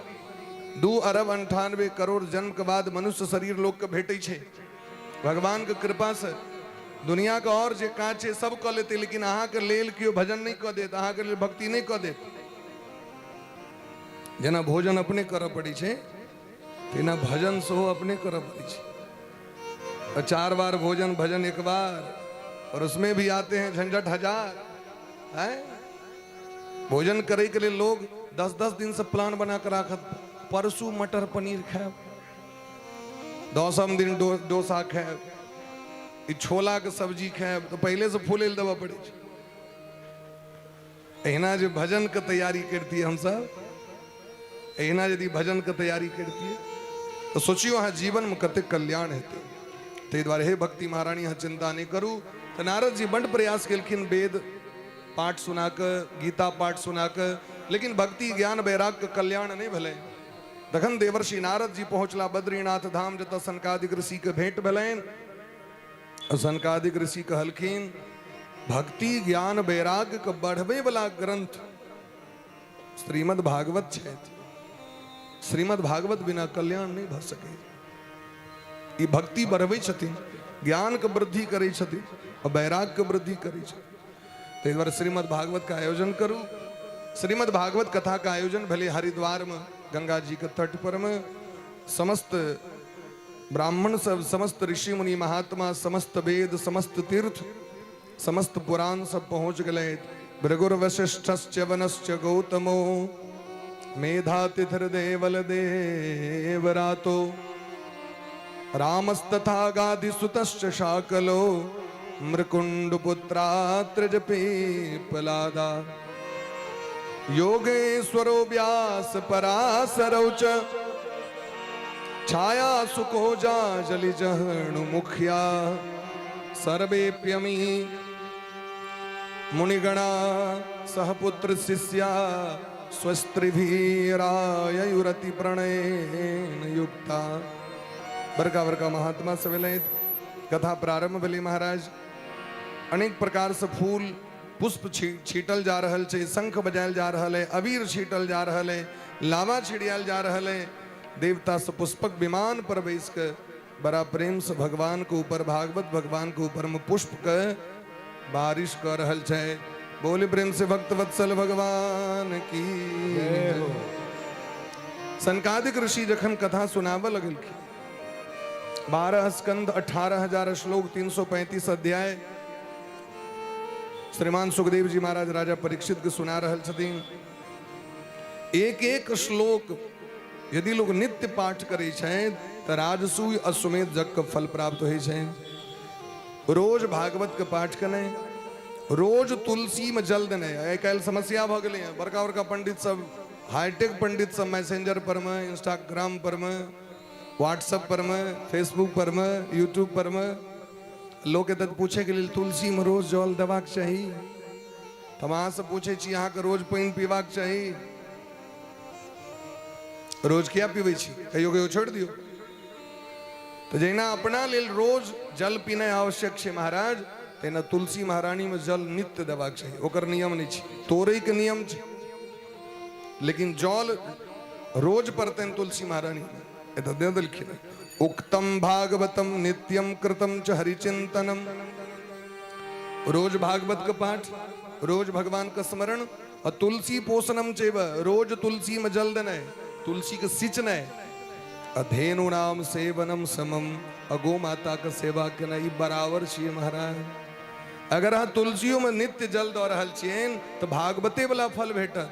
2 अरब 98 करोड़ जन्म के बाद मनुष्य शरीर लोक के भेटै छै भगवान के कृपा से। दुनिया के और जे काज छै सब कऽ लेतै, लेकिन अहाँके लेल केओ भजन नहि कऽ देत, अहाँके लेल भक्ति नहि कऽ देत। जेना भोजन अपने करऽ पड़ै छै तेना भजन सेहो अपने करऽ पड़ै छै। और 4 बार भोजन, भजन 1 बार, और उसमें भी आते हैं झंझट हजार। है भोजन करे के लिए लोग 10-10 दिन से प्लान बना कर राखत, परसू मटर पनीर खाएब, 10म दिन डोसा खाएब, ई छोला के सब्जी खाएब, तो पहले से फूले लए देबऽ पड़ै छै। एहिना जे भजन के तैयारी करतियै हमसब, एहिना यदि भजन के तैयारी करतियै तो सोचियो अहाँ जीवन में कतेक कल्याण हेतै। ताहि दुआरे हे भक्ति महारानी अहाँ चिंता नहीं करू। तो नारद जी बड्ड प्रयास केलखिन वेद पाठ सुना कऽ, गीता पाठ सुना कऽ, लेकिन भक्ति ज्ञान वैराग्य कल्याण नहि भेलै। तखन देवर्षि नारद जी पहुँचला बद्रीनाथ धाम, जतऽ सनकादिक ऋषिके भेंट भेलनि। सनकादिक ऋषि कहलखिन, भक्ति ज्ञान वैराग्य के बढ़बै वाला ग्रंथ श्रीमद् भागवत छथि। श्रीमद् भागवत बिना कल्याण नहि भऽ सकै। ई भक्ति बढ़बै छथिन, ज्ञान के वृद्धि करै छथिन आ वैराग्य के वृद्धि करै छथिन। ताहि दुआरे श्रीमद् भागवत के आयोजन करू। श्रीमद् भागवत कथा के आयोजन भेलै हरिद्वार में, गंगा जी के तट पर में। समस्त ब्राह्मण सब, समस्त ऋषि मुनि महात्मा, समस्त वेद, समस्त तीर्थ, समस्त पुराण सब पहुंच गए। भृगुर वशिष्ठश्च वनश्च गौतमो मेधातिथिर्देवल देवरातो रामस्तथा गाधिसुतश्च शाकलो मृकुण्डपुत्रात्रज पीपलादा योगेश्वरो व्यास पराशरौ च छाया सुको जाजलि जहणु मुखिया सर्वेप्यमी मुनिगणा सहपुत्र शिष्या स्वस्त्रिभीराययुरति प्रणयेन युक्ता। बड़का बड़का महात्मा सब एलथि। कथा प्रारंभ भेलै महाराज। अनेक प्रकार से फूल पुष्प छीटल जा रहल छै, शंख बजायल जा रहल है, अबीर छीटल जा रहल है, लावा छिड़ियाल जा रहल है। देवता से पुष्पक विमान पर बैस के बड़ा प्रेम से भगवान के ऊपर, भागवत भगवान के ऊपर में पुष्प के बारिश कर रहल छै। बोले प्रेम से भक्त वत्सल भगवान की जय हो। सनकादिक ऋषि जखन कथा सुनाबऽ लगलखिन, 12 स्कंद, 18,000 श्लोक, 335 अध्याय श्रीमान सुखदेव जी महाराज राजा परीक्षित के सुना रहल छथिन। एक एक श्लोक यदि लोग नित्य पाठ करै छै तऽ राजसूय अश्वमेध यज्ञ के फल प्राप्त होइ छै। रोज भागवत के पाठ केनाइ, रोज तुलसी में जल देनाइ। आइ काल्हि समस्या भऽ गेलै हँ, बड़का बड़का पंडित सब, हाईटेक पंडित सब मैसेंजर पर में, इंस्टाग्राम पर में, व्हाट्सएप पर में, फेसबुक पर में, यूट्यूब पर में लोक एतऽ पूछे के लेल तुलसी में रोज जल देबाक चाही। तऽ हम अहाँसँ पूछै छी, अहाँके रोज पानि पीबाक चाही? रोज किया पीबै छी? कहियो कहियो छोड़ि दियौ। तऽ जहिना अपना लेल रोज जल पीनाइ आवश्यक छै महाराज, तहिना तुलसी महारानीमे जल नित्य देबाक चाही। ओकर नियम नहि छै, तोड़ैके नियम छै, लेकिन जल रोज पड़तनि तुलसी महारानी। एतऽ दे देलखिन, उक्तम भागवतम नित्यम कृतम च हरिचिंतनम। रोज भागवत के पाठ, रोज भगवान के स्मरण और तुलसी पोषणम चैव, रोज तुलसी में जल देनाइ, तुलसी के सिंचनाइ, अधेनु नाम सेवनम समम, आ गो माता के सेवा केनाइ, ई बराबर छियै महाराज। अगर अहाँ तुलसियो में नित्य जल दऽ रहल छियनि तऽ भागवते वाला फल भेटत।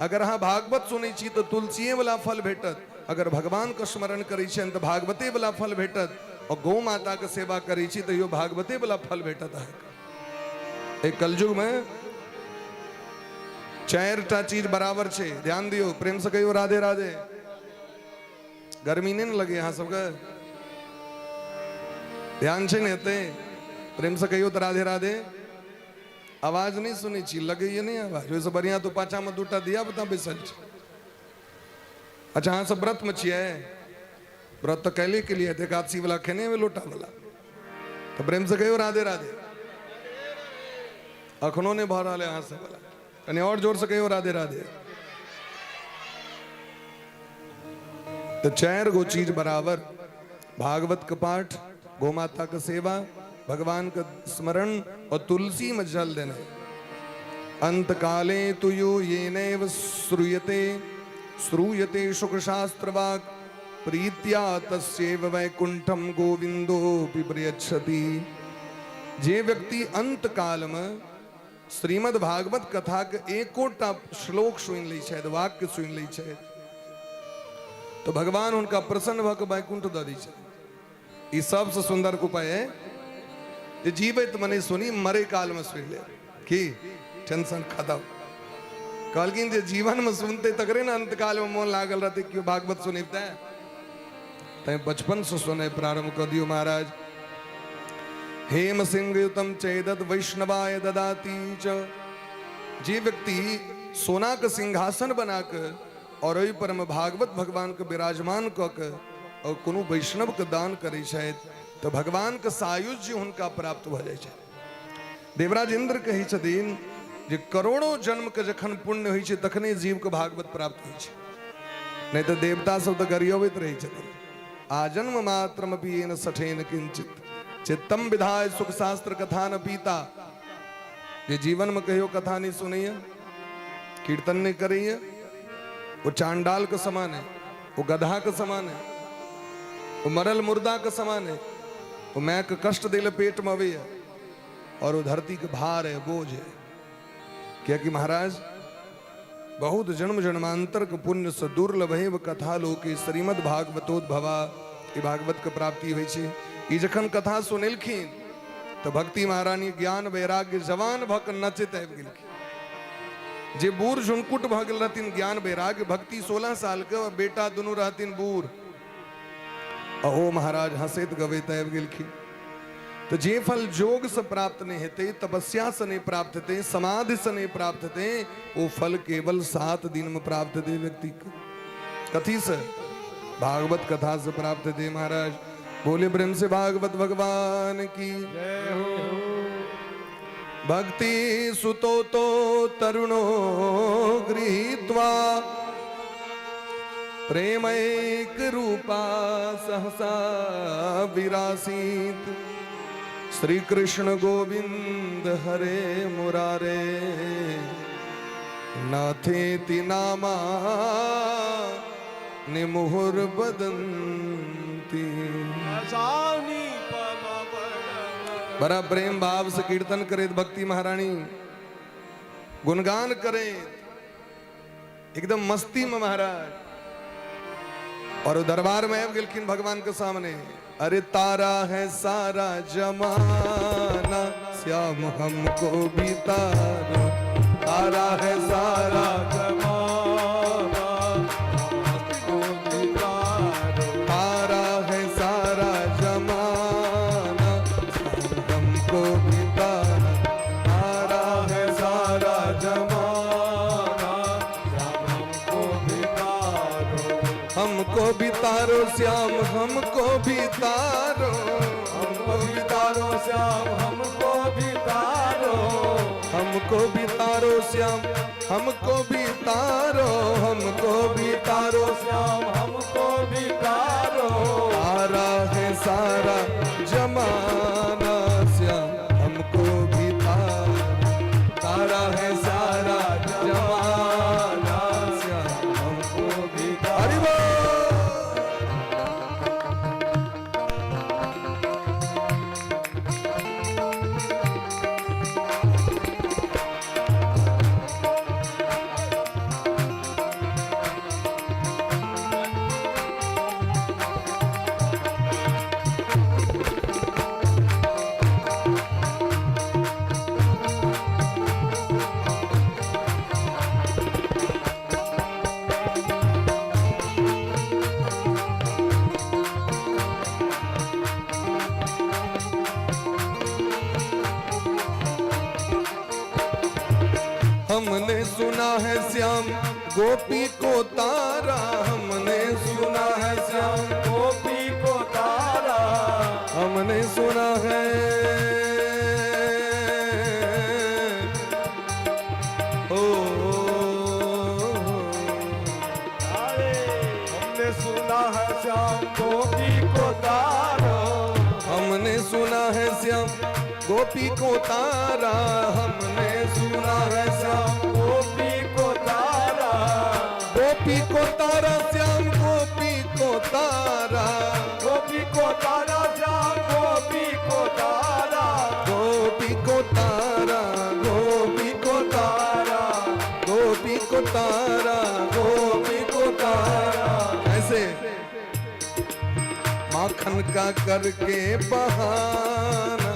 अगर अहाँ भागवत सुनै छी तऽ तुलसिए वाला फल भेटत। अगर भगवान के स्मरण करै छियनि तऽ भागवते वाला फल भेटत। और गौ माता के सेवा करै छी तैयो भागवते वाला फल भेटत अहाँके। एहि कलयुग में चारिटा चीज बराबर छै, ध्यान दियौ, प्रेम से कहियौ राधे राधे। गर्मी नहि ने लगे अहाँ सबके? ध्यान छै ने एते? प्रेम से कहियौ तऽ राधे राधे। आवाज नहि सुनै छी, लगैए नहि आवाज। ओहिसँ बढ़िआँ तऽ पाछाँमे दूटा धिया पुता बैसल छै। अच्छा, अहाँ सब व्रतमे छियै? व्रत तऽ काल्हि के लिए, एकादशी वाला खेने हेबै लोटा वाला। तऽ प्रेम से कहियौ राधे राधे। अखनो नहि भऽ रहल है अहाँ सब वाला, कनि और जोर से कहियौ राधे राधे। तऽ चारि गो चीज बराबर, भागवत के पाठ, गौ माता के सेवा, भगवान के स्मरण और तुलसी में जल देना। अंत काले तु यो येनैव श्रूयते श्रूयते शुकशास्त्र वाक् प्रीत्या तस्यैव वैकुंठम गोविंदोपि प्रयच्छति। जे व्यक्ति अंत काल में श्रीमद् भागवत कथा के एकोटा श्लोक सुनि लै छथि, वाक्य सुनि लै छथि, तऽ भगवान हुनका प्रसन्न भऽ कऽ वैकुंठ दऽ दै छथि। ई सबसँ सुन्दर उपाय है जे जीवैत मने सुनी, मरे काल में सुनि ले, की टेंशन खत्म। कहलखिन जे जीवन में सुनते तकरे ने अंतकाल में मोन लागल रहते केओ भागवत सुनिते। तैं बचपन से सुने प्रारंभ कर दियो महाराज। हेम सिंह युतम चेदत वैष्णवाय ददाति च। जे व्यक्ति सोना के सिंहासन बना के और ओहि पर में भागवत भगवान के विराजमान कऽ के और कोनो वैष्णव के दान करै छथि तऽ भगवान के सायुज्य हुनका प्राप्त भऽ जाइ छै। देवराज इंद्र कहै छथिन जे करोड़ों जन्म के जखन पुण्य होइ छै तखने जीव के भागवत प्राप्त होइ छै, नहीं तऽ देवता सब तऽ गरियबैत रहै छथिन। आजन्म मात्रमपि येन सठेन किंचित चित्तम विधाय सुख शास्त्र कथा न पीता। जे जीवन में कहियो कथा नहीं सुनैया, कीर्तन नहीं करैया, वो चांडाल के समान है, वो गधा के समान है, वो मरल मुर्दा के समान है, वो मैं के कष्ट दिल पेट में अबैया और वो धरती के भार है, बोझ है। क्योंकि महाराज बहुत जन्म जन्मांतर के पुण्य से दुर्लभ है कथा लोके श्रीमद् भागवतोद्भवा, ई भागवत के प्राप्ति होइ छै। ई जखन कथा सुनेलखिन तऽ भक्ति महारानी ज्ञान वैराग्य जवान भऽ कऽ नचैत आबि गेलखिन। जे बूढ़ झुनकुट भऽ गेल रहथिन ज्ञान वैराग्य भक्ति 16 साल के बेटा दुनू रहथिन बूढ़, आ ओ महाराज हंसैत गबैत आबि गेलखिन। तो जे फल योग से प्राप्त नहीं हेतै, तपस्या से नहीं प्राप्त हेतै, समाधि से नहीं प्राप्त हेतै, वो फल केवल 7 दिन में प्राप्त हेतै व्यक्ति के। कथी से? भागवत कथा से प्राप्त हेतै महाराज। बोले प्रेम से भागवत भगवान की जय हो। भक्ति सुतो तो तरुणो गृहीत्वा प्रेम एक रूपा सहसा विरासीत। श्री कृष्ण गोविंद हरे मुरारे नाथेति नामा निमुहुर बदंती। बड़ा प्रेम भाव से कीर्तन करे भक्ति महारानी, गुणगान करे एकदम मस्ती में महाराज। और दरबार में आबि गेलखिन भगवान के सामने। अरे तारा है सारा जमाना श्याम हमको भी तारो, तारा है सारा जमाना हमको भी तारो, तारा है सारा जमाना श्याम हमको भी तारो, तारा है सारा जमाना श्याम हमको भी तारो, हमको भी तारो श्याम हमको भी तारो, हमको भी तारो श्याम हमको भी तारो, हमको भी तारो श्याम हमको भी तारो, हमको भी तारो श्याम हमको भी तारो, तारा है सारा जमाना श्याम हमको भी तारो, तारा है सारा जमाना श्याम हमको भी तारो। हरि बोल। हमने सुना है श्याम गोपी को तारा, हमने सुना है श्याम गोपी को तारा, हमने सुना है ओ, हमने सुना है श्याम गोपी को तारा, हमने सुना है श्याम गोपी को तारा, हमने सुना है श्याम गोपी को तारा, गोपी को तारा श्याम गोपी को तारा, गोपी को तारा श्याम गोपी को तारा, गोपी को तारा, गोपी को तारा, गोपी को तारा, गोपी को तारा। ऐसे माखन का करके बहाना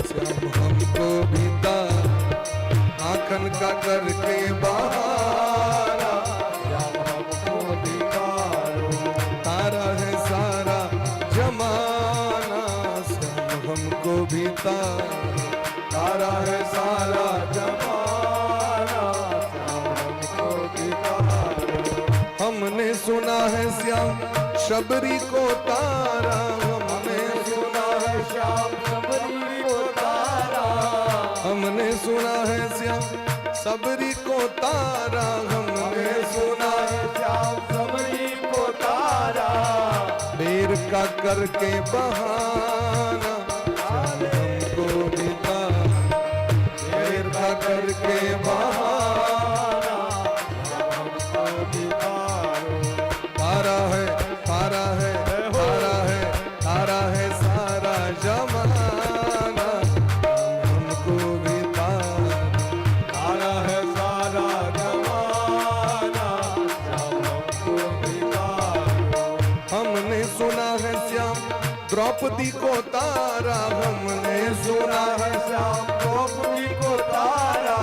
श्याम हमको भी तारा, माखन का करके बहाना श्याम हमको भी तारो, तारा है सारा जमाना श्याम हमको भी तारो, तारा है सारा जमाना सुना है श्याम शबरी को तारा, हमने सुना है श्याम शबरी को तारा, हमने सुना है श्याम सबरी को तारा, हमने सुना है श्याम शबरी को तारा। बेर का करके बहाना श्याम हमको भी तारा, बेर का करके बहाना हमको भी तारो। तारा है तारा है तारा है तारा है सारा जमाना, हमको भी तारा। तारा है सारा जमाना, श्याम हमको भी तारो। हमने सुना है श्याम द्रौपदी को तारा, हमने सुना है श्याम द्रौपदी को तारा,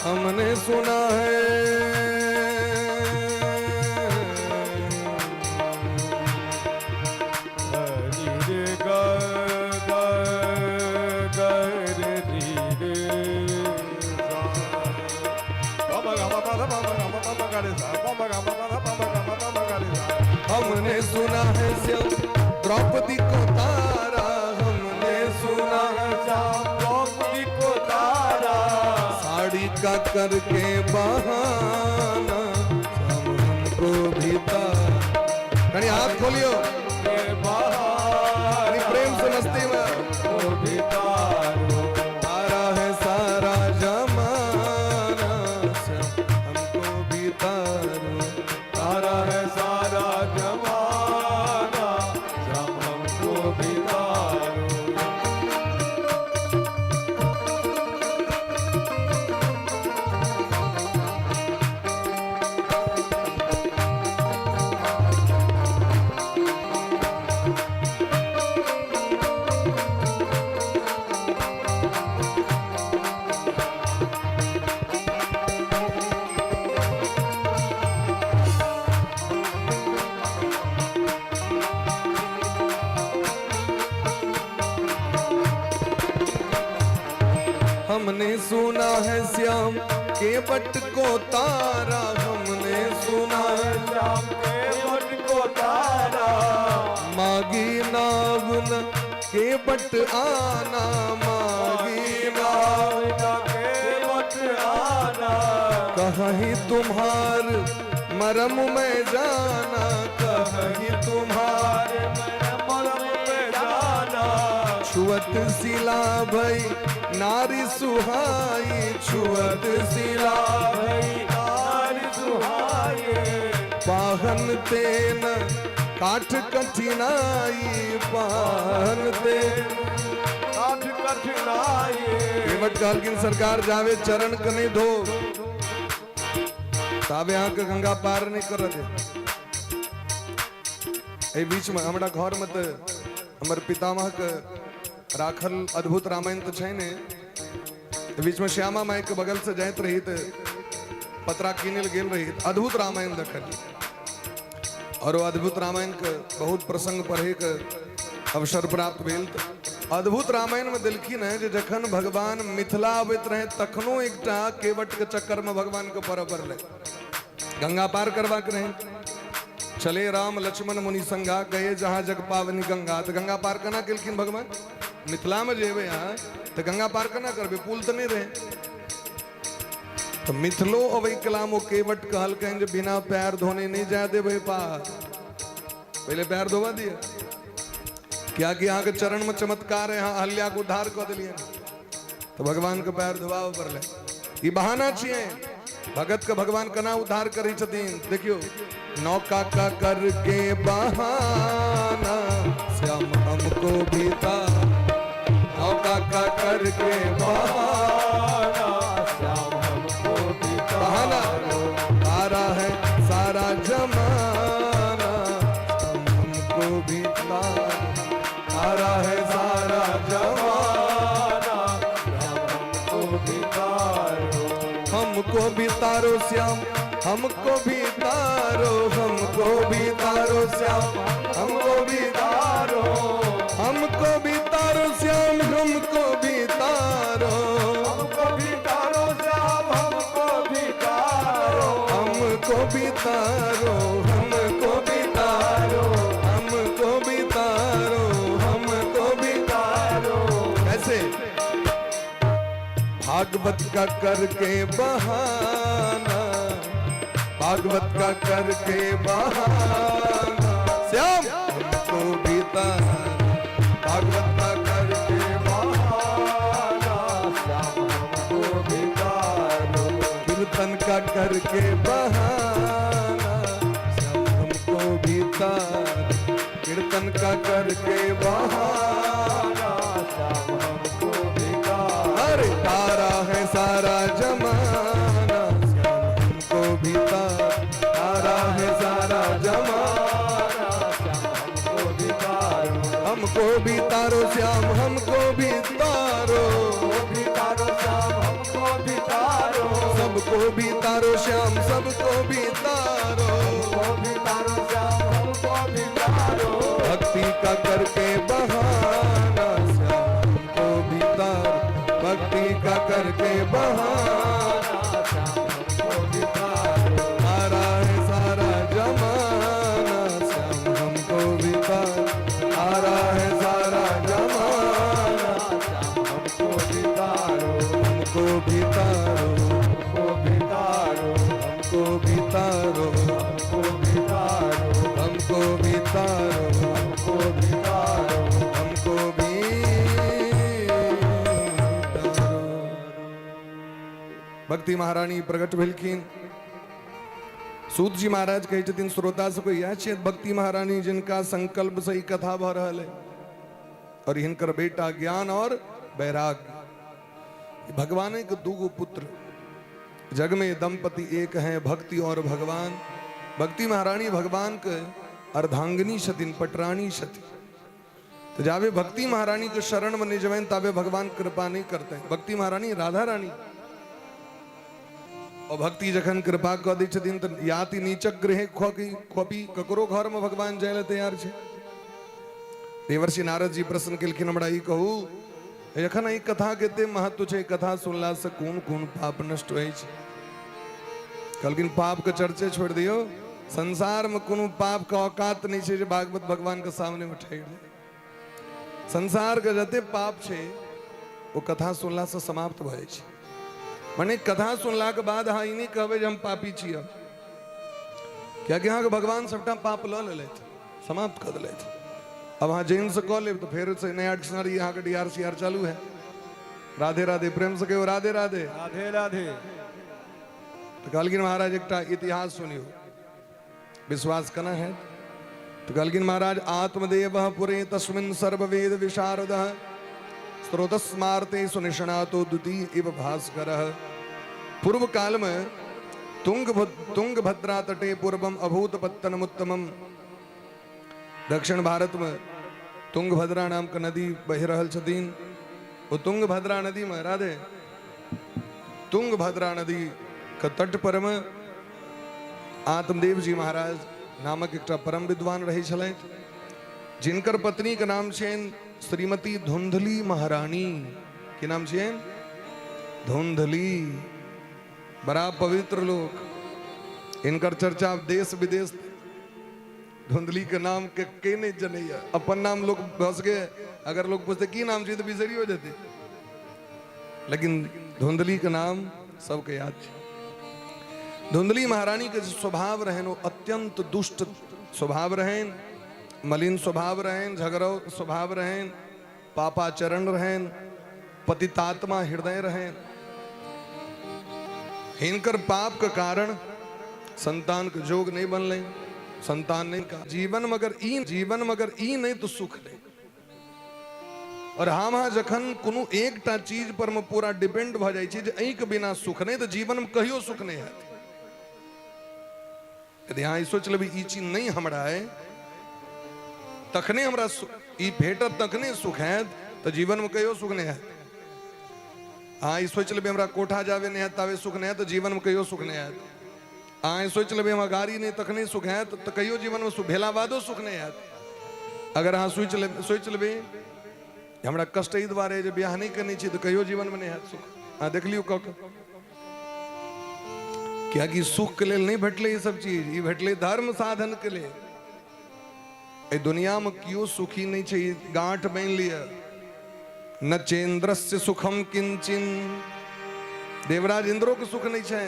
हमने सुना है हरि रे ग ग ग रे री रे सा। प म ग म प ध प म ग म प म ग रे सा, प म ग म प ध प म ग म प म ग रे सा। हमने सुना है श्याम द्रौपदी को तारा, हमने सुना है श्याम द्रौपदी को तारा। साड़ी का करके बहाना श्याम हमको भी तारा। कहीं हाथ खोलियो, के बहाना कहीं प्रेम से मस्ती में। हमको भी तारो। तारा है सारा जमाना श्याम हमको भी तारो। तारा है सारा जमाना, श्याम हमको भी तारो। हमने सुना है श्याम के बट को तारा, हमने सुना है श्याम के बट को तारा, मागी नाव न के बट आना, मागी नाव नाविना के बट आना, कहीं तुम्हार मरम में जाना, कहीं तुम्हार मरम में जाना। छुअत सिला भई नारी सुहाई, छुअत सिला भई नारी सुहाए, पाहन तेन काठ कठिनाई, पाहन तेन काठ कठिनाई। केवट कहलखिन सरकार जावे चरण के नहीं धो ताबे अहाँके गंगा पार नहीं कर दे। एहि बीच में हमरा घर में तऽ हमर पितामह के राखल अद्भुत रामायण तऽ छै ने, तऽ बीच में श्यामा माई के बगल से जाइत रही तऽ पतरा किनै लए गेल रही, तऽ अद्भुत रामायण देखलियै और ओ अद्भुत रामायण के बहुत प्रसंग पढ़े के अवसर प्राप्त भेल। तऽ अद्भुत रामायण में देलखिन है जे जखन भगवान मिथिला अबैत रहे तखनो एकटा केवट के चक्कर में भगवान के पड़ऽ पड़लै, गंगा पार करबाक रहे। चले राम लक्ष्मण मुनि संगा गए जहाँ जग पावनी गंगा। तऽ गंगा पार केना केलखिन भगवान? मिथिला में जेबै अहाँ तऽ गंगा पार केना करबै? पुल तऽ नहि रहै। तऽ मिथिलो अबै कलाम ओ केवट कहलकनि जे बिना पैर धोने नहि जाय देबै पार, पहिले पैर धोबा दिअ, कियाकि अहाँके चरण में चमत्कार है, अहाँ अहल्या के उद्धार कऽ देलियनि। तऽ भगवान के पैर धोबाबऽ पड़लै। ई बहाना छियै भगत के भगवान केना उद्धार करै छथिन। देखियौ, नौका का करके बहाना श्याम हमको भी तारा, नौका का करके बहाना श्याम हमको भी बहाना, तारा है सारा जमाना श्याम हमको भी तारा, तारा है सारा जमाना श्याम हमको भी तारो। हमको भी तारो श्याम, हमको भी तारो, हमको भी तारो श्याम, हमको भी तारो, हमको भी तारो श्याम, हमको भी तारो, हमको भी तारो श्याम, हमको भी तारो, हमको भी तारो, हमको भागवत का करके बहाना, भागवत का करके बहाना, श्याम हमको भी तारो। भागवत का करके बहाना, श्याम हमको भी तारो। कीर्तन का करके बहाना, श्याम हमको भी तारो। कीर्तन का करके बहाना, श्याम हमको भी तारो। अरे तारा है सारा जमाना, श्याम हमको भी तारो। तारा है सारा जमाना, श्याम हमको भी तारो। हमको भी तारो श्याम, हमको भी तारो। भी तारो श्याम हमको भी तारो। सबको भी तारो श्याम, सबको भी तारो। हमको भी तारो श्याम हमको भी तारो। भक्ति का करके बहाना, श्याम हमको भी तारो। भक्ति का करके बहाना, श्याम हमको भी तारो। तारा है सारा जमाना, श्याम हमको भी तारो। तारा है सारा जमाना, श्याम हमको भी तारो। हमको भी तारो, हमको भी तारो। हमको भी तारो, हमको भी तारो। हमको भी तारो, हमको भी तारो। हमको भी तारो। भक्ति महारानी प्रकट भेलखिन। सूत जी महाराज कहै छथिन श्रोता सबके, इएह छियै भक्ति महारानी जिनका संकल्प से ई कथा भऽ रहल है। और हिनकर बेटा ज्ञान और वैराग्य, भगवान के दूगो पुत्र। जग में दंपति एक है, भक्ति और भगवान। भक्ति महारानी भगवान के अर्धांगिनी छथिन, पटरानी छथिन। तो जाबे भक्ति महारानी के शरण में नहीं जबैन ताबे भगवान कृपा नहीं करते। भक्ति महारानी राधा रानी, और भक्ति जखन कृपा कऽ दै छथिन तऽ याति नीचक गृह खोपी खोपी, ककरो घर में भगवान जाय लए तैयार छै। देवर्षि नारद जी प्रश्न केलखिन, हमरा ई कहू, जखन एहि कथा के एते महत्व छै, कथा सुनला से कोन कोन पाप नष्ट होइ छै? कहलखिन, पाप के चर्चे छोड़ि दियौ, संसार में कोनो पाप के औकात नहीं छै जे भागवत भगवान के सामने में ठहर जाय। संसार के जते पाप छै ओ कथा सुनला से समाप्त भऽ जाइ छै। मने कथा सुनला के बाद अहाँ ई नहि कहबै जे हम पापी छी अब, कियाकि अहाँके भगवान सबटा पाप लऽ लेलथि, समाप्त कऽ देलथि। अब अहाँ जैन से कऽ लेब तऽ फेर से नया डिक्शनरी अहाँके डी आर सी आर चालू है। राधे राधे, प्रेम से कहियो राधे राधे। राधे राधे। तऽ कहलखिन महाराज, एकटा इतिहास सुनियौ, विश्वास केना हैत? तऽ कहलखिन महाराज, आत्मदेव पुरे तस्मिन् सर्ववेद विशारद स्रोतस्मार्ते सुनिष्णातो द्वितीय इव भास्कर। पूर्व काल में तुंगभद्रा तटे पूर्वम अभूत पत्तनमुत्तमम। दक्षिण भारत में तुंगभद्रा नाम के नदी बहि रहल छथिन। ओ तुंगभद्रा नदी में, राधे, तुंगभद्रा नदी के तट पर में आत्मदेव जी महाराज नामक एकटा परम विद्वान रहै छलथि, जिनकर पत्नी के नाम छनि श्रीमती धुंधली महारानी। की नाम छियनि? धुंधली। बड़ा पवित्र लोक, इनकर चर्चा देश विदेश। धुंधली के नाम के के नहीं जनैया? अपन नाम लोग भऽ सके अगर लोग पूछते की नाम छै तऽ बिसरियो जेतै, लेकिन धुंधली के नाम सबके याद छै। धुंधली महारानी के जे स्वभाव रहनि ओ अत्यंत दुष्ट स्वभाव रहनि, मलिन स्वभाव रहनि, झगड़ो स्वभाव रहनि, पापाचरण रहनि, पतितात्मा हृदय रहनि। हिनकर पाप के कारण संतान के जोग नहीं बनलै, संतान नहीं का जीवन मगर ई जीवन मगर ई नहीं तो सुख नहीं। और हम अहाँ जखन कोनो एकटा चीज पर में पूरा डिपेंड भऽ जाइ छी जे एहिके बिना सुख नहि, तऽ जीवन में कहियो सुख नहि हैत। यदि अहाँ ई सोचि लेबै ई चीज नहि हमरा अइ तखने हमरा ई भेटत तखने सुख हैत, तऽ जीवन में कहियो सुख नहि हैत। अहाँ ई सोचि लेबै हमरा कोठा जाबे नहि हैत ताबे सुख नहि हैत, तऽ जीवन में कहियो सुख नहि हैत। अहाँ ई सोचि लेबै हमरा गाड़ी नहि तखने सुख हैत, तऽ कहियो जीवन में सुख भेला बादो सुख नहि हैत। अगर अहाँ सोचि लेबै जे हमरा कष्ट एहि दुआरे जे बियाह नहि केने छी, तऽ कहियो जीवन में नहि हैत सुख। अहाँ देख लियौ कऽ के, कियाकि सुख के लेल नहि भेटलै ई सब चीज, ई भेटलै धर्म साधन के लेल। एहि दुनिया में केओ सुखी नहि छै, ई गांठ बान्हि लिअ। न चेन्द्रस्य सुखम किंचिन देवराज इंद्रो के सुख नहीं छै,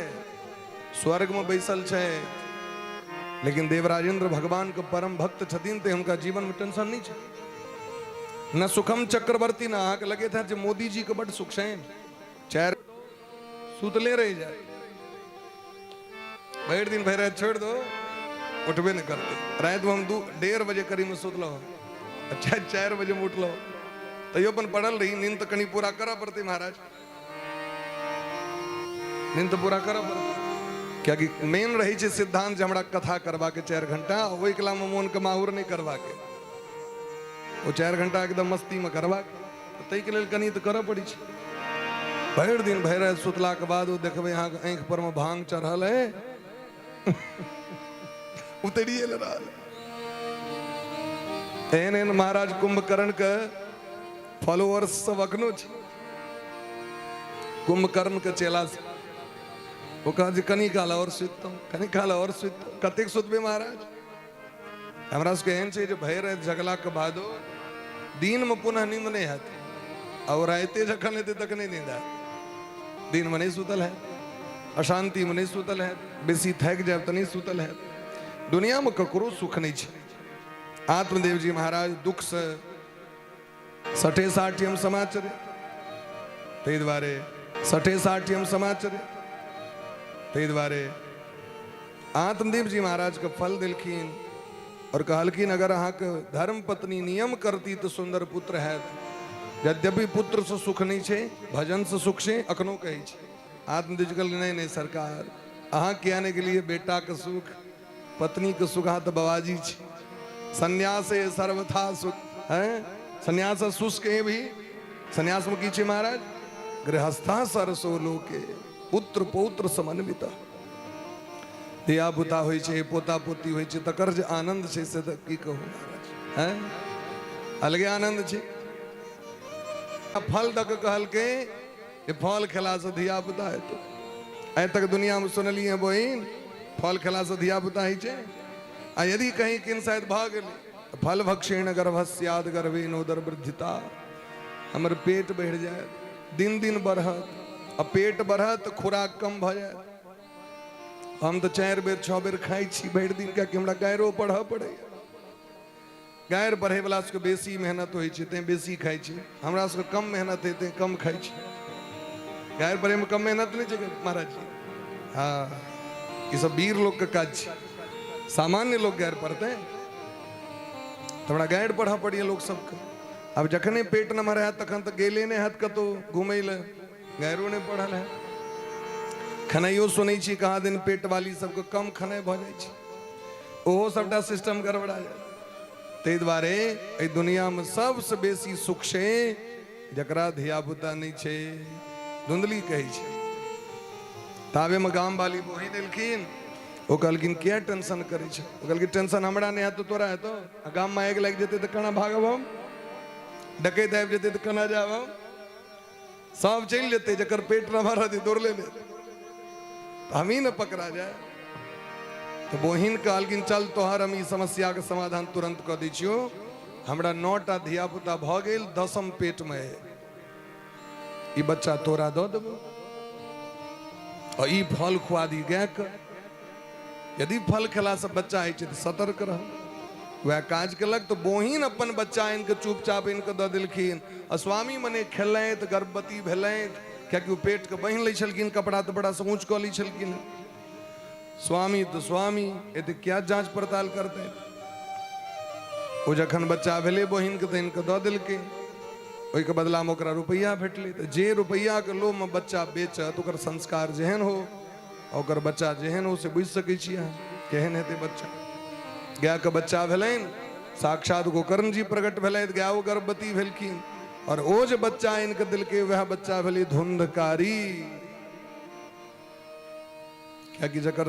स्वर्ग में बैसल छै, लेकिन देवराज इंद्र भगवान के परम भक्त छथिन, ते हुनका जीवन में टेंशन नहीं छै। न सुखम चक्रवर्ती न, अहाँके लगैत हैत जे मोदी जी के बड सुख छनि, चारि सुतले रहि जाय भरि दिन, भरि राति छोड़ि दो, उठबे नहि करतै। रातिमे हम 2-1.5 बजे करीबमे सुतलहुँ, अच्छा 4 बजेमे उठलहुँ, तैयो अपन पड़ल रही। नींद तऽ कनि पूरा करऽ पड़तै महाराज, नींद तऽ पूरा करऽ पड़तै, कियाकि मेन रहै छै सिद्धांत जे हमरा कथा करबाके 4 घंटा, ओहि कलामे मोनके माहुर नहि करबाके, ओ 4 घंटा एकदम मस्तीमे करबाक, ताहिके लेल कनि तऽ करऽ पड़ै छै। भरि दिन भरि राति सुतलाके बाद ओ देखबै अहाँके आँखि पर मे भांग चढ़ल है, उतरिए रहल। एहन एहन महाराज कुंभकर्ण के फॉलोअर्स सब अखनो छै। कुंभकर्ण के चेला से ओ कह जे कनि काल और सुततहुँ, कनि काल और सुततहुँ, कतेक सुतबै महाराज? हमरा सबके एहन छै जे भरि राति जगलाके बादो दिनमे पुनः नींद नहि हैत, आ ओ रातिए जखन हेतै तखने नींद हैत। दिनमे नहि सुतल हैत, अशान्तिमे नहि सुतल हैत, बेसी थाकि जायब तऽ नहि सुतल हैत। दुनियामे ककरो सुख नहि छै। आत्मदेव जी महाराज दुखसँ सठे साठियम समाचरे, ताहि दुआरे सठे साठियम समाचरे, ताहि दुआरे आत्मदेव जी महाराज के फल देलखिन और कहलखिन अगर अहाँके धर्म पत्नी नियम करती तऽ सुन्दर पुत्र हैत। यद्यपि पुत्र से सुख नहीं छै, भजन से सुख छै, अखनो कहै छै। आत्मदेव जी कहलखिन नहीं नहीं सरकार, अहाँ किया नहि गेलियै? बेटा के सुख, पत्नी के सुख, अहाँ तऽ बाबाजी छी। सन्यास सर्वथा सुख है, सन्यास शुष्क है भी। सन्यास में की छै महाराज? गृहस्था सरसो लोके पुत्र पौत्र समन्वित, धिया पुता होइ छै, पोता पोती होइ छै, तकर जे आनंद छै से तऽ की कहू महाराज, हैं अलगे आनंद छै। फल दऽ कऽ कहलकै जे फल खेलासँ धिया पुता हेतौ। आइ तक दुनियामे सुनलियै बहिन फल खेलासँ धिया पुता होइ छै? आ यदि कहीं किन शायद भऽ गेलै, फल भक्षेण गर्भ स्याद गर्भेण उदर वृद्धिता, हमर पेट बढ़ि जायत, दिन दिन बढ़त, आ पेट बढ़त तऽ खुराक कम भऽ जायत। हम तऽ 4 बेर 6 बेर खाइ छी भरि दिन, कियाकि हमरा गायरो पढ़ऽ पड़ैए। गारि पढ़ैवला सबके बेसी मेहनत होइ छै तैं बेसी खाइ छै, हमरा सबके कम मेहनत होइ तैं कम खाइ छै। गारि पढ़ैमे कम मेहनत नहि छै महाराज जी। हँ, ई सब वीर लोकके काज छै, सामान्य लोक गारि पढ़तै तऽ हमरा गारि पढ़ऽ पड़ैए लोक सबके। आब जखने पेट नमहर हैत तखन तऽ गेले नहि हैत कतहु घुमै लए, गारिओ नहि पढ़ल हैत। खेनाइयो सुनै छी कहाँ दिन पेट वाली सबके कम खेनाइ भऽ जाइ छै, ओहो सबटा सिस्टम गड़बड़ा जाय। ताहि दुआरे एहि दुनियामे सबसँ बेसी सुख छै जकरा धियापुता नहि छै, धुंधली कहै छै। ताबेमे गाम वाली बहिन एलखिन, ओ कहलखिन किया टेंशन करै छै? ओ कहलखिन टेंशन हमरा नहि हैत तऽ तोरा हेतौ? आ गाममे आगि लागि जेतै तऽ केना भागब हम? डकैत आबि जेतै तऽ केना जायब हम? सब चलि जेतै, जकर पेट नमहर रहतै दौड़ले नहि, हमही ने पकड़ा जाय। तऽ बहिन कहलखिन चल तोहर हम ई समस्याके समाधान तुरन्त कऽ दै छियौ। हमरा 9टा धियापुता भऽ गेल, 10म पेटमे अइ, ई बच्चा तोरा दऽ देबौ आ ई फल खुआ दी गायके, यदि फल खेलासँ बच्चा होइ छै तऽ सतर्क रह। वएह काज केलक तऽ बहिन अपन बच्चा आनि कऽ चुपचाप आनि कऽ दऽ देलखिन आ स्वामी मने खेलथि, गर्भवती भेलथि, कियाकि ओ पेटके बान्हि लै छलखिन, कपड़ा तपड़ासँ ऊँच कऽ लै छलखिन। स्वामी तऽ स्वामी एते क्या जाँच पड़ताल करतै? ओ जखन बच्चा भेलै बहिनके तऽ आनि कऽ दऽ देलकै, ओहिके बदलामे ओकरा रुपैआ भेटलै। तऽ जे रुपैआके लोभमे बच्चा बेचत ओकर संस्कार जेहन हो, ओकर बच्चा जेहन हो, से बुझि सकै छी अहाँ केहन हेतै बच्चा। गायके बच्चा भेलनि, साक्षात गोकर्ण जी प्रकट भेलथि, गाय गर्भवती भेलखिन और ओ जे बच्चा आनि कऽ देलकै वएह बच्चा भेलै धुंधकारी। कियाकि जकर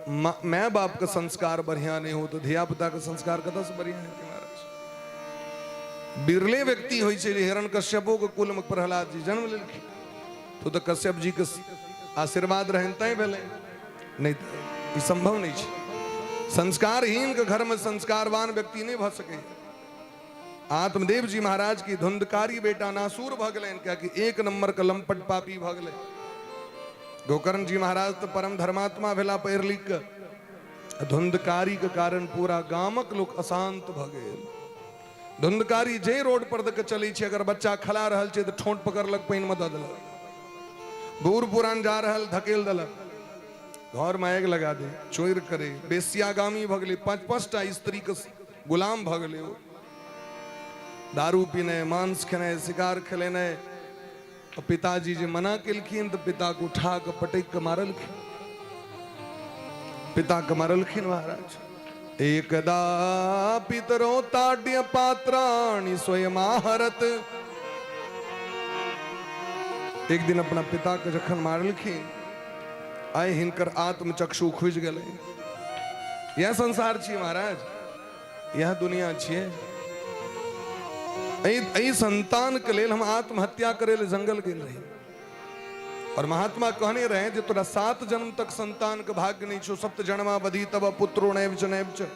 माय बाप के संस्कार बढ़िया नहीं हो तो धिया पुता के संस्कार कतऽ से बढ़िया हेतै महाराज? बिरले व्यक्ति होइ छै जे हिरण कश्यपो के कुल में प्रहलाद जी जन्म लेलखिन, तो तऽ कश्यप जी के आशीर्वाद रहनि तैं भेलै, नहि तऽ ई संभव नहि छै। संस्कारहीन के घर में संस्कारवान व्यक्ति नहि भऽ सकैए। आत्मदेव जी महाराज की धुंधकारी बेटा नासूर भऽ गेलनि, कियाकि 1 नंबर के लंपट पापी भऽ गेलै। गोकर्ण जी महाराज तऽ परम धर्मात्मा भेला पढ़ि लिख कऽ। धुंधकारी के कारण पूरा गामक लोक अशांत भऽ गेल। धुंधकारी जे रोड पर दऽ के चलै छै, अगर बच्चा खला रहल छै तऽ ठोंट पकड़लक, पानिमे दऽ देलक। बूढ़ पुरान जा रहल, धकेल देलक, घरमे आगि लगा दे, चोरि करे, बेसियागामी भऽ गेलै, 5-5 टा स्त्रीके गुलाम भऽ गेलै ओ। दारू पीनाइ, मांस खेनाइ, शिकार खेलेनाइ। पिताजी जे मना केलखिन तऽ पिताके उठा कऽ पटकि कऽ मारलखिन, पिताके मारलखिन महाराज। एकदा पितरो ताड्य पात्राणि स्वयं आहरत। एक दिन अपना पिता के जखन मारलखिन, आइ हिनकर आत्मचक्षु खुजि गेलै। यह संसार छी महाराज, यह दुनिया छियै। एहि संतान के लेल हम आत्महत्या करे ले जंगल गेल रही। और महात्मा कहने रहे जे तोरा 7 जन्म तक संतान के भाग्य नहीं छो, सप्त जन्मावधि तब पुत्रो नैव च नैव च।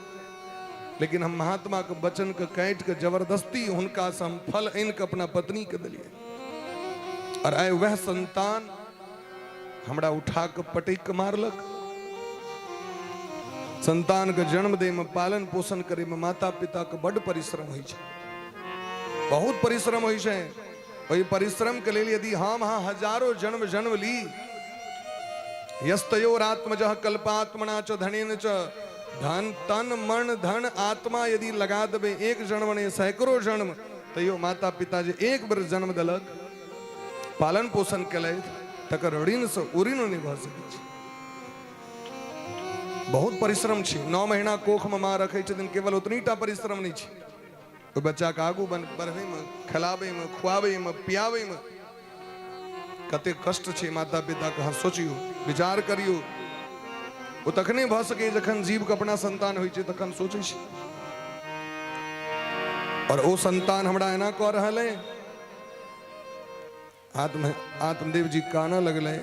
लेकिन हम महात्मा के वचन के काटि के जबरदस्ती हुनका से हम फल आनि के अपना पत्नी के दिलियै। और आइ वह संतान हमरा उठा के पटकि के मारलक। संतान के जन्म दे में, पालन पोषण करे में माता पिता के बड परिश्रम होइ छै, बहुत परिश्रम होइ छै। ओहि परिश्रम के लेल यदि हम अहाँ हजारो जन्म जन्म ली, यस्तयोरात्मजः कल्पात्मना च धनेन च, धन तन मन धन आत्मा यदि लगा देबै एक जन्म नहि सैकड़ों जन्म, तैयो माता पिता जे एक बेर जन्म देलक, पालन पोषण केलथि, तकर ऋण से उऋण नहि भऽ सकै छै। बहुत परिश्रम छै। 9 महीना कोख में माँ रखै छथिन, केवल ओतनी टा परिश्रम नहि छै, ओहि बच्चाके आगू बढ़बै में, खिलाबै में, खुआबै में, पियाबै में कतेक कष्ट छै माता पिता के। अहाँ सोचियौ, विचार करियौ। ओ तखने भऽ सकैए जखन जीवके अपना संतान होइ छै, तखन सोचै छै। और ओ संतान हमरा एना कऽ रहल है। आत्मदेव जी कानऽ लगलै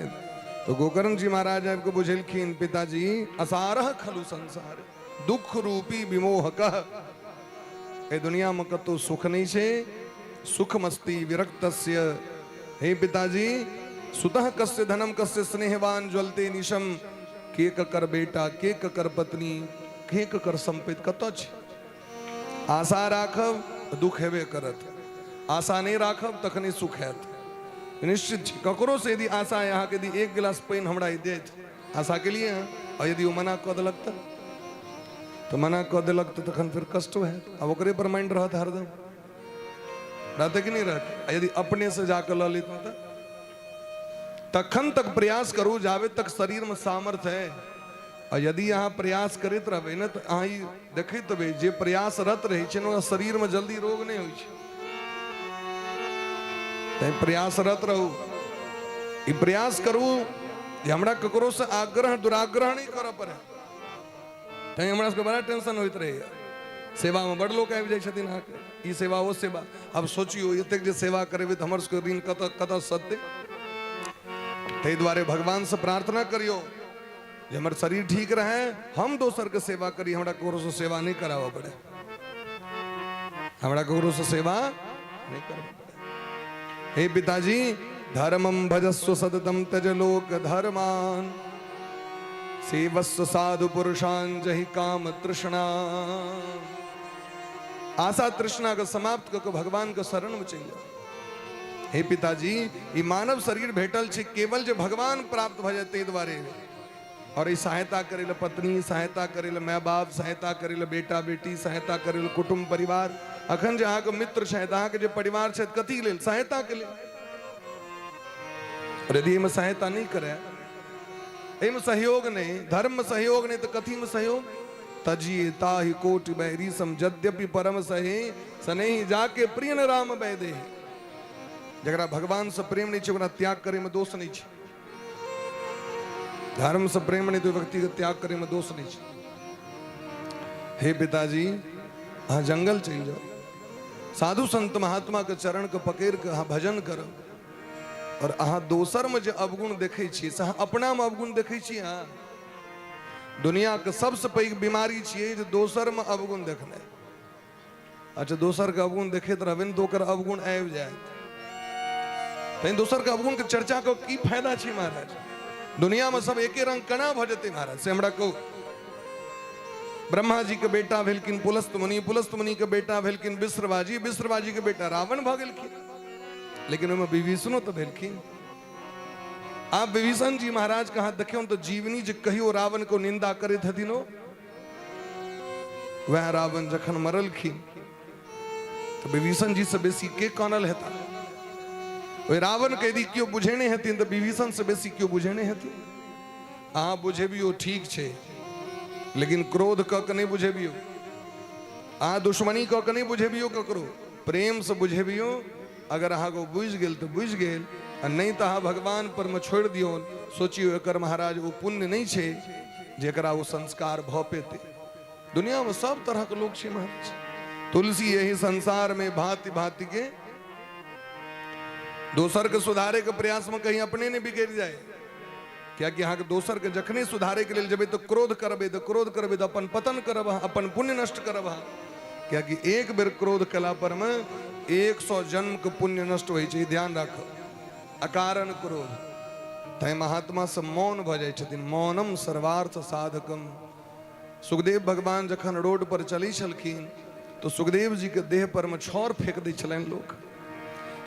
तो गोकर्ण जी महाराज आबि कऽ बुझेलखिन, पिताजी असारह खलु संसार दुख रूपी विमोहक, एहि दुनिया में कतौ सुख नहीं छै, सुख मस्ती विरक्तस्य। हे पिताजी, सुतः कस्य धनम कस्य स्नेहवान ज्वलते निशम, के ककर बेटा, के ककर पत्नी, के ककर संपत्ति, कतऽ छै? आशा राखब दुख हेबे करत, आशा नहीं राखब तखने सुख हैत, निश्चित छै। ककरो से यदि आशा है अहाँके, यदि एक गिलास पानि हमरा देत, आशा के लिए, और यदि ओ मना कऽ देलक तऽ मना कऽ देलक तऽ तखन फेर कष्ट हैत। आब ओकरे पर माइंड रहत हरदम, रहतै कि नहि रहतै? आ यदि अपने से जाकऽ लऽ लेत तऽ तखन तक प्रयास करू जाबे तक शरीर में सामर्थ्य है। आ यदि अहाँ प्रयास करैत रहबै ने तऽ अहाँ ई देखैत हेबै जे प्रयासरत रहै छै ने, ओकरा शरीर में जल्दी रोग नहि होइ छै। तैं प्रयासरत रहू, ई प्रयास करू जे हमरा ककरो से आग्रह दुराग्रह नहि करऽ पड़े। तैं हमरा सबके बड़ा टेंशन होइत रहैया, सेवा में बड़ लोक आबि जाइ छथिन अहाँके, ई सेवा ओ सेवा। आब सोचियौ एतेक जे सेवा करेबै तऽ हमर सबके ऋण कतऽ कतऽ सधतै? ताहि दुआरे भगवान से प्रार्थना करियौ जे हमर शरीर ठीक रहे, हम दोसर के सेवा करी, हमरा ककरो से सेवा नहीं कराबऽ पड़े, हमरा ककरो से सेवा नहीं करबऽ पड़े। हे पिताजी, धर्मम भजस्व सततम तज लोक धर्मान, सेवस्व साधु पुरुषान जहि काम तृष्णा। आशा तृष्णा के समाप्त कऽ के भगवान के शरण में चलि जाउ। हे पिताजी, ई मानव शरीर भेटल छै केवल जे भगवान प्राप्त भऽ जाय ताहि दुआरे। और ई सहायता करे ले पत्नी, सहायता करे ले माय बाप, सहायता करे ले बेटा बेटी, सहायता करे ले कुटुम्ब परिवार। अखन जे अहाँके मित्र छथि, अहाँके जे परिवार छथि, कथी लेल? सहायता के लेल। और यदि एहिमे सहायता नहि करे, एहिमे सहयोग नहि, धर्म में सहयोग नहि, तऽ कथी में सहयोग? तजिए ताहि कोटि बैरी सम यद्यपि परम सहे, सनेही जाके प्रिय न राम वैदेही। जकरा भगवान से प्रेम नहीं छै ओकरा त्याग करे में दोष नहीं छै। धर्म से प्रेम नहीं तो व्यक्ति के त्याग करे में दोष नहीं छै। हे पिताजी, अहाँ जंगल चलि जाओ, साधु संत महात्मा के चरण के पकड़ के अहाँ भजन करब। और अहाँ दोसर में जे अवगुण देखै छियै से अहाँ अपना में अवगुण देखै छियै। अहाँ दुनिया के सबसे पैघ बीमारी छियै जे दोसर में अवगुण देखनाइ। अच्छा, दोसर के अवगुण देखैत रहबै ने तऽ ओकर अवगुण आबि जायत। तैं दोसर के अवगुण के चर्चा के की फायदा छै महाराज? दुनियामे सब एके रंग केना भऽ जेतै महाराज, से हमरा कहू। ब्रह्मा जी के बेटा भेलखिन पुलस्त मुनि, पुलस्त मुनि के बेटा भेलखिन विश्रवा जी, विश्रवा जी के बेटा रावण भऽ गेलखिन, लेकिन ओहिमे विभीषणो तऽ भेलखिन। आप विभीषण जी महाराज के अहाँ देखियौ तऽ जीवनी जे कहियो रावण को निंदा करैत हथिन, वएह रावण जखन मरलखिन तऽ विभीषण जी से बेसी के कानल हेता? ओहि रावण के यदि केओ बुझेने हेथिन तऽ विभीषण से बेसी केओ बुझेने हेथिन? अहाँ बुझेबियो ठीक छै, लेकिन क्रोध कऽ के नहि बुझेबियो, अहाँ दुश्मनी कऽ के नहि बुझेबियो, ककरो प्रेम से बुझेबियो। अगर अहाँके बुझि गेल तऽ बुझि गेल, आ नहि तऽ अहाँ भगवान पर मे छोड़ि दियौन। सोचियौ एकर महाराज ओ पुण्य नहि छै जेकरा ओ संस्कार भऽ पेतै। दुनियामे सब तरहक लोक छै महाराज। तुलसी यही संसार में भांति भांति के, दोसर के सुधारे के प्रयास में कहीं अपने नहीं बिगड़ जाए, कियाकि अहाँके दोसर के जखने सुधारे के लेल जेबै तऽ क्रोध करबै, तऽ क्रोध करबै तऽ अपन पतन करब अहाँ, अपन पुण्य नष्ट करब अहाँ। कियाकि एक बेर क्रोध केला पर मे 100 जन्म के पुण्य नष्ट होइ छै, ध्यान राखब। अकारण क्रोध, तैं महात्मा सब मौन भऽ जाइ छथिन। मौनम सर्वार्थ साधकम। सुखदेव भगवान जखन रोड पर चलै छलखिन तऽ सुखदेव जी के देह पर मे छाउर फेंक दै छलनि लोक,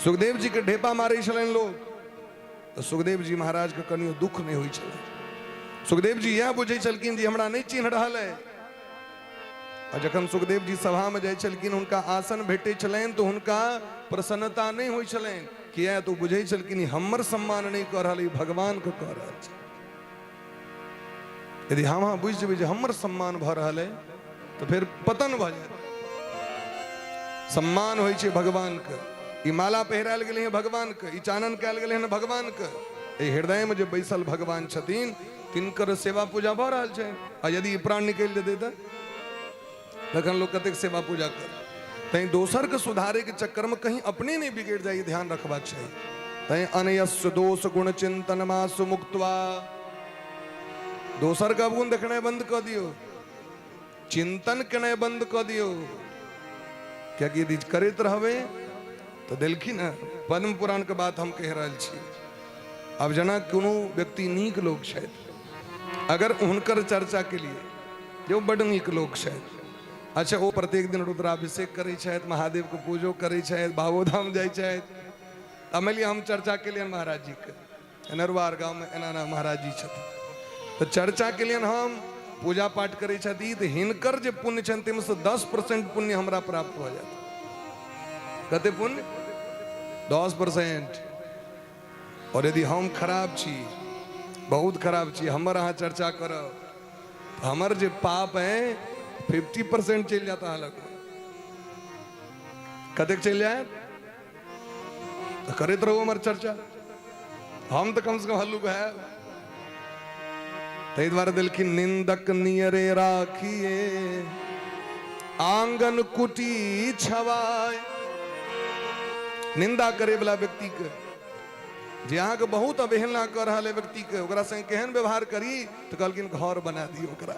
सुखदेव जी के ढेपा मारै छलनि लोक, तऽ सुखदेव जी महाराज के कनियो दुख नहि होइ छलै। सुखदेव जी इएह बुझै छलखिन जे हमरा नहि चिन्ह रहल है। आ जखन सुखदेव जी सभा में जाइ छलखिन, हुनका आसन भेटै छलनि तऽ हुनका प्रसन्नता नहि होइ छलनि। किया तऽ ओ बुझै छलखिन ई हमर सम्मान नहि कऽ रहल, ई भगवान के कऽ रहल छै। यदि हम अहाँ बुझि जेबै जे हमर सम्मान भऽ रहल है तऽ फेर पतन भऽ जायत। सम्मान होइ छै भगवान के। ई माला पहिरायल गेलै हँ भगवान के, ई चानन कयल गेलै हँ भगवान के। एहि हृदय में जे बैसल भगवान छथिन तिनकर सेवा पूजा भऽ रहल छै। आ यदि ई प्राण निकलि जेतै तऽ तखन लोक कतेक सेवा पूजा कर। तैं दोसर के सुधारे के चक्कर में कहीं अपने नहीं बिगड़ जाए, ध्यान रखबाक चाही। तैं अनयस्य दोष गुण चिंतन मासु मुक्त्वा, दोसर के अवगुण देखनाइ बंद कऽ दियौ, चिंतन केनाइ बंद कऽ दियौ। कियाकि यदि करैत रहबै तऽ देलखिन हँ। पद्म पुराण के बात हम कहि रहल छी। आब जेना कोनो व्यक्ति नीक लोक छथि, अगर हुनकर चर्चा के लिए जे ओ बड्ड नीक लोक छथि, अच्छा ओ प्रत्येक दिन रुद्राभिषेक करै छथि, महादेव के पूजो करै छथि, बाबोधाम जाइ छथि, तऽ मानि लिअ हम चर्चा केलियनि महाराज जी के, नरुआर गाँवमे एना एना महाराज जी छथिन, तऽ चर्चा केलियनि हम, पूजा पाठ करै छथि, तऽ हिनकर जे पुण्य छनि ताहिमे 10% पुण्य हमरा प्राप्त भऽ जायत। कते पुण्य? 10%। और यदि हम खराब छी, बहुत खराब छी, हमर अहाँ चर्चा करब, हमर जे पाप है 50% चलि जाता अहाँ लग। कतेक चलि जायत? तऽ करैत रहू हमर चर्चा, हम तऽ कम से कम हल्लुक है। ताहि दुआरे देलखिन निंदक नियरे राखिए आंगन कुटी छवाय। निंदा करे वाला व्यक्ति के, जे अहाँके बहुत अवहेलना कऽ रहल है व्यक्ति के, ओकरा संग केहन व्यवहार करी? तऽ कहलखिन घर बना दियौ ओकरा।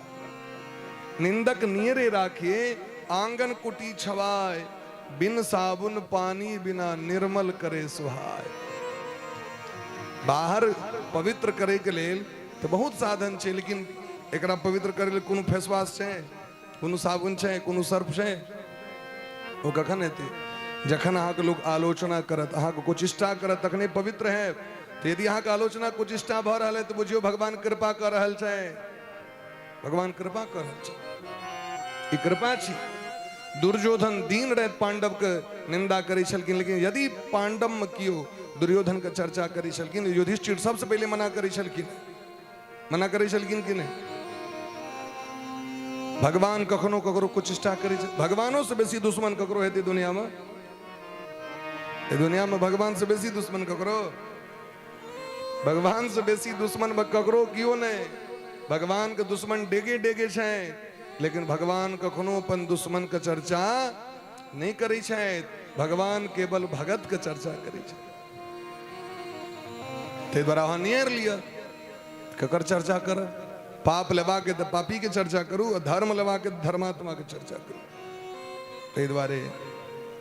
निंदक नियरे राखिए आंगन कुटी छवाय, बिन साबुन पानी बिना निर्मल करे सुहाय। बाहर पवित्र करे के लेल तऽ बहुत साधन छै, लेकिन एकरा पवित्र करे लेल कोनो फेसवाश छै, कोनो साबुन छै, कोनो सर्फ छै? ओ कखन हेतै? जखन अहाँके लोक आलोचना करत, अहाँके कुचिष्टा करत, तखने पवित्र है। तऽ यदि अहाँके आलोचना कुचिष्टा भऽ रहल है तऽ बुझियौ भगवान कृपा कऽ रहल छै, भगवान कृपा कऽ रहल छै, ई कृपा छी। दुर्योधन दिन राति पांडव के निंदा करै छलखिन, लेकिन यदि पांडव में केओ दुर्योधन के चर्चा करै छलखिन, युधिष्ठिर सबसे पहिले मना करै छलखिन। मना करै छलखिन कि नहि? भगवान कखनो ककरो कुचेष्टा करै छै? भगवानो से बेसी दुश्मन ककरो हेतै दुनिया में? दुनिया में भगवान से बेसी दुश्मन ककरो? भगवान से बेसी दुश्मन ककरो केओ नहि। भगवान के दुश्मन डेगे डेगे छै, लेकिन भगवान कखनो अपन दुश्मन के चर्चा नहि करै छथि। भगवान केवल भगत के चर्चा करै छथि। ताहि दुआरे अहाँ नियर लिअ ककर चर्चा कर। पाप लेबाके तऽ पापी के चर्चा करू, आ धर्म लेबाके तऽ धर्मात्मा के चर्चा करू। ताहि दुआरे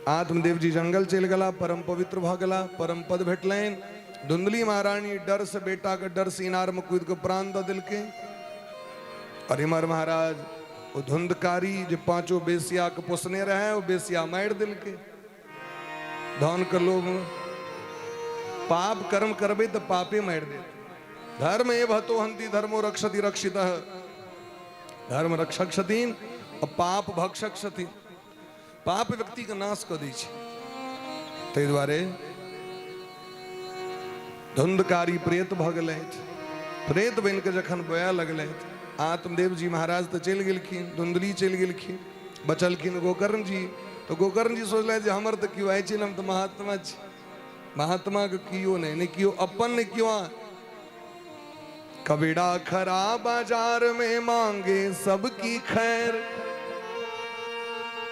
आत्मदेव जी जंगल चलि गेला, परम पवित्र भऽ गेला, परम पद भेटलनि। धुंधली महारानी डर से बेटा के डर से इनार में कूद के प्राण दऽ देलकै। और इमहर महाराज ओ धुंधकारी जे पांचो बेसिया के पोसने रहे, ओ बेसिया मारि देलकै धन के लोभ में। पाप कर्म करबै तऽ पापे मारि देत। धर्म एव हतो हंति धर्मो रक्षति रक्षितः। धर्म रक्षक छथिन आ पाप भक्षक छथिन। पाप व्यक्ति के नाश कऽ दै छै। ताहि दुआरे धुंधकारी प्रेत भऽ गेलथि। प्रेत बनि कऽ जखन बोए लगलथि, आत्मदेव जी महाराज तऽ चलि गेलखिन, धुंधली चलि गेलखिन, बचलखिन गोकर्ण जी। तऽ गोकर्ण जी सोचलथि जे हमर तऽ केओ आइ छै ने, हम तऽ महात्मा छी, महात्माके केओ नहि, नहि केओ अपन नहि केओ आन। कबीरा खरा बाजार में मांगे सबकी खैर,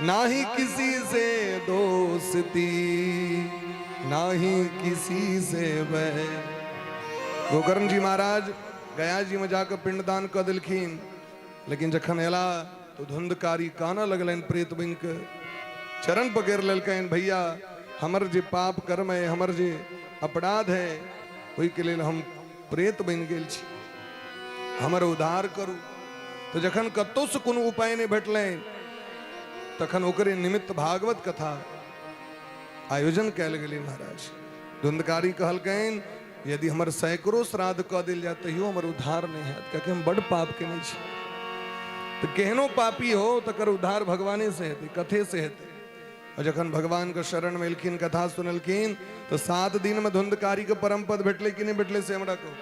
ना ही किसी से दोस्ती ना ही किसी से बैर। गोकर्ण जी महाराज गया जी में जाकर पिंडदान कऽ देलखिन, लेकिन जखन एला तो धुंधकारी कानऽ लगलनि, प्रेत बनि कऽ चरण पकड़ि लेलकनि, भैया हमर जे पाप कर्म है, हमर जे अपराध है, ओहिके लेल हम प्रेत बनि गेल छी, हमर उद्धार करू। तऽ जखन कतहुसँ कोनो उपाय नहि भेटलनि, तखन ओकरे निमित्त भागवत कथा आयोजन कयल गेलै। महाराज धुंधकारी कहलकनि, यदि हमर सैकड़ो श्राद्ध कऽ देल जाय तैयो हमर उद्धार नहि हैत, कियाकि हम बड्ड पाप केने छी। तऽ केहनो पापी हो तकर उद्धार भगवाने से हेतै, कथे से हेतै। और जखन भगवान के शरण में एलखिन, कथा सुनलखिन, तो 7 दिन में धुंधकारी के परम पद भेटले कि नहीं भेटले से हमरा कहू।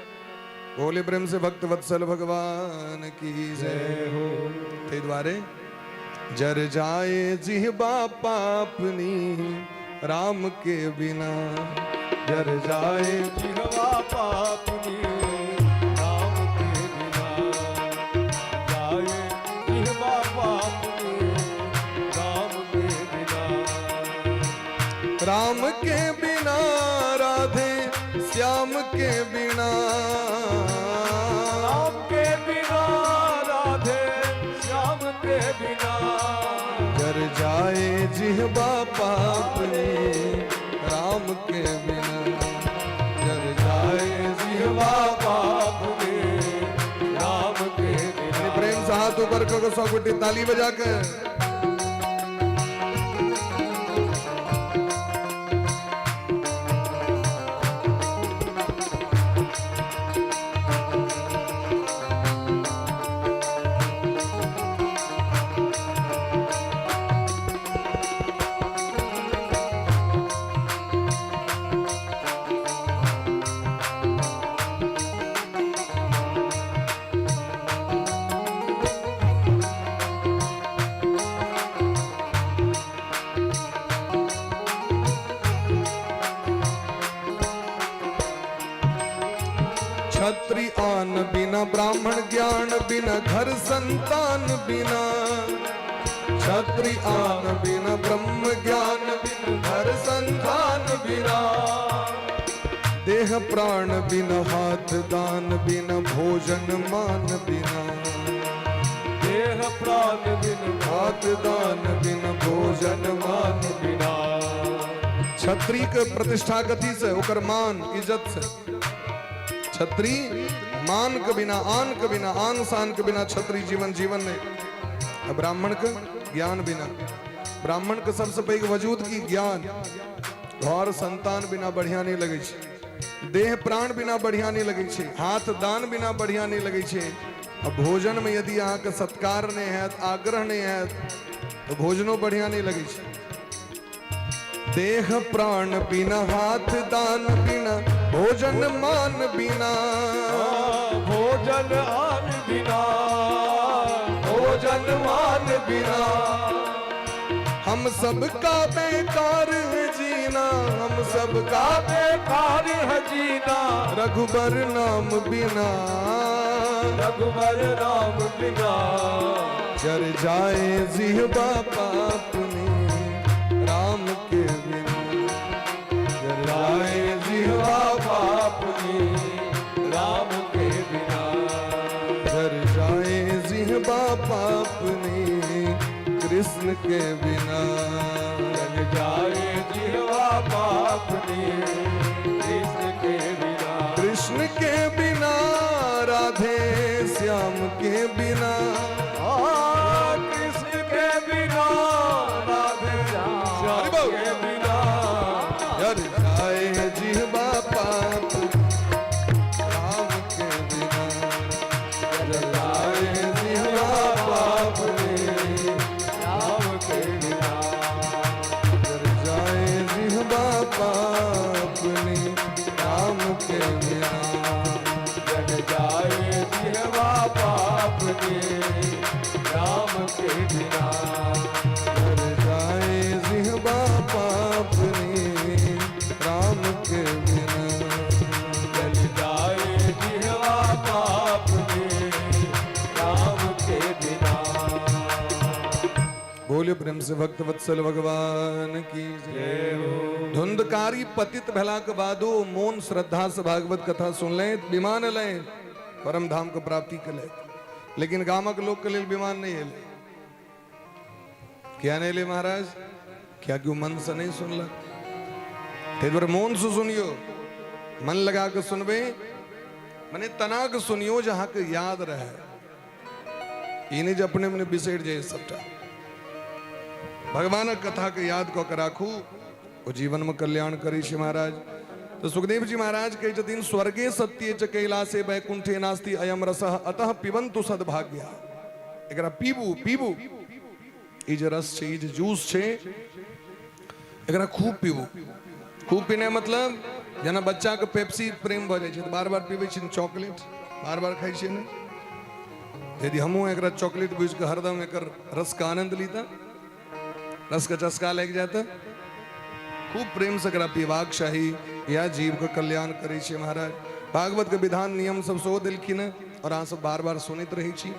बोले प्रेम से भक्त वत्सल भगवान की जय हो। ताहि दुआरे जर जाए जिहबा पापनी राम के बिना, जर जाए जिहवा पापनी राम के बिना, जाए जिहवा पापनी राम के बिना, राम के बिना राधे श्याम के बिना, राम के बिना राधे श्याम के बिना, जर जाए जिहबा पापनी राम के बिना, जर जाए जिहवा पापनी राम के बिना। प्रेम से हाथ ऊपर करो, सब गोटे ताली बजा के। क्षत्रिय आन बिना, ब्राह्मण ज्ञान बिना, घर संतान बिना, क्षत्रिय आन बिना, ब्रह्म ज्ञान बिना, घर संतान बिना, देह प्राण बिना, हाथ दान बिना, भोजन मान बिना, देह प्राण बिन हाथ दान बिना, भोजन मान बिना। क्षत्रिय के प्रतिष्ठा कथी से? ओकर मान इज्जत से। क्षत्रिय मान के बिना, आन के बिना, आन शान के बिना क्षत्रिय जीवन जीवन नहीं। ब्राह्मण के ज्ञान बिना, ब्राह्मण के सबसे पैघ वजूद की ज्ञान। घर संतान बिना बढ़िया नहीं लगे छै, देह प्राण बिना बढ़िया नहीं लगे छै, हाथ दान बिना बढ़िया नहीं लगे छै। आ भोजन में यदि अहाँ के सत्कार नहीं हैत, आग्रह नहीं हैत, तो भोजनो बढ़िया नहीं लगे छै। देह प्राण बिना, हाथ दान बिना, भोजन मान बिना, भोजन आन बिना, भोजन मान बिना, हम सबका बेकार है जीना, हम सबका बेकार है जीना, रघुबर नाम बिना, रघुबर नाम बिना, जर जाए जिहबा पापनी राम के बिना, जर जाए जिहबा पापनी राम के बिना, जर जाए जिहबा पापनी कृष्ण के बिना, जर जाए जिहवा पापनी कृष्ण के बिना। कृष्ण के बिना राधे श्याम के बिना। कृष्ण के बिना राधे श्याम के बिना। जर जाए जिहबा पाप राम के बिना। जर जाए जिहबा पाप रे राम के बिना। जर जाए जिहबा पाप ने राम के बिना। जग जाए जिहवा पाप के राम के बिना। जर जाए जिहबा पाप ने राम के बिना। जल जाए जिहवा पाप के राम के बिना। बोलियो प्रेम से भक्त वत्सल भगवान की जय हो। धुंधकारी पतित भेला के बादो मोन श्रद्धा से भागवत कथा सुन ले, विमान ले, परम धाम के प्राप्ति के ले। लेकिन गामक लोग के लिए विमान नहीं एले। क्या नहीं ले महाराज? क्या क्यों मन से नहीं सुनलक? ताहि दुआरे मोन से सुनियो, मन लगा के सुनबे, मने तना के सुनियो जे अहाँके याद रहे। ई नहि जे अपने मने बिसरि जाइए सबटा। भगवानक कथा के याद कऽ के राखू, ओ जीवन में कल्याण करै छै महाराज। तऽ सुखदेव जी महाराज कहै छथिन, स्वर्गे सत्ये च कैलासे वैकुंठे नास्ति अयम रसः अतः पिबन्तु सद्भाग्या। एकरा पीबू पीबू, ई जे रस छै, ई जे जूस छै, एकरा खूब पीबू। खूब पीने मतलब जेना बच्चा के पेप्सी प्रेम भऽ जाइ छै तऽ बार बार पीबै छै ने, चॉकलेट बार बार खाइ छै ने। यदि हमहूँ एकरा चॉकलेट बुझि कऽ हरदम एकर रसके आनंद ली तऽ रसके चस्का लागि जायत। खूब प्रेम से एकरा पीबाक चाही, इएह जीवके कल्याण करै छै महाराज। भागवत के विधान नियम सब सेहो देलखिन हँ और अहाँ सब बार बार सुनैत रहै छी।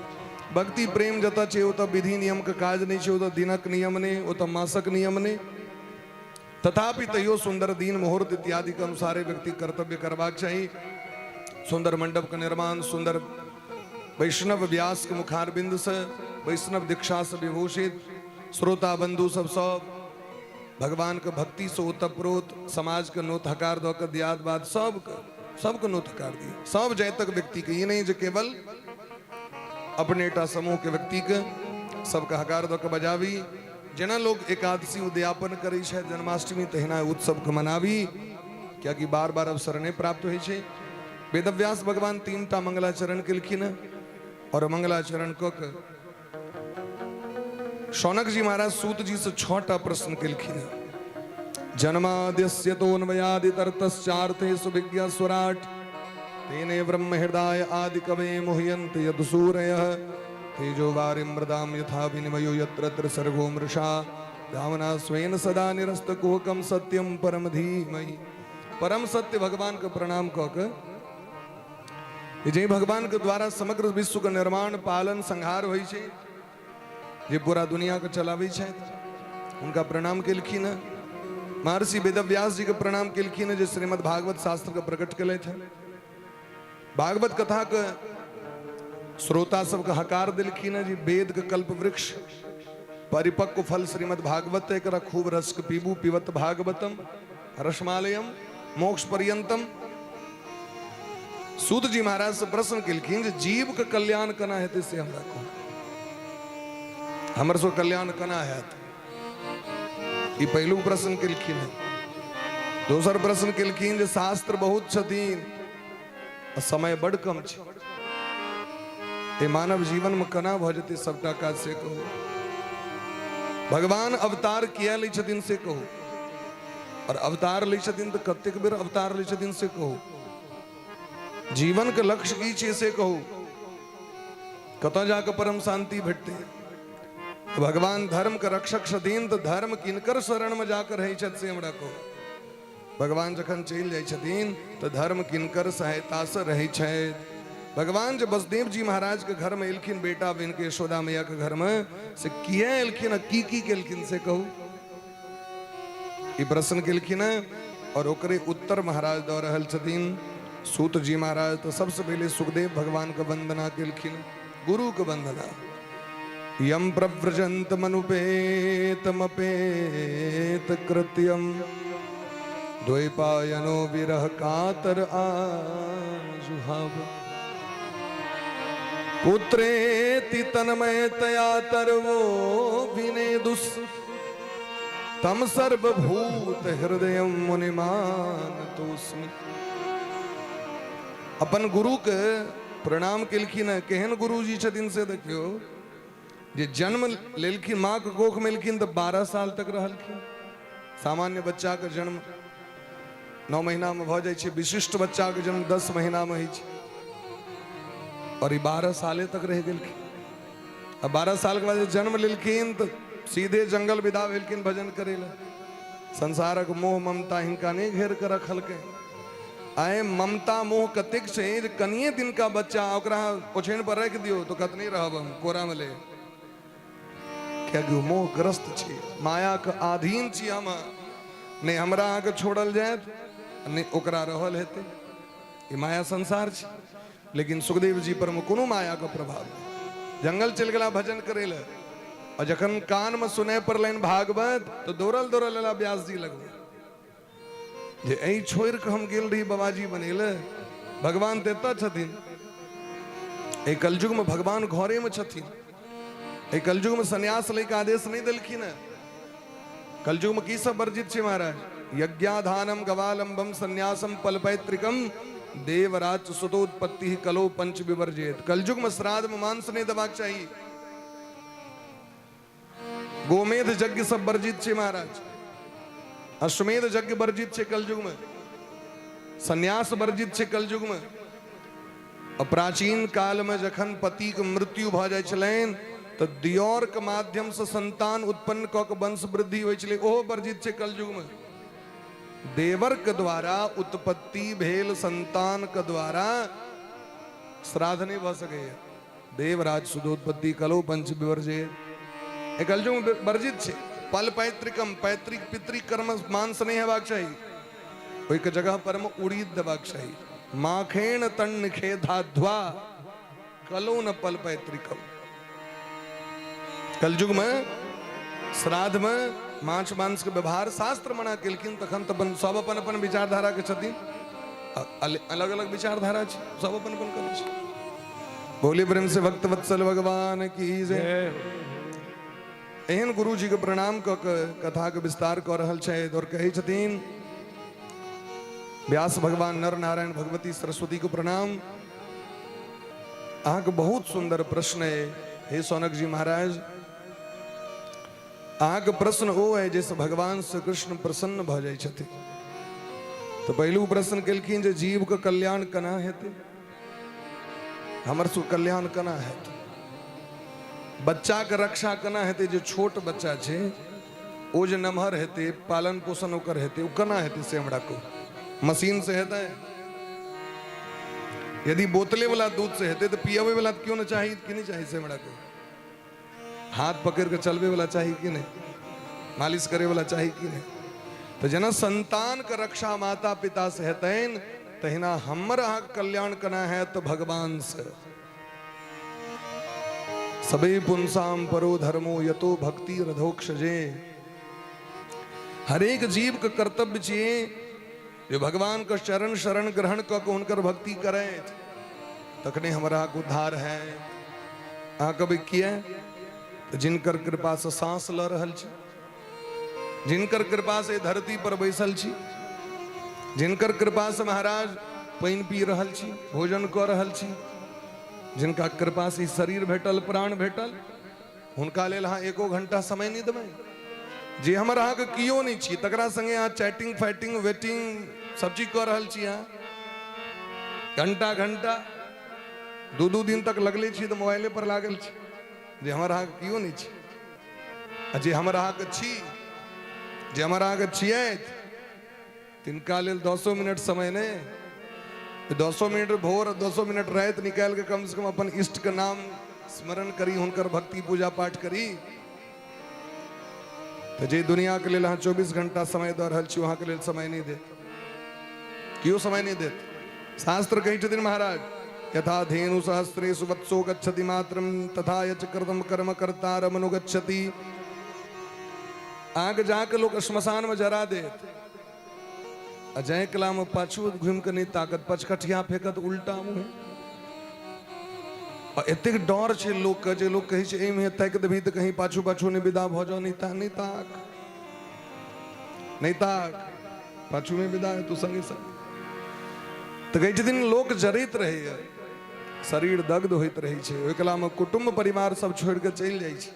भक्ति प्रेम जतऽ छै ओतऽ विधि नियम के काज नहि छै, ओतऽ दिनक नियम नहि, ओतऽ मासक नियम नहि। तथापि तैयो सुंदर दिन मुहूर्त इत्यादि के अनुसारे व्यक्ति कर्तव्य करबाक चाही। सुंदर मंडप के निर्माण, सुंदर वैष्णव व्यास के मुखारबिंद से वैष्णव दीक्षा से विभूषित श्रोता बंधु सब सब भगवान के भक्ति से ओतप्रोत, समाज के नोत हकार दऽ के दियाद बाद सबके सबके नोत हकार दिए, सब जातक व्यक्ति के, ई नहीं जे केवल अपने टा समूह के व्यक्ति के, सबके हकार दऽ के बजाबी। जेना लोग एकादशी उद्यापन करै छै, जन्माष्टमी, तहिना उत्सव के मनाबी, कियाकि बार बार अवसर नहीं प्राप्त होइ छै। वेदव्यास भगवान तीन टा मंगलाचरण केलखिन हँ और मंगलाचरण कऽ के शौनक जी महाराज सूत जी से 6 टा प्रश्न केलखिन हँ। जन्माद्यस्य तोन्वयादितर्थश्चार्थे सुविज्ञा स्वराट तेने ब्रह्म हृदय आदि कवे मुह्यन्ति यदसूरयः तेजो वारिं मृदां यथा विनिमयो यत्र यत्र सर्गो मृषा धामना स्वेन सदा निरस्त कुहकम सत्यम परम धीमहि। परम सत्य भगवान के प्रणाम कऽ के जे भगवान के द्वारा समग्र विश्व के निर्माण पालन संहार होइ छै, जे पूरा दुनिया के चलाबै छथि, हुनका प्रणाम केलखिन हँ। महर्षि वेदव्यास जी के प्रणाम केलखिन हँ जे श्रीमद् भागवत शास्त्र के प्रकट केलथि हँ। भागवत कथा के श्रोता सबके हकार देलखिन हँ जे वेद के कल्प वृक्ष परिपक्व फल श्रीमद् भागवत, एकरा खूब रस के पीबू, पीबत भागवतम रसमालयम मोक्ष पर्यंतम। सूत जी महाराज से प्रश्न केलखिन जे जीव के कल्याण केना हेतै से हमरा कहू, हमर सब कल्याण केना हैत? ई पहिलुक प्रश्न केलखिन हँ। दोसर प्रश्न केलखिन जे शास्त्र बहुत छथिन, समय बड कम छै, ए मानव जीवन में केना भऽ जेतै सबटा काज से कहू। भगवान अवतार किया लै छथिन से कहू, और अवतार लै छथिन तऽ कतेक बेर अवतार लै छथिन से कहू। जीवन के लक्ष्य की छै से कहू, कतऽ जाके परम शांति भेटतै। भगवान धर्म के रक्षक छथिन तऽ धर्म किनकर शरण में जाकर रहै छथि से हमरा कहू। भगवान जखन चलि जाइ छथिन तऽ धर्म किनकर सहायता से रहै छथि। भगवान जे बसदेव जी महाराज के घर में एलखिन बेटा बन के यशोदा मैया के घर में, से किया एलखिन आ की की केलखिन से कहू। ई प्रश्न केलखिन हँ और ओकरे उत्तर महाराज दऽ रहल छथिन सूत जी महाराज। तऽ सबसे पहिले सुखदेव भगवान के वंदना केलखिन, गुरु के वंदना। यम प्रव्रजंत मनुपेतमपेत कृत्यम द्वैपायनो विरह कातर आजुहाव। पुत्रेति तन्मयतया तरवो विनेदुस तम सर्वभूत हृदय मुनिमानतोस्मि। अपन गुरु के प्रणाम केलखिन हँ। केहन गुरुजी छथिन से देखियौ जे जन्म लेलखिन, माँ के कोख में एलखिन तऽ 12 साल तक रहलखिन। सामान्य बच्चाके जन्म 9 महीनामे भऽ जाइ छै, विशिष्ट बच्चाके जन्म 10 महीनामे होइ छै, आओर ई 12 साले तक रहि गेलखिन। आ 12 सालके बाद जन्म लेलखिन तऽ सीधे जंगल विदा भेलखिन भजन करै लए। संसारक मोह ममता हिनका नहि घेर कऽ रखलकै। आइ ममता मोह कतेक छै जे कनिए दिनका बच्चा ओकरा ओछैन पर राखि दियौ तऽ कहत नहि रहब हम, कोरामे ले, कियाकि ओ मोहग्रस्त छै, मायाके अधीन छी हम। नहि हमरा अहाँके छोड़ल जायत, नहि ओकरा रहल हेतै। ई माया संसार छै। लेकिन सुखदेव जी पर मे कोनो मायाके प्रभाव नहि। जंगल चलि गेला भजन करै लए, आ जखन कानमे सुनय पड़लनि भागवत तऽ दौड़ल दौड़ल एला व्यास जी लगमे जे एहि छोड़ि कऽ हम गेल रही बाबाजी बनै लए, भगवान तऽ एतऽ छथिन। एहि कलयुगमे भगवान घरेमे छथिन। एहि कलयुगमे सन्यास लैके आदेश नहि देलखिन हेँ। कलयुगमे की सब वर्जित छै महाराज? यज्ञाधानम गवालंबम सन्यासम पलपैत्रिकम देवराज सुतोत्पत्ति कलो पंच विवर्जित। कलयुगमे श्राद्ध में मांस नहि देबाक चाही। गोमेध यज्ञ सब वर्जित छै महाराज। अश्वमेध यज्ञ वर्जित छै कलयुग में। सन्यास वर्जित छै कलयुग में। आ प्राचीन काल में जखन पति के मृत्यु भऽ जाइ छलनि तऽ दियोर के माध्यम से संतान उत्पन्न कऽ के वंश वृद्धि होइ छलै, ओहो वर्जित छै कलयुग में। देवर के द्वारा उत्पत्ति भेल संतान के द्वारा श्राद्ध नहि भऽ सकैए। देवराज सुदोत्पत्ति कलो पंच विवर्जे, ए कलयुग में वर्जित छै। पल पैतृकम, पैतृक पितृ कर्म मांस नहीं हेबाक चाही, ओहिके जगह पर में उड़ीद देबाक चाही। माखेण तन खेधाध्वा कलो न पल पैतृकम। कलयुग में श्राद्ध में माछ मांस के व्यवहार शास्त्र मना केलखिन। तखन तऽ अपन सब अपन अपन विचारधारा के छथिन, अलग अलग विचारधारा छै, सब अपन अपन करै छै। बोली प्रेम से भक्त वत्सल भगवान की जय। एहन गुरु जी के प्रणाम कऽ के कथा के विस्तार कऽ रहल छथि और कहै छथिन व्यास भगवान नर नारायण भगवती सरस्वती के प्रणाम। अहाँके बहुत सुंदर प्रश्न है हे सौनक जी महाराज। अहाँके प्रश्न ओ है जैसे भगवान श्री कृष्ण प्रसन्न भऽ जाइ छथिन। तऽ पहिलू प्रश्न केलखिन जे जीव के कल्याण केना हेतै, हमर सब कल्याण केना हेतै, बच्चाके रक्षा केना हेतै, जे छोट बच्चा छै ओ जे नमहर हेतै, पालन पोषण ओकर हेतै, ओ केना हेतै से हमरा कहू। मशीन से हेतै? यदि बोतले वाला दूध से हेतै तऽ पियबै वाला क्यों ने चाही कि नहि चाही से हमरा कहू। हाथ पकड़ के चलबे वाला चाही कि नहीं, मालिश करे वाला चाही कि नहीं? तो जेना संतान के रक्षा माता पिता से हेतनि, तहिना हमर अहाँके कल्याण केना हैत? भगवान से। सबे पुंसाम परो धर्मो यतो भक्ति रधोक्षजे। हरेक जीव के कर्तव्य छियै जे भगवान के चरण शरण ग्रहण कऽ के हुनकर भक्ति करैत, तखने हमरा उद्धार है। अहाँ कहबै किया? तऽ जिनकर कृपासँ साँस लऽ रहल छी, जिनकर कृपासँ धरती पर बैसल छी, जिनकर कृपासँ महाराज पानि पी रहल छी, भोजन कऽ रहल छी, जिनका कृपासँ ई शरीर भेटल, प्राण भेटल, हुनका लेल अहाँ एको घंटा समय नहि देबै? जे हमर अहाँके कियो नहि छी, तकरा संगे अहाँ चैटिंग फाइटिंग वेटिंग सब चीज कऽ रहल छी। अहाँ घंटा घंटा दू दू दिन तक लगले छी तऽ मोबाइले पर लागल छी, जे हमर अहाँके कियो नहि छी। आ जे हमर अहाँके छी, जे हमर अहाँके छियै, तिनका लेल 10 मिनट समय नहि? 10 मिनट भोर, 10 मिनट राति निकालि के कम से कम अपन इष्ट के नाम स्मरण करी, हुनकर भक्ति पूजा पाठ करी। तऽ जे दुनिया के लेल अहाँ 24 घंटा समय दऽ रहल छी, अहाँके लेल समय नहि देत? केओ समय नहि देत। शास्त्र कहै छथिन महाराज, यथा धेनु सहस्रेषु वत्सो गच्छति मात्रम तथा यच कृतम कर्म कर्तारमनुगच्छति। अहाँके जाके लोक श्मशान में जरा देत, आ जाय कलामे पाछू घुमि कऽ नहि ताकत, पचकठिया फेकत उल्टा मुँहे। आ एतेक डर छै लोकके जे लोक कहै छै एहिमे ताकि देबही तऽ कहीं पाछू पाछू नहि विदा भऽ जाउ, नहि ता नहि ताक, नहि ताक, पाछूमे विदा हेतौ संगे संग। तऽ कहै छथिन लोक जरैत रहैए, शरीर दग्ध होइत रहै छै, ओहि कलामे कुटुम्ब परिवार सब छोड़ि कऽ चलि जाइ छै।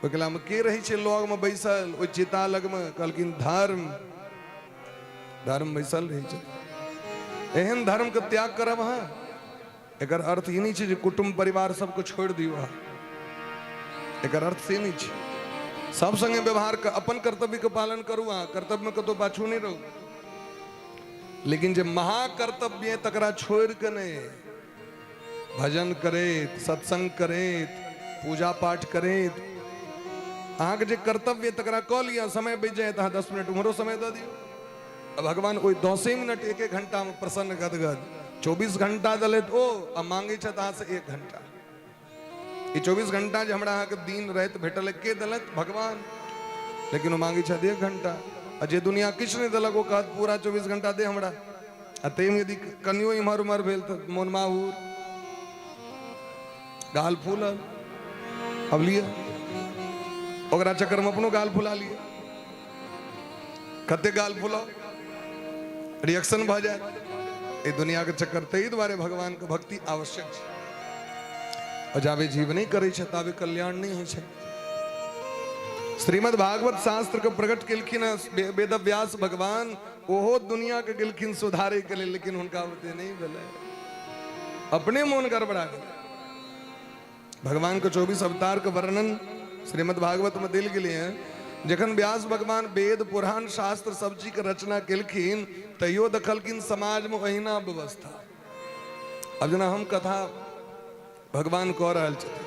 ओहि कलामे के रहै छै लगमे बैसल ओहि चिता लगमे? कहलखिन धर्म, धर्म बैसल रहै छै। एहन धर्मके त्याग करब अहाँ, एकर अर्थ ई नहि छै जे कुटुम्ब परिवार सबके छोड़ि दियौ अहाँ, एकर अर्थ से नहि छै। सब संगे व्यवहार कर, अपन कर्तव्यके पालन करू अहाँ, कर्तव्यमे कतहु पाछू नहि रहू, लेकिन जे महाकर्तव्य तकरा छोड़ि कऽ नहि, भजन करैत, सत्संग करैत, पूजा पाठ करैत अहाँके जे कर्तव्य तकरा कऽ लिअ। समय बचि जाय तऽ अहाँ 10 मिनट उम्हरो समय दऽ दियौ। आ भगवान ओहि 10 मिनट एक एक घंटामे प्रसन्न गदगद। 24 घंटा देलथि ओ, आ मांगै छथि अहाँसँ 1 घंटा। ई 24 घंटा जे हमरा अहाँके दिन राति भेटल, के देलथि? भगवान। लेकिन ओ मांगै छथि 1 घंटा। आ जे दुनिया किछु नहि देलक ओ कहत पूरा 24 घंटा दे हमरा। आ ताहिमे यदि कनियो इम्हर उम्हर भेल तऽ मोन माहूर, गाल फूलल। अब लिअ, ओकरा चक्करमे अपनो गाल फुला लिअ। कते गाल फुलाउ, रिएक्शन भऽ जायत। एहि दुनियाके चक्कर। ताहि दुआरे भगवानके भक्ति आवश्यक छै। और जाबे जीव नहि करै छै ताबे कल्याण नहि होइ छै। श्रीमद् भागवत शास्त्र के प्रकट केलखिन हँ वेद व्यास भगवान, ओहो दुनिया के गेलखिन सुधारे के लेल, लेकिन हुनका बुते नहि भेलै, अपने मोन गड़बड़ा गेलै। भगवान के 24 अवतार के वर्णन श्रीमद् भागवत में देल गेलै हँ। जखन व्यास भगवान वेद पुराण शास्त्र सब चीज के रचना केलखिन तैयो देखलखिन समाज में ओहिना व्यवस्था। अब जेना हम कथा भगवान कऽ रहल छथिन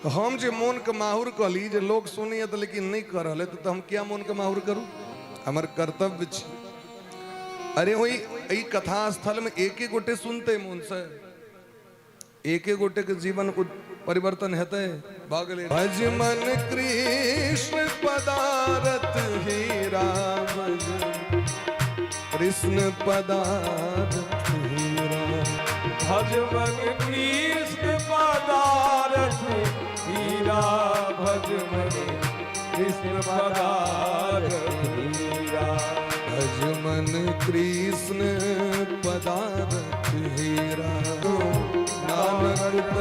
तऽ हम जे मोनके माहुर कहली जे लोक सुनैए तऽ लेकिन नहि कऽ रहल है, तऽ हम किया मोनके माहुर करू? हमर कर्तव्य छी। अरे ओहि एहि कथा स्थलमे एक एक गोटे सुनतै मोनसँ, एक एक गोटे के जीवन परिवर्तन हेतै, भऽ गेलै। भज मन कृष्ण पदारथ हीरा, भज कृष्ण पदारथ हीरा, भज मन कृष्ण पदारथ हीरा, भज मन कृष्ण पदारथ हीरा, भज मन कृष्ण पदारथ हीरा। नानक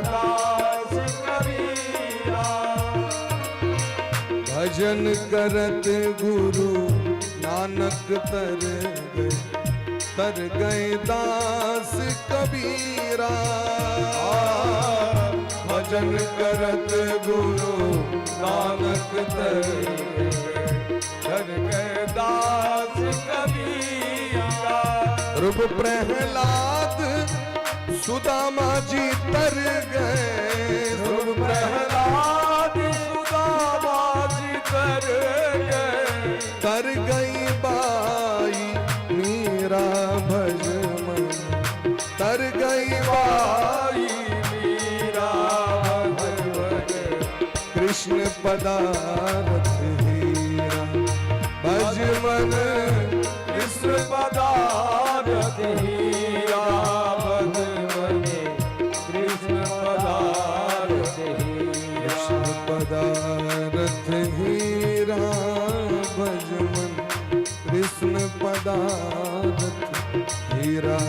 दास कबीरा, भजन करत गुरु नानक तर गए, तर गए दास कबीरा। भजन करत गुरु नानक तर गए, तर गए दास कबीरा। रूप प्रहलाद सुदामा जी तर गए, रूप प्रहलाद सुदामा जी तर गए, तर गई बाई मीरा, भज मन तर गई बाई मीरा, भज मन कृष्ण पदारथ हीरा, भज मन कृष्ण पदारथ हीरा, भज मन कृष्ण पदारथ हीरा, कृष्ण पदारथ हीरा, भज मन कृष्ण पदारथ हीरा,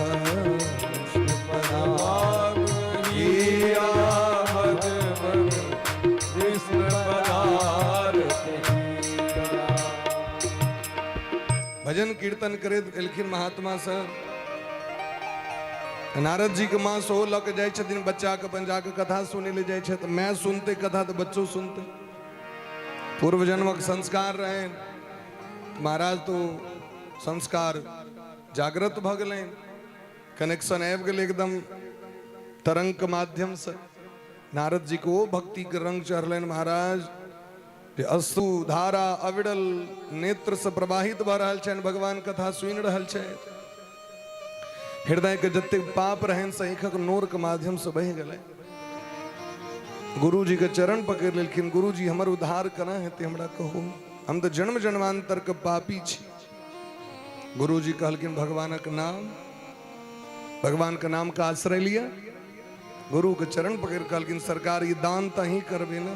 कृष्ण पदारथ हीरा, भज मन कृष्ण पदारथ हीरा। भजन कीर्तन करैत एलखिन महात्मा सब। नारद जी के माँ सेहो लऽ के जाइ छथिन बच्चा के, अपन जाके कथा सुनै लए जाइ छथि। माय सुनते कथा तऽ बच्चो सुनते। पूर्व जन्मक संस्कार रहनि महाराज, तो संस्कार जागृत भऽ गेलनि, कनेक्शन आबि गेलै एकदम तरंग के माध्यम से। नारद जी के ओ भक्ति के रंग चढ़लनि महाराज जे अश्रु धारा अविरल नेत्र से प्रवाहित भऽ रहल छनि, भगवान कथा सुनि रहल छथि। हृदय के जतेक पाप रहनि से आँखिक नोर के माध्यम से बहि गेलै। गुरु जी के चरण पकड़ि लेलखिन, गुरु जी हमर उद्धार केना हेतै हमरा कहू। हम तऽ जन्म जन्मांतर के पापी छी। गुरुजी कहलखिन भगवानक नाम, भगवान के नाम के आश्रय लिअ। गुरु के चरण पकड़ कहलखिन सरकार ई दान तऽ अहीं करबै ने।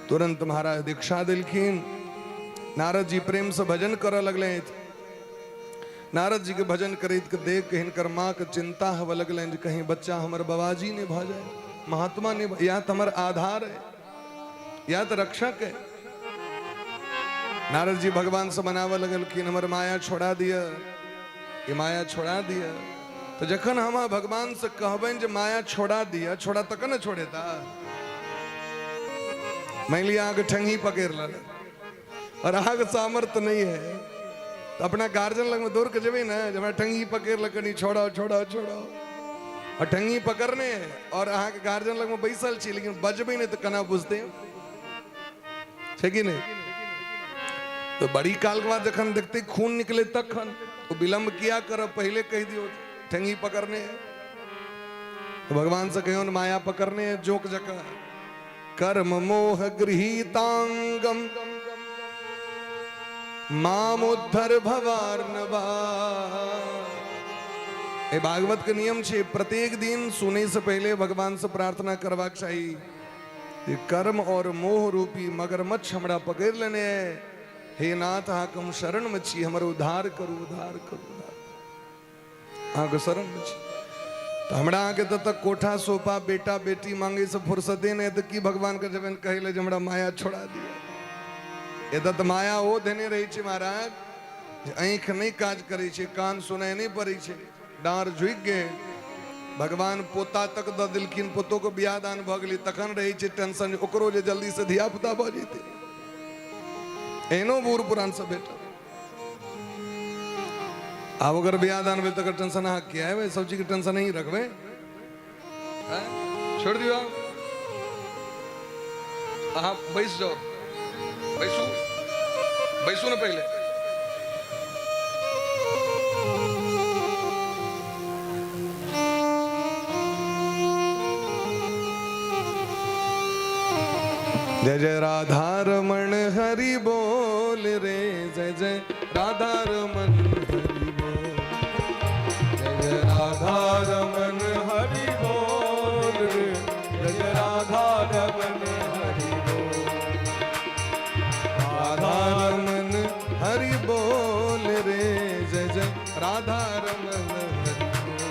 तुरंत महाराज दीक्षा देलखिन। नारद जी प्रेम से भजन करऽ लगले। नारद जी के भजन करैत के देख के हिनकर माँ के चिंता होबऽ लगलनि जे कहीं बच्चा हमर बाबाजी नहि भऽ जाय, महात्मा नहि, या तऽ हमर आधार है, या तऽ रक्षक है। नारद जी भगवान से मनाबऽ लगलखिन, हमर माया छोड़ा दिअ, ई माया छोड़ा दिअ। तऽ जखन हम भगवान से कहबनि जे माया छोड़ा दिअ, छोड़ा तखन ने छोड़ेता। मानि लिअ अहाँके ठंगी पकड़ि लेलक और अहाँके सामर्थ्य नहीं है, तो अपना गार्जियन लगमे दौड़ के जेबै ने जे हमरा ठंगी पकड़ि लेलक, कनि छोड़ाओ छोड़ाओ छोड़ाओ। और ठंगी पकड़ने और अहाँके गार्जियन लगमे बैसल छी लेकिन बजबै नहि तऽ केना बुझतै, छै कि नहि? तो बड़ी काल के बाद जखन देखते खून निकले तखन तो विलंब किया करब, पहले कह दियो ठंगी पकड़ने है। तो भगवान से कहियो माया पकड़ने है जोक जका। कर्म मोह गृहीतांगम मामुद्धर भवार्णवा। ए भागवत के नियम छे, प्रत्येक दिन सुने से पहले भगवान से प्रार्थना करबाक चाही। ये कर्म और मोह रूपी मगरमच्छ हमरा पकड़ लेने है, हे नाथ अहाँके हम शरण में छी, हमर उद्धार करू उद्धार करू उद्धार, अहाँके शरण में छी। तऽ हमरा अहाँके तऽ तक कोठा सोपा बेटा बेटी मांगे से फुर्सते नहि, तऽ की भगवान के जबन कहै ले जे हमरा माया छोड़ा दिया। एतऽ तऽ माया ओ देने रहै छै महाराज जे आँखि नहि काज करै छै, कान सुनाइ नहि पड़ै छै, डाँर झुकि गेल, भगवान पोता तक दऽ देलखिन, पोतो के बियाह दान भऽ गेलै, तखन रहै छै टेंशन ओकरो जे जल्दी से धिया पुता भऽ जेतै। एहनो बूढ़ पुरान सब भेटल। आब ओकर बियाह दान भेल तकर टेंशन अहाँ किया हेबै, सब चीजके टेंशन नहीं रखबै, छोड़ दियौ, अहाँ बैस जाओ, बैसू बैसू ने पहिले। जय जय राधा रमण हरि बोल रे, जय जय राधा रमण हरि बोल, जय जय राधा रमण हरि बोल रे, जय जय राधा रमण हरि बोल, राधा रमण हरि बोल रे, जय जय राधा रमण हरि बोल,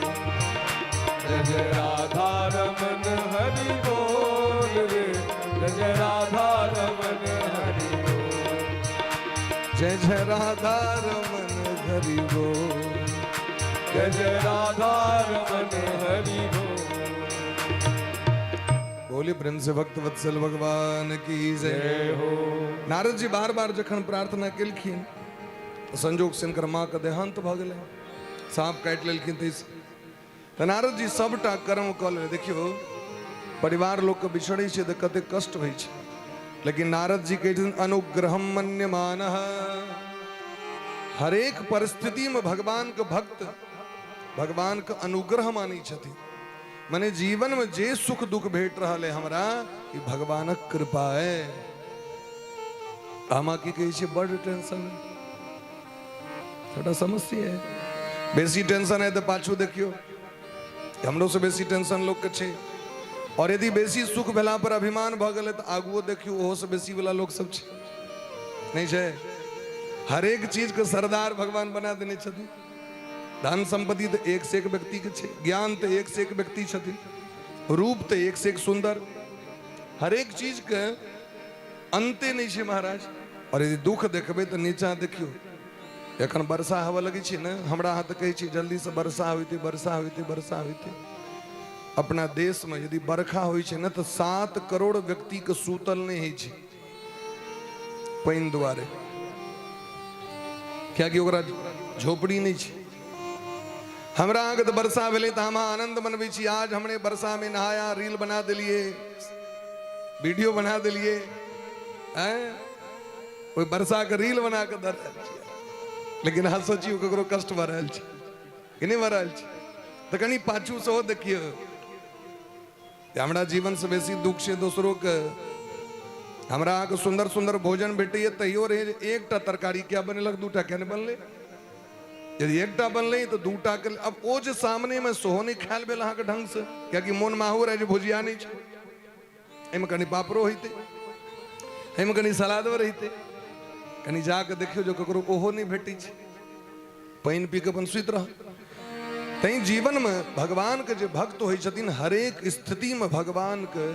जय जय राधा रमन हरि बोल रे, जय जय राधा रमन हरि बोल, जय जय राधा रमन हरि बोल, जय जय राधा रमन हरि बोल। बोली प्रेम से भक्त वत्सल भगवान की जय हो। नारद जी बार बार जखन प्रार्थना केलखिन तऽ संजोग से हिनकर माँ के देहांत भऽ गेलै, साँप काटि लेलखिन। तऽ नारद जी सबटा कर्म कऽ लेले। देखियौ परिवार लोकके बिछड़ै छै तऽ कतेक कष्ट होइ छै, लेकिन नारद जी कहै छथिन अनुग्रहम मन्यमान। हरेक परिस्थिति में भगवान के भक्त भगवान के अनुग्रह मानै छथिन। माने जीवन में जे सुख दुख भेट रहल है हमरा, ई भगवानक कृपा है। हम की कहै छियै बड़ टेंशन है, थोड़ा समस्या है, बेसी टेंशन है तऽ पाछू देखियौ हमरो से बेसी टेंशन लोक के छै। और यदि बेसी सुख भेला पर अभिमान भऽ गेलै तऽ आगुओ देखियौ ओहो से बेसी वाला लोक सब छै, नहीं छै? हरेक चीज के सरदार भगवान बना देने छथिन। धन संपत्ति तऽ एक से एक व्यक्ति के छै, ज्ञान तऽ एक से एक व्यक्ति छथिन, रूप तऽ एक से एक सुंदर, हरेक चीज के अंते नहीं छै महाराज। और यदि दुख देखबै तऽ नीचा देखियौ, एखन वर्षा होबऽ लगै छै ने, हमरा अहाँ तऽ कहै छी जल्दी से वर्षा होइतै वर्षा होइतै वर्षा होइतै। अपना देश में यदि बरखा होइ छै ने तऽ 7 करोड़ व्यक्ति के सूतल नहि होइ छै पानि दुआरे, कियाकि ओकरा झोपड़ी नहि छै। हमरा अहाँके तऽ वर्षा भेलै तऽ हम आनंद मनबै छी, आज हमरे वर्षा में नहाया, रील बना देलियै, वीडियो बना देलियै, आँय ओहि वर्षा के रील बना के दऽ रहल छियै। लेकिन अहाँ सोचियौ ककरो कष्ट भऽ रहल छै कि नहि भऽ रहल छै? तऽ कनि पाछू सेहो देखियौ, हमरा जीवन से बेसी दुख छै दोसरो के। हमरा अहाँके सुन्दर सुन्दर भोजन भेटैए तैयो रहै जे एकटा तरकारी किया बनेलक, दूटा किया नहि बनलै? यदि एकटा बनलै तऽ दूटा के अब ओ जे सामनेमे सेहो नहि खायल भेल अहाँके ढङ्गसँ, कियाकि मोन माहूर है जे भुजिया नहि छै, एहिमे कनि पापड़ो होइतै, एहिमे कनि सलादो रहितै। कनि जाकऽ देखियौ जे ककरो ओहो नहि भेटै छै, पानि पी कऽ अपन सुति रह। तैं जीवनमे भगवानके जे भक्त होइ छथिन, हरेक स्थितिमे भगवानके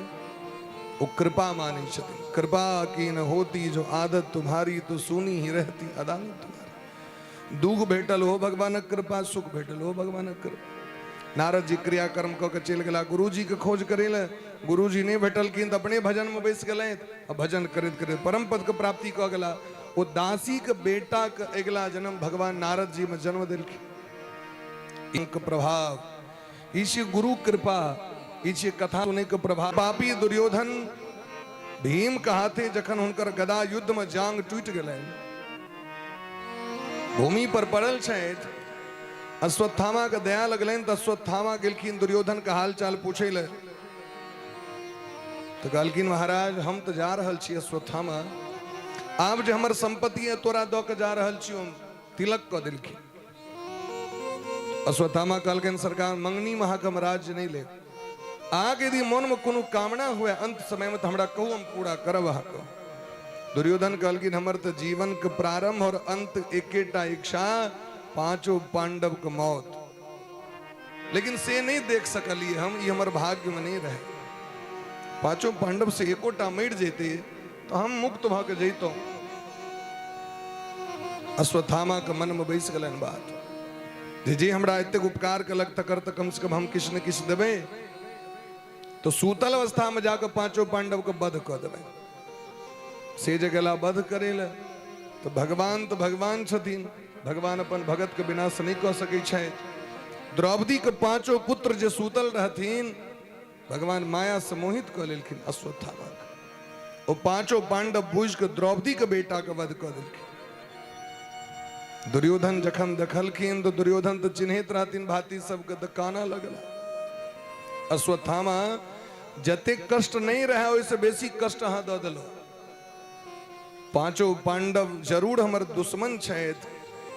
ओ कृपा मानै छथिन। कृपा की न होती जो आदत तुम्हारी तो सुनी ही रहती अदालत तुम्हारी। दुख भेटल ओहो भगवानक कृपा, सुख भेटल ओहो भगवानक कृपा। नारद जी क्रियाकर्म कऽ के चलि गेला गुरुजीके खोज करै लए, गुरुजी नहि भेटलखिन तऽ अपने भजनमे बैस गेलथि आ भजन करैत करैत परम पदके प्राप्ति कऽ गेला। ओ दासीके बेटाके अगिला जन्म भगवान नारद जीमे जन्म देलखिन। इनके प्रभाव ई छियै गुरु कृपा, ई छियै कथा सुनैके प्रभाव। पापी दुर्योधन भीम के हाथे जखन हुनकर गदा युद्ध में जांग टूटि गेलनि, भूमि पर पड़ल छथि, अश्वत्थामा के दया लगलनि तऽ अश्वत्थामा गेलखिन दुर्योधन के हाल चाल पूछै लए। तऽ कहलखिन महाराज हम तऽ जा रहल छी अश्वत्थामा, आब जे हमर संपत्ति है तोरा दऽ के जा रहल छी हम, तिलक कऽ देलखिन। अश्वत्थामा कहलखिन सरकार मंगनी में अहाँके हम राज्य नहि लेब, अहाँके यदि मोनमे कोनो कामना हुए अंत समयमे तऽ हमरा कहू, हम पूरा करब अहाँके। दुर्योधन कहलखिन हमर तऽ जीवन के प्रारंभ और अंत एकेटा इच्छा, पांचों पांडव के मौत, लेकिन से नहीं देख सकलिए हम, ई हमर भाग्य में नहीं रहे। पांचों पांडव से एकोटा मरि जेते तो हम मुक्त भऽ के जैतहुँ। अश्वत्थामा के मन में बैस गेलनि बात जे जे हमरा एतेक उपकार केलक तकर तऽ कम से कम हम किछु ने किछु देबै, तो सूतल अवस्था में जाके पांचों पांडव के वध कऽ देबै। से जे गेला वध करे लए तऽ भगवान तऽ भगवान छथिन, भगवान अपन भगत के विनाश नहि कऽ सकै छथि। द्रौपदी के पांचों पुत्र जे सूतल रहथिन, भगवान माया से मोहित कऽ लेलखिन अश्वत्थामा के। ओ पांचों पांडव बुझि कऽ द्रौपदी के बेटा के वध कऽ देलखिन। दुर्योधन जखन देखलखिन तऽ दुर्योधन तऽ चिन्हैत रहथिन भाती सबके, तऽ कानऽ लगला। अश्वत्थामा जतेक कष्ट नहीं रहे ओहिसँ बेसी कष्ट अहाँ दऽ देलहुँ। पांचों पांडव जरूर हमर दुश्मन छथि,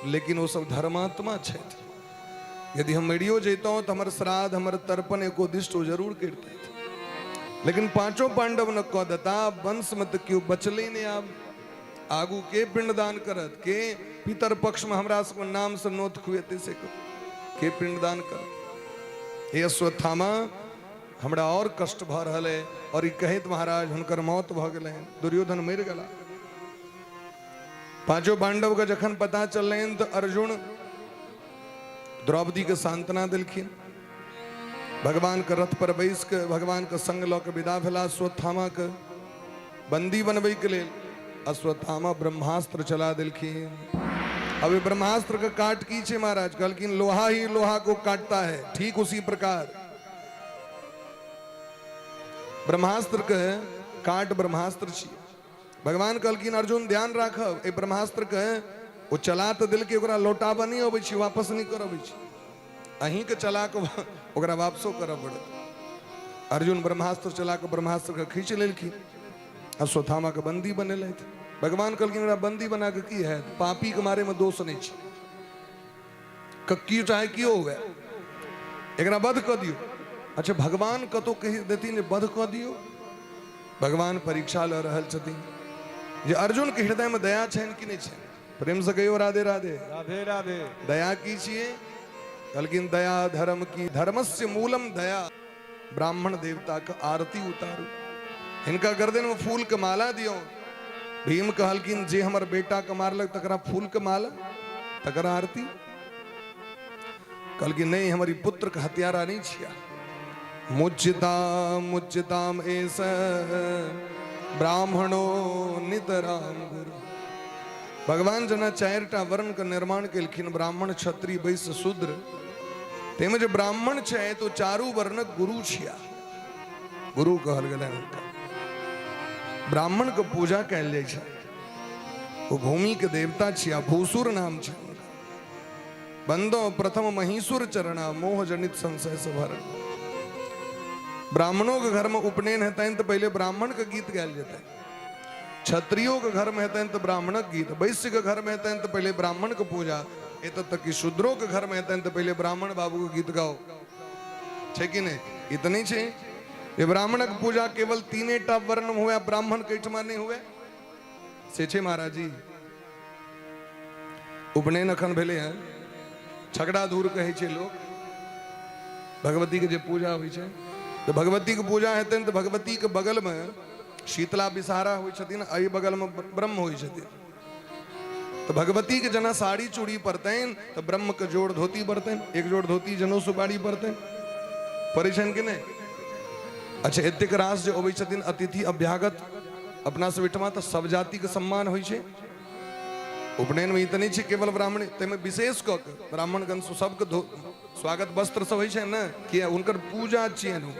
लेकिन ओ सब धर्मात्मा छथि। यदि हम मरियो जैतहुँ तऽ हमर श्राद्ध हमर तर्पण एकोदिष्ट ओ जरूर करितथि, लेकिन पांचों पांडव न कऽ देता, वंशमे तऽ केओ बचले नहि। आब आगू के पिंडदान करत, के पितर पक्ष में हमरा सबके नाम से नोत खुएतै, से के पिंडदान करत? हे अश्वत्थामा हमरा और कष्ट भऽ रहल है। और ई कहैत महाराज हुनकर मौत भऽ गेलनि, दुर्योधन मरि गेला। पांचों पांडव के जखन पता चललनि तऽ अर्जुन द्रौपदी के सांत्वना देलखिन। भगवान के रथ पर बैस के भगवान के संग लऽ के विदा भेला अश्वत्थामा के बंदी बनबै के लेल। अश्वत्थामा ब्रह्मास्त्र चला देलखिन। अब ब्रह्मास्त्र के काट की छै महाराज? कहलखिन लोहा ही लोहा को काटता है, ठीक उसी प्रकार ब्रह्मास्त्र के काट ब्रह्मास्त्र छी। भगवान कहलखिन अर्जुन ध्यान राखब, एहि ब्रह्मास्त्र के ओ चला तऽ देलकै, ओकरा लौटाबऽ नहि अबै छै, वापस नहि करऽ अबै छै, अहीँके चला कऽ ओकरा वापसो करऽ पड़त। अर्जुन ब्रह्मास्त्र चला कऽ ब्रह्मास्त्र के खींच लेलखिन, अश्वत्थामा के बंदी बनेलथि। भगवान कहलखिन ओकरा बंदी बना कऽ की हैत, पापी के मारे में दोष नहि छै, कियो चाहे कियो हुए, एकरा वध कऽ दियौ। अच्छा भगवान कतौ कहि देथिन जे वध कऽ दियौ? भगवान परीक्षा लऽ रहल छथिन जे अर्जुन के हृदय में दया छनि कि नहि छनि। प्रेम से कहियो राधे राधे। राधे राधे। दया की छियै? कहलखिन दया धर्म की, धर्मस्य मूलम दया। ब्राह्मण देवता के आरती उतारू, हिनका गर्दन में फूल के माला दियौ। भीम कहलखिन जे हमर बेटा के मारलक तकरा फूल के माला, तकरा आरती? कहलखिन नहीं, हमारी पुत्र के हत्यारा नहीं छिया। मुच्यताम मुच्यताम एस ब्राह्मणो नितराम गुरु। भगवान जना चारिटा वर्ण के निर्माण केलखिन, ब्राह्मण क्षत्रिय वैश्य शूद्र। ताहिमे जे ब्राह्मण छै तो चारू वर्णक गुरु छिया, गुरु कहल गेलै हुनका। ब्राह्मण के पूजा कयल जाइ छै, ओ भूमि के देवता छिया, भूसुर नाम छै हुनका। बंदो प्रथम महिसुर चरणा मोह जनित संशय से भरल। ब्राह्मणों के घर में उपनयन हेतनि तऽ पहिले ब्राह्मण के गीत गायल जेतनि। क्षत्रियोके घरमे हेतनि तऽ ब्राह्मणक गीत, वैश्यके घरमे हेतनि तऽ पहिले ब्राह्मणके पूजा, एतऽ तक कि शूद्रोके घरमे हेतनि तऽ पहिले ब्राह्मण बाबूके गीत गाओ। छै कि नहि? ई तऽ नहि छै जे ब्राह्मणक पूजा केवल तीने टा वर्ण हुए, ब्राह्मण के एहिठमा नहि हुए, से छै महाराज जी। उपनयन अखन भेलै हँ, छगड़ा धूर कहै छै लोक, भगवती के जे पूजा होइ छै, तऽ भगवती के पूजा हेतनि तऽ भगवती के बगल मे शीतला विषहारा होइ छथिन, एहि बगल मे ब्रह्म होइ छथिन। तऽ भगवती के जेना साड़ी चूड़ी पड़तनि तऽ ब्रह्म के जोड़ धोती पड़तनि, एक जोड़ धोती जनौ सुपारी पड़तनि, पड़ै छनि कि नहि? अच्छा, एतेक रास जे अबै छथिन अतिथि अभ्यागत अपना सब ओहिठमा, तऽ सब जातिके सम्मान होइ छै। उपनयनमे ई तऽ नहि छै केवल ब्राह्मण, ताहिमे विशेष कऽ के ब्राह्मणगण सबके स्वागत वस्त्र सब होइ छै ने, किया हुनकर पूजा छियनि,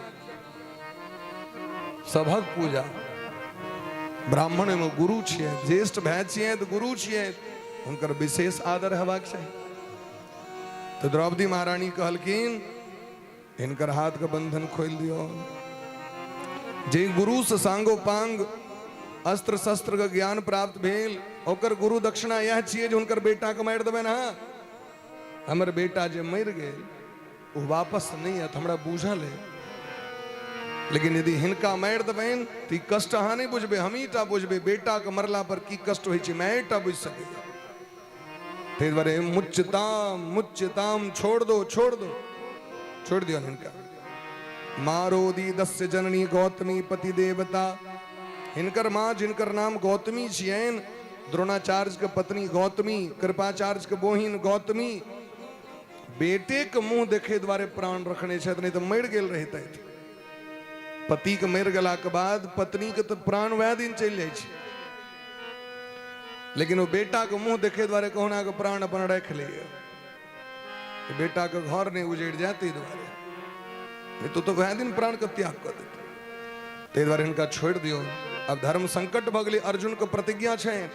सभक पूजा। ब्राह्मण एहिमे गुरु छियै, ज्येष्ठ भाय छियै तऽ गुरु छियै, हुनकर विशेष आदर हेबाक चाही। तऽ द्रौपदी महारानी कहलखिन हिनकर हाथ के बंधन खोलि दियौ। जे गुरु से सांगो पांग अस्त्र शस्त्र के ज्ञान प्राप्त भेल, ओकर गुरु दक्षिणा यह छियै जे हुनकर बेटा के मारि देबै ने। हमर बेटा जे मरि गेल ओ वापस नहि आयत, हमरा बुझल है, लेकिन यदि हिनका मारि देबनि तऽ ई कष्ट अहाँ नहि बुझबै, हमही टा बुझबै। बेटा के मरला पर की कष्ट होइ छै माए टा बुझि सकैए। ताहि दुआरे मुच्यताम मुच्यताम, छोड़ दो छोड़ दो, छोड़ दियौ हिनका। मारोदी दस्य जननी गौतमी पति देवता, हिनकर माँ जिनकर नाम गौतमी छियनि, द्रोणाचार्य के पत्नी गौतमी, कृपाचार्य के बोहिन गौतमी, बेटे के मुंह देखे द्वारे प्राण रखने छथि, नहीं तो मरि गेल रहितथि। पति के मरि गेला के बाद पत्नी के तो प्राण वएह दिन चलि जाइ छै, लेकिन ओ बेटा के मुंह देखे द्वारे कहुना के प्राण अपन राखि लैए, बेटा के घर नहीं उजड़ि जाए ताहि दुआरे, नहीं तो वएह दिन प्राण के त्याग कऽ देतै। ताहि दुआरे हिनका छोड़ि दियौ। अब धर्म संकट भऽ गेलै, अर्जुन के प्रतिज्ञा छै,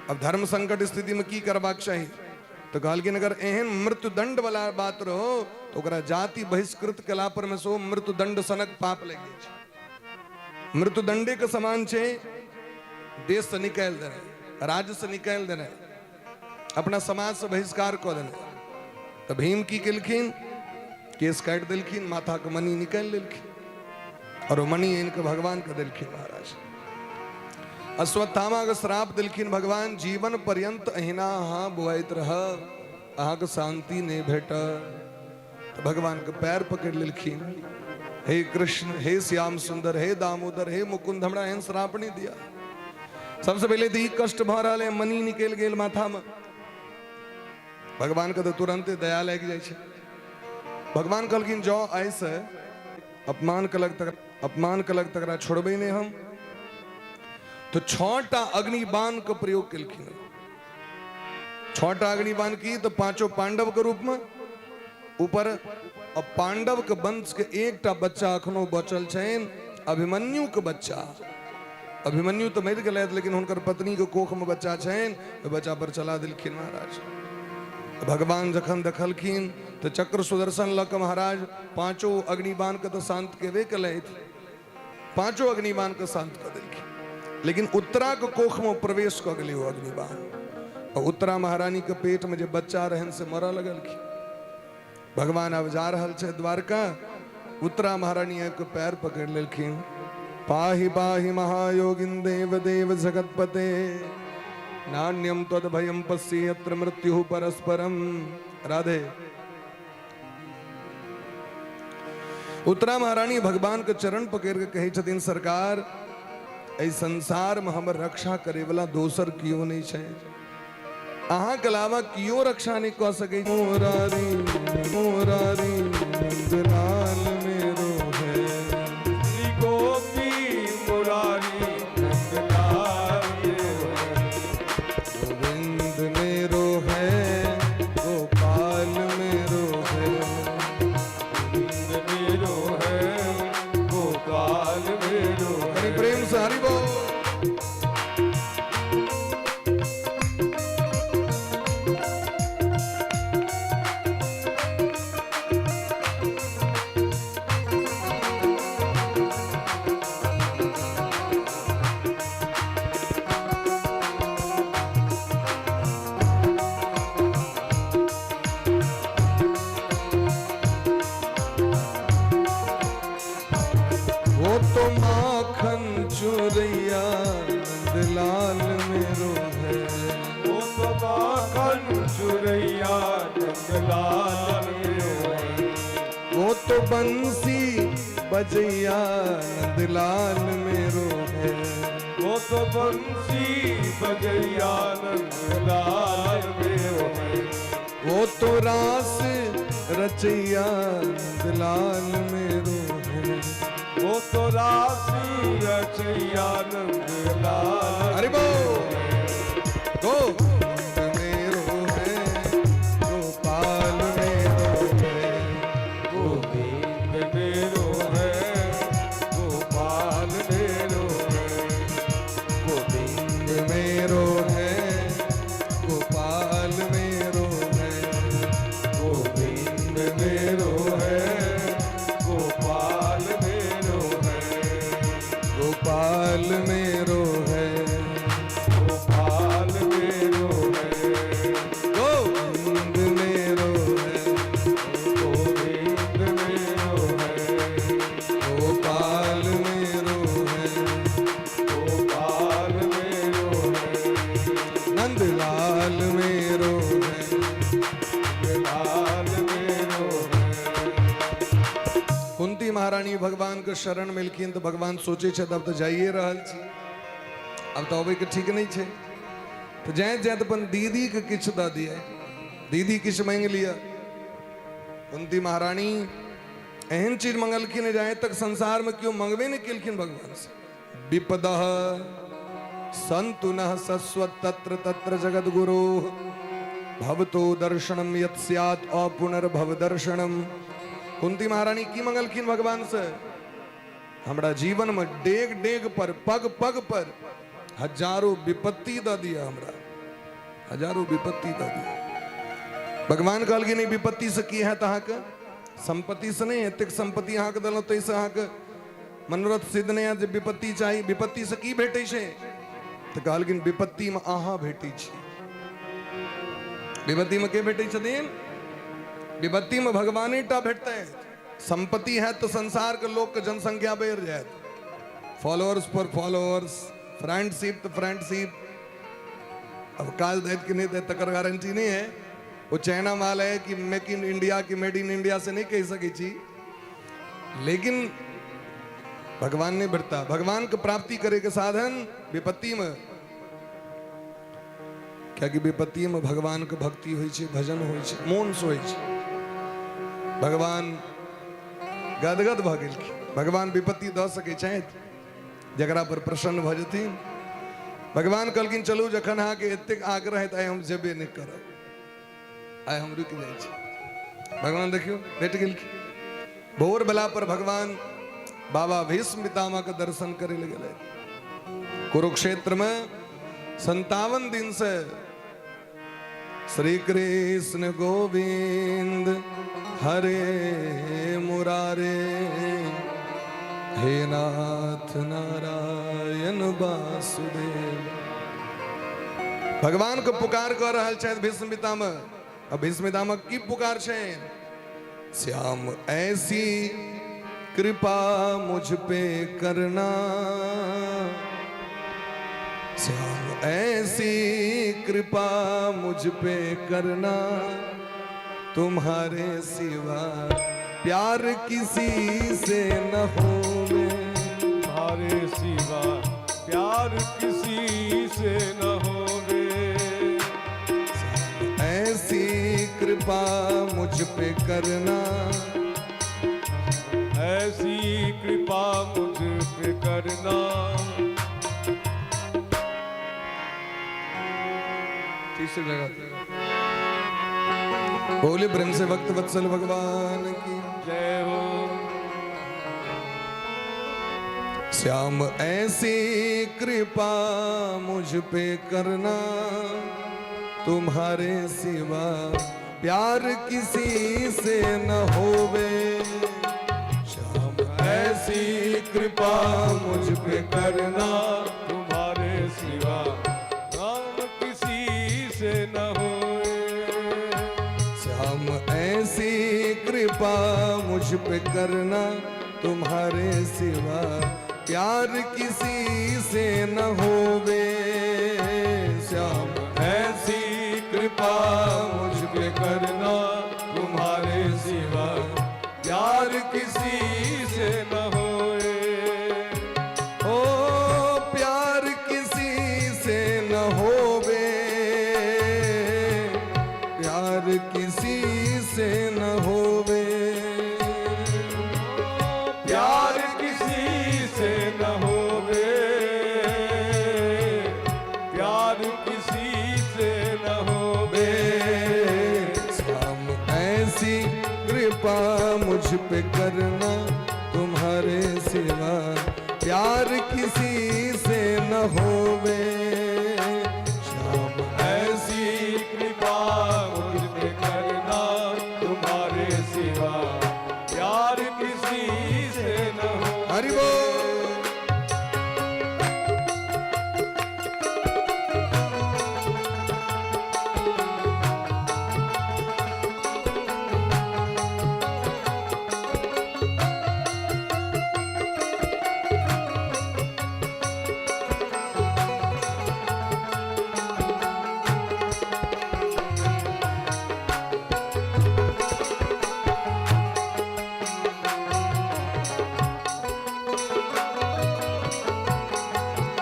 अब धर्म संकट स्थिति में की करबाक चाही? तऽ कहलखिन अगर एहन मृत्युदंड वाला बात रहो तऽ ओकरा जाति बहिष्कृत केला पर में सेहो मृत्युदंड सनक पाप लागि जाइ छै। मृत्युदंडे के समान छै देश से निकालि देनाइ, राज्य से निकालि देनाइ, अपना समाज से बहिष्कार कऽ देनाइ। तऽ भीम की केलखिन? केस काटि देलखिन, माथा के मणि निकालि लेलखिन और ओ मणि आनि कऽ भगवान के देलखिन। महाराज अश्वत्थामा के श्राप देलखिन भगवान, जीवन पर्यंत अहिना अहाँ बुआइत रहब, अहाँके शांति नहि भेटत। तऽ भगवान के पैर पकड़ि लेलखिन, हे कृष्ण, हे श्याम सुंदर, हे दामोदर, हे मुकुंद, हमरा एहन श्राप नहि दिया। सबसे पहिले तऽ ई कष्ट भऽ रहल है, मणि निकलि गेल माथामे। भगवान के तऽ तुरंते दया लागि जाइ छै। भगवान कहलखिन जँ आइसँ अपमान कलक तक अपमान कलक तकरा छोड़बै नहि हम। तो 6टा अग्निबाण के प्रयोग केलखिन। 6टा अग्निबाण की? तो पांचों पांडव के रूप में ऊपर, अब पांडव के वंश के एकटा बच्चा अखनो बचल छनि, अभिमन्यु के बच्चा। अभिमन्यु तो मरि गेलथि, लेकिन हुनकर पत्नी के कोख में बच्चा छनि, ओहि बच्चा पर चला देलखिन महाराज। भगवान जखन देखलखिन तो चक्र सुदर्शन लऽ कऽ महाराज पांचों अग्निबाण के तो शांत केबे केलथि, पांचों अग्निबाण के शांत कऽ देलखिन, लेकिन उत्तरा के कोख में प्रवेश कऽ गेलै ओ अग्निबाण। और उत्तरा महारानी के पेट में जे बच्चा रहन से मरऽ लगलखिन। भगवान अब जा रहल छै द्वारका, उत्तरा महारानी आबि कऽ पैर पकड़ि लेलखिन, पाहि पाहि महायोगिन देव देव जगतपते, नान्यम त्वद भयम पश्ये यत्र मृत्यु परस्परम। राधे। उत्तरा महारानी भगवान के चरण पकड़ के कहै छथिन, सरकार एहि संसार में हमर रक्षा करे वाला दोसर कियो नहीं छै, अहाँ के अलावा कियो रक्षा नहीं कऽ सकै। मुरारी मुरारी नंदलाल मेरो है, श्री गोपी मुरारी नंदलाल मेरो है, गोविंद मेरो है, गोपाल मेरो है, गोविंद मेरो है, गोपाल मेरो है। हरि प्रेम से हरि बोल। वो तो माखन चुरैया नंदलाल मेरो है। वो तो माखन चुरैया नंदलाल मेरो है। वो तो बंसी बजैया नंदलाल मेरो है। वो तो बंसी बजैया नंदलाल मेरो है। वो तो रास रचैया नंदलाल मेरो है। वो तो रास रचैया नंदलाल। हरि बोल। गोविंद मेरो है, गोपाल मेरो है। गोविंद मेरो है, गोपाल मेरो है। गोविंद मेरो है, गोपाल मेरो है। गोविंद मेरो है, गोपाल मेरो है। गोपाल मेरो है, गोपाल मेरो है। गोविंद मेरो है, गोविंद मेरो है। गोपाल मेरो है। गोपाल मेरो है। नंदलाल मेरो है। लाल मेरो है। कुंती महारानी भगवान के शरण में एलखिन तऽ भगवान सोचे छथि अब तऽ जाइए रहल छी, अब तऽ अबैके ठीक नहि छै, तऽ जाइत जाइत अपन दीदीके किछु दऽ दिए, दीदी किछु मांगि लिअ। कुंती महारानी एहन चीज मंगलखिन जे आइ तक संसार में केओ मंगबे नहि केलखिन भगवान से। विपदः सन्तु नः सस्वत तत्र तत्र जगद्गुरु भवतो दर्शनम यत् स्यात् अपुनर्भव दर्शनम। कुंती महारानी की मंगलखिन भगवान से? हमरा जीवन में डेग डेग पर पग पग पर हजारों विपत्ति दऽ दिया, हमरा हजारों विपत्ति दऽ दिया। भगवान कहलखिन ई विपत्ति से की हैत अहाँके? संपत्ति से नहि, एतेक संपत्ति अहाँके देलहुँ ताहिसँ अहाँके मनोरथ सिद्ध नहि हैत जे विपत्ति चाही। विपत्ति से की भेटै छै? तऽ कहलखिन विपत्ति में अहाँ भेटै छी। विपत्ति में के भेटै छथिन? विपत्ति में भगवाने टा भेटतै। संपत्ति है तो संसार के लोग के जनसंख्या बढ़ जायत, फॉलोअर्स पर फॉलोअर्स, फ्रेंडशिप तो फ्रेंडशिप। अब काज दैत कि नहीं दैत तकर गारंटी नहीं है। वो चाइना माल है कि मेक इन इंडिया की मेड इन इंडिया से नहीं कह सकै छी, लेकिन भगवान नहीं भेटता। भगवान के प्राप्ति करे के साधन विपत्ति में, कियाकि विपत्ति में भगवान के भक्ति होइ छै, भजन होइ छै, मोन से होइ छै। भगवान गदगद भऽ गेलखिन। भगवान विपत्ति दऽ सकै छथि जकरा पर प्रसन्न भऽ जेथिन। भगवान कहलखिन चलू जखन अहाँके एतेक आग्रह है तऽ आइ हम जेबे नहि करब, आइ हम रुकि जाइ छी। भगवान देखियौ भेट गेलखिन। भोर बेला पर भगवान बाबा भीष्म पितामह के दर्शन करे लए गेलै। कुरुक्षेत्र में 57 दिन से श्री कृष्ण गोविंद हरे मुरारे हे नाथ नारायण वासुदेव भगवान के पुकार कर रहल छथि भीष्म पितामह। अब भीष्म पितामह की पुकार छै? श्याम ऐसी कृपा मुझ पे करना, श्याम ऐसी कृपा मुझ पे करना, तुम्हारे सिवा प्यार किसी से न होवे। तुम्हारे सिवा प्यार किसी से न होवे। ऐसी कृपा मुझ पे करना, ऐसी कृपा मुझ पे करना। तीसरी जगह बोले प्रेम से भक्त वत्सल भगवान की जय हो। श्याम ऐसी कृपा मुझ पे करना, तुम्हारे सिवा प्यार किसी से न होवे। श्याम ऐसी कृपा मुझ पे करना, तुम्हारे सिवा राम किसी से न होए। श्याम ऐसी कृपा मुझ पे करना, तुम्हारे सिवा प्यार किसी से न होवे। श्याम ऐसी कृपा मुझ पे करना तुम्हारे सिवा प्यार किसी से न होए। ओ प्यार किसी से न होवे, प्यार किसी से न होवे, प्यार किसी से न होवे, प्यार किसी से न होवे। श्याम ऐसी कृपा मुझ पे करना तुम्हारे सिवा प्यार किसी से न होवे। श्याम ऐसी कृपा मुझ पे करना तुम्हारे सिवा प्यार किसी से न हो। हरि बोल।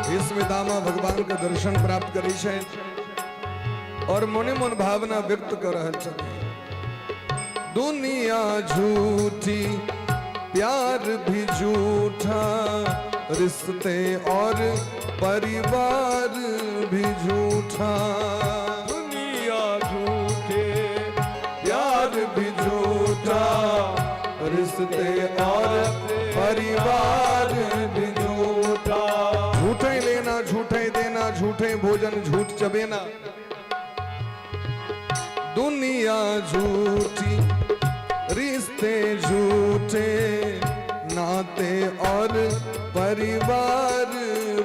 भीष्मपितामह भगवान के दर्शन प्राप्त करै छै और मोने मोन भावना व्यक्त कर रहल छथिन। दुनिया झूठी प्यार भी झूठा, रिश्ते और परिवार भी झूठा। दुनिया झूठे प्यार भी झूठा, रिश्ते और परिवार भी झूठा। झूठे लेना झूठे देना, झूठे भोजन झूठ चबेना। दुनिया झूठी रिश्ते झूठे, नाते और परिवार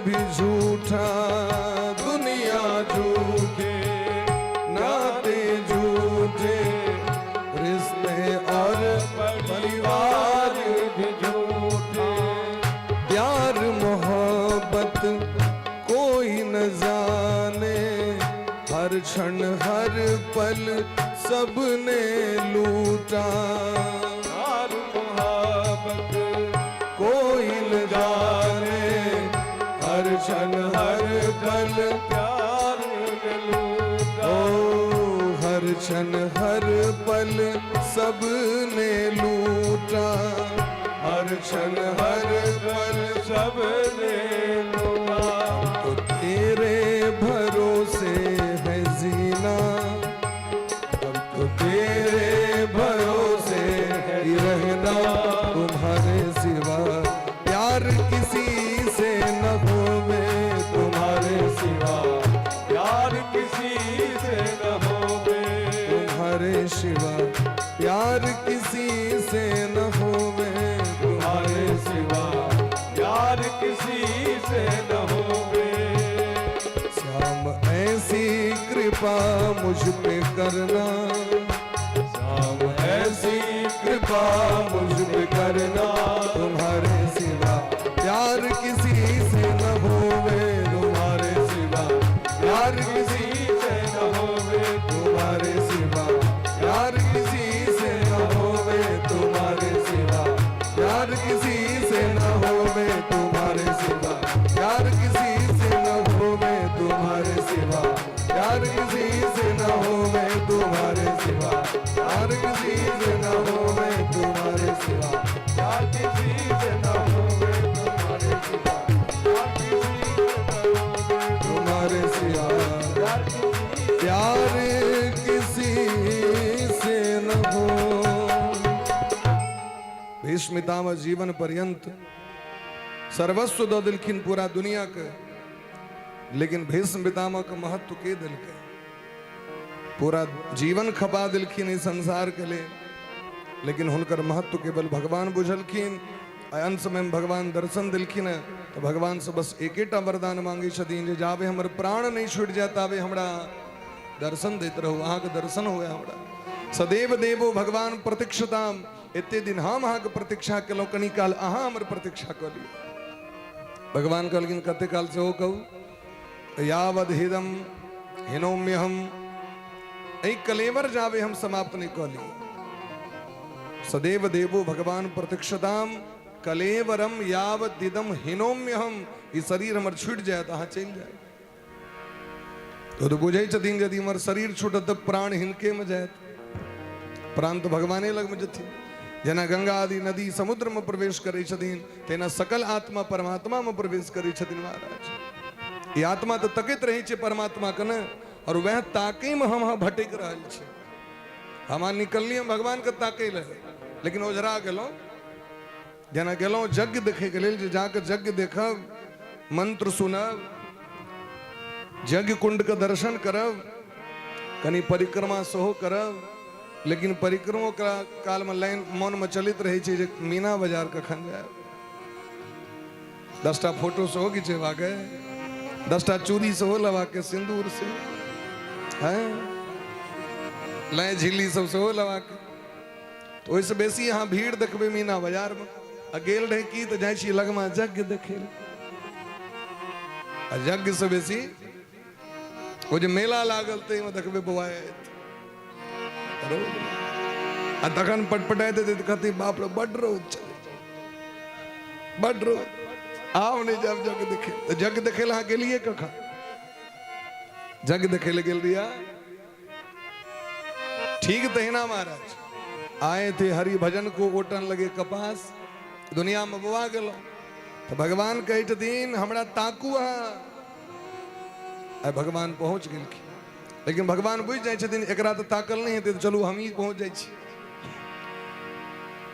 भी झूठा। दुनिया झूठे नाते झूठे, रिश्ते और परिवार भी झूठे। प्यार मोहब्बत कोई न जाने, हर क्षण हर पल सबने लूटा। प्यार मोहब्बत कोई न जाने, हर क्षण हर पल प्यार ने लूटा। ओ हर क्षण हर पल सबने लूटा, हर क्षण हर पल सबने लूटा। तो तेरे भरोसे है जीना, अब तो तेरे भरोसे ही रहना, तुम्हारे सिवा प्यार किसी से न होवे। तुम्हारे सिवा प्यार किसी से न होवे। तुम्हारे सिवा प्यार किसी से न होवे। तुम्हारे सिवा प्यार किसी से न होवे। श्याम ऐसी कृपा मुझ पे करना, श्याम ऐसी कृपा मुझ पे करना, तुम्हारे सिवा प्यार किसी से न होवे। तुम्हारे सिवा प्यार किसी से न होवे। तुम्हारे सिवा प्यार किसी से न होवे। तुम्हारे सिवा प्यार किसी से न होवे। तुम्हारे सिवा प्यार किसी से न होवे। तुम्हारे सिवा प्यार किसी से न होवे। तुम्हारे सिवा प्यार किसी से न होवे। तुम्हारे सिवा प्यार किसी से न होवे। तुम्हारे सिवा प्यार किसी से न होवे। तुम्हारे सिवा प्यार किसी प्यार किसी से न हो। भीष्म पितामह जीवन पर्यंत सर्वस्व दऽ देलखिन पूरा दुनिया के, लेकिन भीष्म पितामह के महत्व के देलकै? पूरा जीवन खपा देलखिन इस संसार के लिए, लेकिन हुनकर महत्व केवल भगवान बुझलखिन। आ अंत समय में भगवान दर्शन देलखिन तऽ भगवान से बस एकेटा वरदान मांगे छथिन जे जाबे हमर प्राण नहीं छूटि जाए ताबे हमरा दर्शन दैत रहू, अहाँके दर्शन हुए हमरा। सदैव देवो भगवान प्रतीक्षताम। एते दिन हम अहाँके प्रतीक्षा केलहुँ, कनी काल अहाँ हमर प्रतीक्षा कऽ लिअ। भगवान कहलखिन कते काल सेहो कहू। यावद हिदम हिनोम्यहम, एहि कलेवर जाबे हम समाप्त नहि कऽ ली। सदैव देवो भगवान प्रतीक्षताम कलेवरम यावदिदम हिनोम्यहम, ई शरीर हमर छूटि जायत, अहाँ चलि जायब। तो बुझै छथिन यदि हमर शरीर छूटत तऽ प्राण हिनके में जायत, प्राण तऽ भगवाने लग में जेथिन। जेना गंगा आदि नदी समुद्र में प्रवेश करै छथिन, तेना सकल आत्मा परमात्मा में प्रवेश करै छथिन महाराज। ई आत्मा तऽ तकैत रहै छै परमात्मा के ने, और वएह ताकै में हम अहाँ भटकि रहल छी। हम अहाँ निकललियै भगवान के ताकै लए, लेकिन ओझरा गेलहुँ। जेना गेलहुँ यज्ञ देखैके लेल, जे जाके यज्ञ देखब, मंत्र सुनब, यज्ञ कुंड के दर्शन करब, कनि परिक्रमा सेहो करब, लेकिन परिक्रमो कालमे लाइन मनमे चलैत रहै छै जे मीना बाजार कखन जायब, 10टा फोटो सेहो घिचेबाक अइ, 10टा चूड़ी सेहो लेबाक अइ, सिन्दूर से हैं लाइ झिल्ली सब सेहो लेबाक अइ। तऽ ओहिसँ बेसी अहाँ भीड़ देखबै मीना बाजारमे। आ गेल रहै की तऽ जाइ छी लगमा यज्ञ देखै लए, आ यज्ञसँ बेसी ओ जे मेला लागल ताहिमे देखबै बौआइत रौद, आ तखन पटपटाइत हेतै तऽ कहतै बाप रे बड्ड रौद छलै, बड्ड रौद, आब नहि जायब यज्ञ देखै। तऽ यज्ञ देखै लए अहाँ गेलियै कखन? यज्ञ देखै लए गेल रहियै? ठीक तहिना महाराज आए थे हरि भजन को ओटन लगे कपास, दुनिया में बौआ गेलो तो भगवान कहै छथिन हमरा ताकू अहाँ। आइ भगवान पहुँच गेलखिन, लेकिन भगवान बुझि जाइ छथिन एकरा तऽ ताकल नहि हेतै, तऽ चलू हमही पहुँच जाइ छी।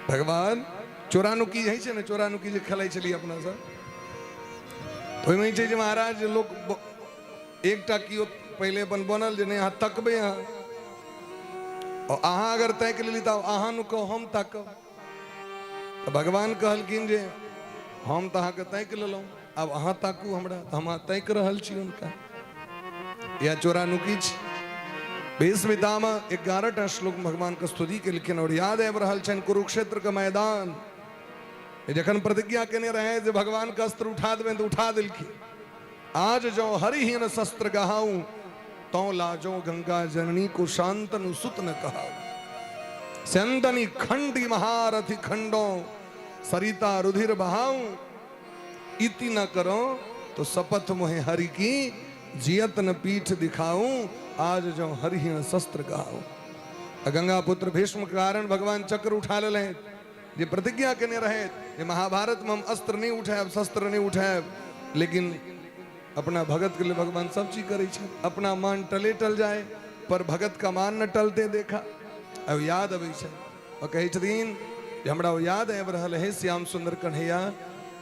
भगवान चोरानुकी होइ छै ने, चोरानुकी जे खेलाइ छलियै अपना सब, ओहिमे होइ छै जे महाराज लोक एकटा केओ पहिले अपन बनल जे नहि अहाँ तकबै अहाँ, और अहाँ अगर ताकि लेली तऽ अहाँ नुकौ हम ताकब। तऽ भगवान कहलखिन जे हम तऽ अहाँके ताकि लेलहुँ, आब अहाँ ताकू हमरा, तऽ हम अहाँ ताकि रहल छी हुनका। इएह चोरा नुकी छी। भीष्म पितामह 11टा श्लोक भगवान के स्तुति केलखिन और याद आबि रहल छनि कुरुक्षेत्र के मैदान, जखन प्रतिज्ञा केने रहै जे भगवान के अस्त्र उठा देबनि तऽ उठा देलखिन। आज जो हरिहीन शस्त्र गहाऊं तो लाजो गंगा जननी को शांतनु सुत न कहाऊं। स्यंदनी खंडी महारथी खंडो सरिता रुधिर बहाऊं, इति न करो तो शपथ मोहे हरि की जियत न पीठ दिखाऊं, आज जो हरिहीन शस्त्र गहाऊं। गंगा पुत्र भीष्म के कारण भगवान चक्र उठा ले, जे प्रतिज्ञा केने रहे जे महाभारत में हम अस्त्र नहीं उठायब, शस्त्र नहीं उठायब, लेकिन अपना भगत के लिए भगवान सब चीज करै छै। अपना मान टले टल जाए पर भगत का मान न टलते देखा। अब याद अबै छै और कहै छथिन जे हमरा ओ याद आबि रहल है श्याम सुंदर कन्हैया,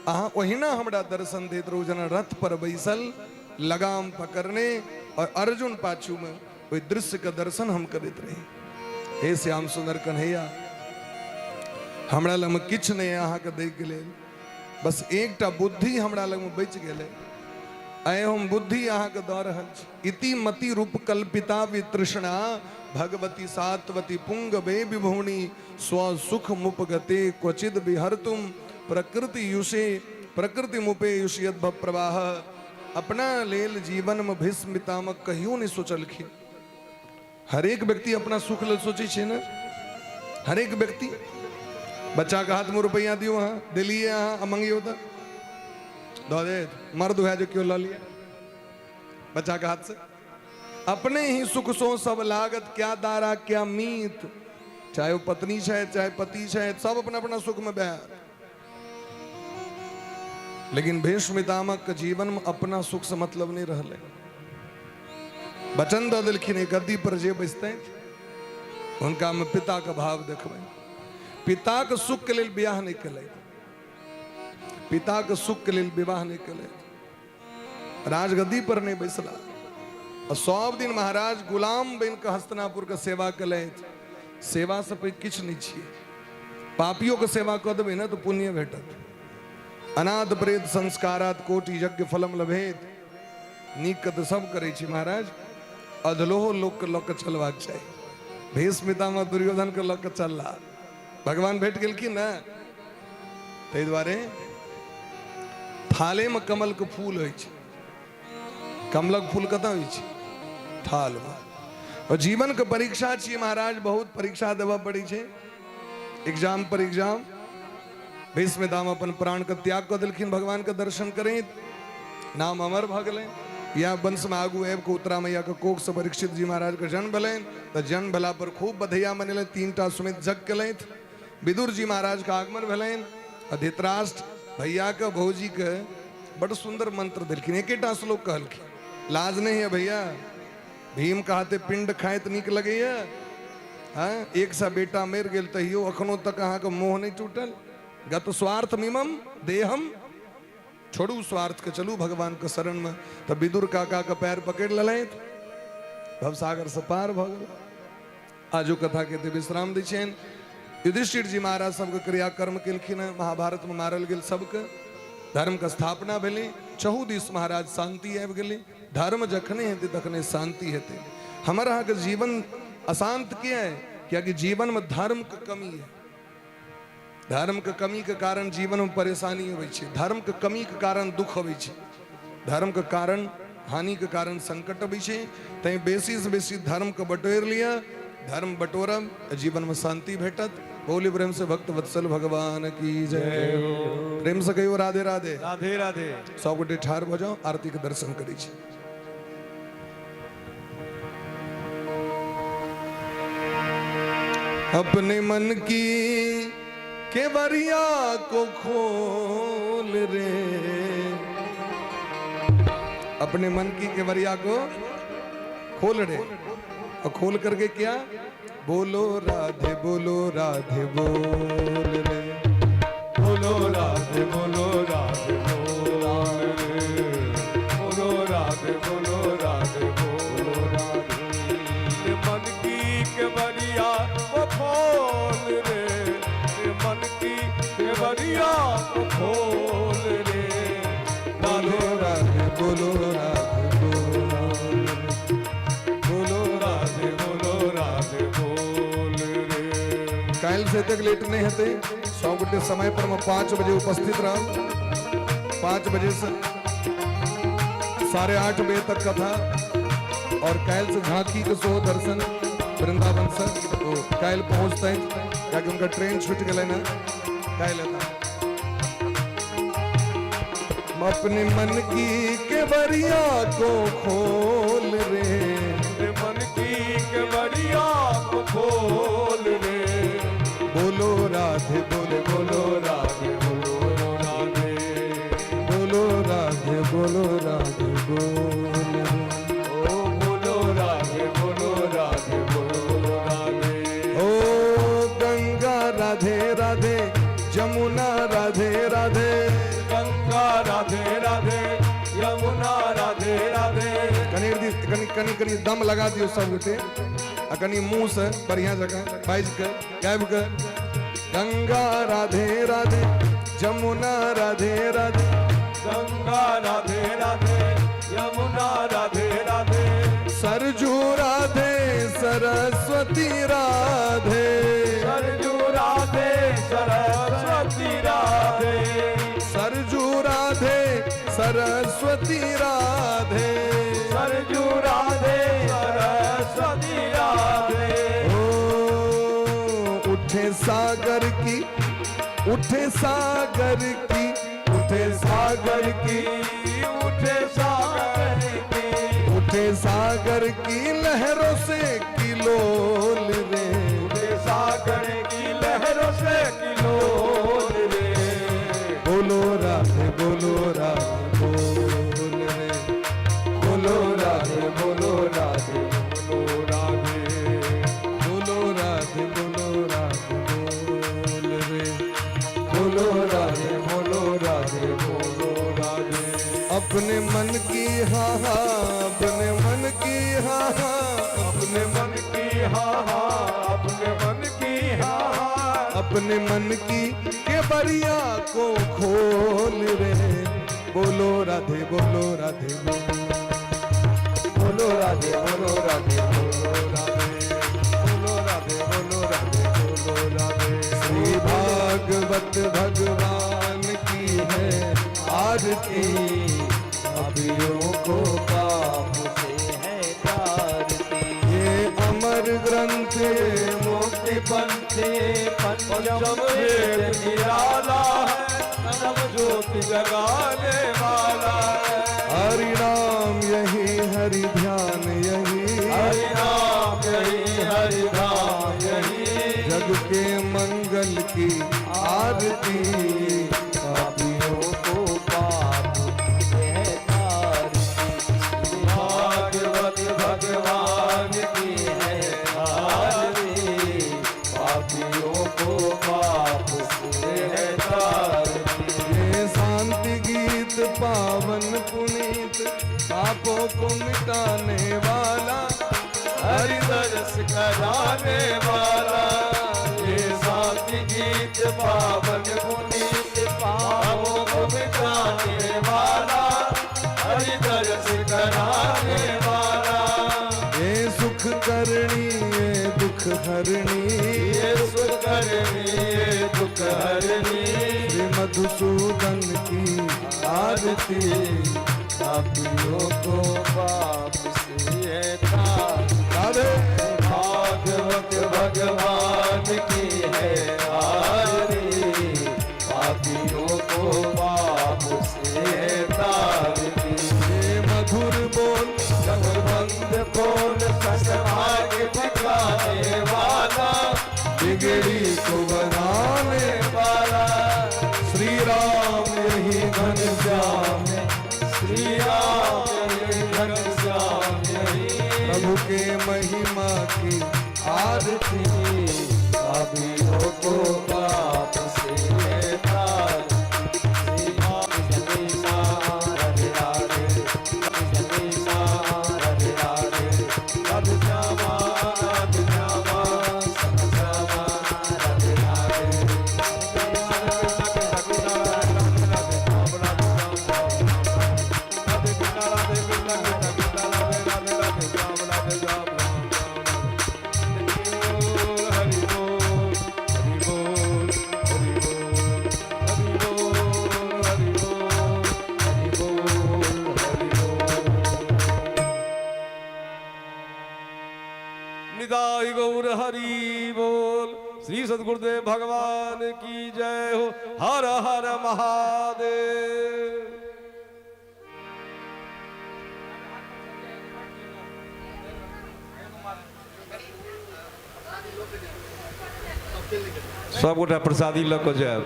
अहाँ ओहिना हमरा दर्शन दैत रहू जेना रथ पर बैसल लगाम पकड़ने और अर्जुन पाछू में, ओहि दृश्य के दर्शन हम करैत रही। हे श्याम सुंदर कन्हैया, हमरा लगमे किछु नहि अहाँके दैके लेल, बस एकटा बुद्धि हमरा लगमे बचि गेलै, आइ हम बुद्धि अहाँके दऽ रहल छी। इति मति रूप कल्पिता वितृष्णा भगवती सात्वती पुंग वे विभुणी स्व सुख मुपगते क्वचिद विहर्तुम प्रकृति युषे प्रकृति मुपे युषयद भव प्रवाह। अपना लेल जीवन में भीष्म पितामह कहियो नहीं सोचलखिन। हरेक व्यक्ति अपना सुख लेल सोचै छै ने, हरेक व्यक्ति बच्चा के हाथ में रुपया दियो, अहाँ देलिए अहाँ आ मंगियो तऽ दऽ देत, मर्द हुए जो केओ लऽ लिअ बच्चा के हाथ से। अपने ही सुख सो सब लागत क्या दारा क्या मीत, चाहे वो पत्नी छै चाहे पति छै, सब अपना अपना सुख में बह। लेकिन भीष्म पितामह के जीवन में अपना सुख से मतलब नहीं रहले। वचन दऽ देलखिन एहि गद्दी पर जे बैसतै हुनका में पिता के भाव देखबै। पिता के सुख के लेल बियाह नहीं केलथि, पिता के सुख के लेल विवाह नहीं केलथि, राजगद्दी पर नहीं बैसला। आ सब दिन महाराज गुलाम बनि कऽ हस्तिनापुर के सेवा केलथि। सेवा से पैघ किछु नहीं छियै। पापियों के सेवा कऽ देबै ने तऽ पुण्य भेटत। अनाथ प्रेत संस्कारात कोटि यज्ञ फलम लभेत। नीक के तऽ सब करै छी महाराज, अधलोहो लोक के लऽ कऽ चलबाक चाही। भीष्म पितामह दुर्योधन के लऽ कऽ चलला। भगवान भेट गेलखिन ने। ताहि दुआरे थालेमे कमलके फूल होइ छै। कमलक फूल कतऽ होइ छै? थालमे। और जीवनके परीक्षा छियै महाराज, बहुत परीक्षा देबऽ पड़ै छै, एग्जाम पर एग्जाम। भीष्म दाम अपन प्राणके त्याग कऽ देलखिन भगवानके दर्शन करैत, नाम अमर भऽ गेलै। या वंशमे आगू आबि कऽ उत्तरा मैयाके कोखसँ परीक्षित जी महाराजके जन्म भेलनि, तऽ जन्म भेला पर खूब बधैया मनेलनि, 3टा सुमित यज्ञ केलथि। विदुर जी महाराजके आगमन भेलनि आ धृतराष्ट्र भैयाके भौजीके बड़ सुन्दर मंत्र देलखिन, एकेटा श्लोक कहलखिन। लाज नहीं है भैया, भीम कहते पिंड खाइत नीक लगैया, हाँ एक सा बेटा मरि गेल तहियो अखनो तक अहाँके मोह नहीं टूटल। गत स्वार्थ मिमम देहम, छोड़ू स्वार्थ के, चलू भगवान के शरण में। तऽ विदुर काका के पैर पकड़ लेलथि, भवसागर से पार भऽ गेल। आजो कथा के विश्राम दै छियनि। युधिष्ठिर जी महाराज सबके क्रियाकर्म केलखिन हँ, महाभारत में मारल गेल सबके, धर्म के स्थापना भेलै, चहु दिस महाराज शांति आबि गेलै। धर्म जखने हेतै तखने शांति हेतै। हमर अहाँके जीवन अशांत किया है? कियाकि जीवन में धर्म के कमी है। धर्म के कमी के कारण जीवन में परेशानी अबै छै, धर्म के कमी के कारण दुख अबै छै, धर्म के कारण हानि के कारण संकट अबै छै। तैं बेसी से बेसी धर्म के बटोरि लिअ, धर्म बटोरब जीवन में शांति भेटत। बोली प्रेम से भक्त वत्सल भगवान की जय। प्रेम से कहियो राधे राधे। राधे राधे। सब गोटे ठाढ़ भऽ जाउ, आरती के दर्शन करै छी। अपने मन की केवरिया को खोल रे, अपने मन की केवरिया को खोल रे, और खोल करके क्या बोलो राधे, बोलो राधे बोल रे, बोलो राधे, बोलो राधे बोल रे, बोलो राधे, बोलो राधे बोलो राधे। मन की केवरिया को खोल रे, मन की केवरिया को खोल रे, बोलो राधे, बोलो राधे बोल रे, बोलो राधे, बोलो राधे बोल रे। काल्हि से एतेक लेट नहीं हेतै, सब गोटे समय पर में 5 बजे उपस्थित रहब। 5 बजे से 8:30 बजे तक कथा, और काल्हि से झांकी के सेहो दर्शन वृंदावन से, तो काल्हि पहुँचते कियाकि उनका ट्रेन छूटि गेलै ने, काल्हि एता। अपने मन की केवरिया को खोल रे, मन की केवरिया को खोल रे, बोलो राधे, बोले बोलो राधे, बोलो राधे, बोलो राधे, बोलो राधे बोल रे, ओ बोलो राधे, बोलो राधे, बोलो राधे। ओ गंगा राधे राधे, जमुना राधे राधे, गंगा राधे राधे, यमुना राधे राधे। कनी कनी कनी कनी दम लगा दियो सब गोटे, आ कनी मुंह से बढ़िया जगह बाजि के गाबि के, गंगा राधे राधे, जमुना राधे राधे, गंगा राधे राधे, यमुना राधे राधे, सरजू राधे, सरस्वती राधे, सरजू राधे, सरस्वती राधे, सरजू राधे, सरस्वती राधे, सरजू राधे, सरस्वती राधे। ओ उठे सागर की, उठे सागर की, उठे सागर की, उठे सागर की, उठे सागर की लहरों से किलोल रे, उठे सागर की लहरों से किलोल रे, बोलो राधे, बोलो राधे बोल रे, बोलो राधे, बोलो राधे, बोलो राधे, बोलो राधे, बोलो राधे बोल रे, बोलो राधे, बोलो राधे, बोलो राधे। अपने मन की हा हा, अपने मन की हा हा, अपने मन की हा हा, अपने मन की हा हा, अपने मन की केवरिया को खोल रे, बोलो राधे, बोलो राधे, बोलो राधे, बोलो राधे, बोलो राधे, बोलो राधे, बोलो राधे, बोलो राधे। श्री भागवत भगवान की है आरती, पापियों को पाप से है तारती। ये अमर ग्रंथ ये मुक्ति पंथ ये पंचम पंचम वेद वेद निराला है, नव ज्योति जगाने वाला है। हरि नाम यही हरि ध्यान यही, हरि नाम यही हरि धाम यही, जग के मंगल की आरती, पापियों को पाप से है तारती। भागवत भगवान की है आरती, पापियों को पाप से है तारती। ये शांति गीत पावन पुनीत, पापों को मिटाने वाला, हरि दर्श कराने वाला। ये शांति गीत पावन पुनीत, पापों को मिटाने वाला, हरि दर्श कराने वाला। ये सुख करणी ये दुख हरणी, ये सुख करनी ये दुख हरनी, श्री मधुसूदन की आरती, पापियों को पाप से है तारती। राधे। भागवत भगवान की है आरती, पापियों को पाप से है तारती। ये मधुर बोल जगबंद बोल ससमाग ठिकाने वाला, बिगड़ी को बनाने वाला। श्री राम यही घन श्याम, श्री राम यही घनश्याम यही, प्रभु के महिमा की आरती, पापियों को पाप से है तारती। राधे राधे राधे राधे राधे श्यामा राधे श्यामा श्यामा राधे राधे। निदाई गौर हरि बोल। श्री सदगुरुदेव भगवान की जय हो। हर हर महादेव। सब गोटा प्रसादी लऽ कऽ जायब।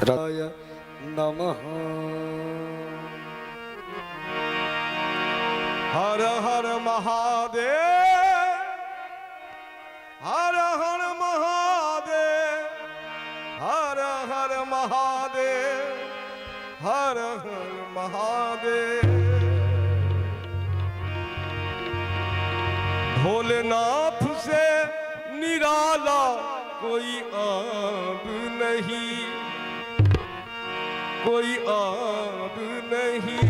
राय नमः। हर हर महादेव, हर हर महादेव, हर हर महादेव, हर हर महादेव। भोलेनाथ से निराला कोई और नहीं, कोई और नहीं।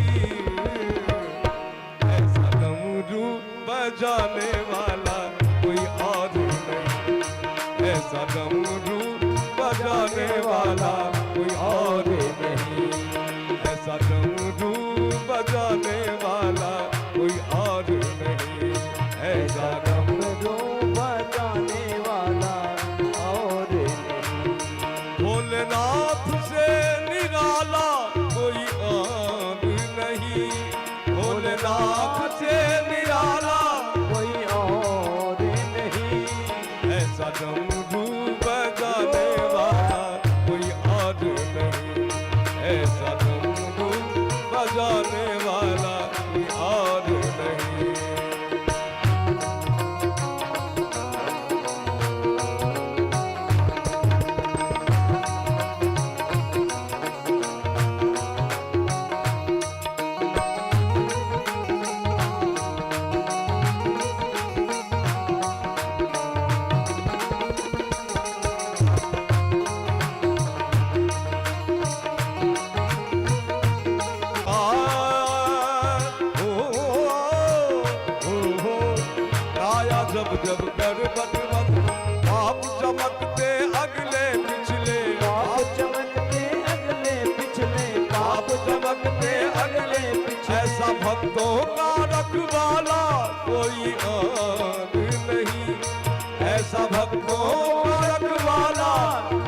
ऐसा डमरू बजाने वाला कोई और नहीं, ऐसा डमरू बजाने वाला कोई और नहीं, ऐसा डमरू बजाने वाला कोई और नहीं, ऐसा डमरू बजाने वाला और नहीं। भोलेनाथ से निराला कोई और नहीं, भोलेनाथ से निराला कोई और नहीं, ऐसा डमरू बजाने वाला कोई और नहीं,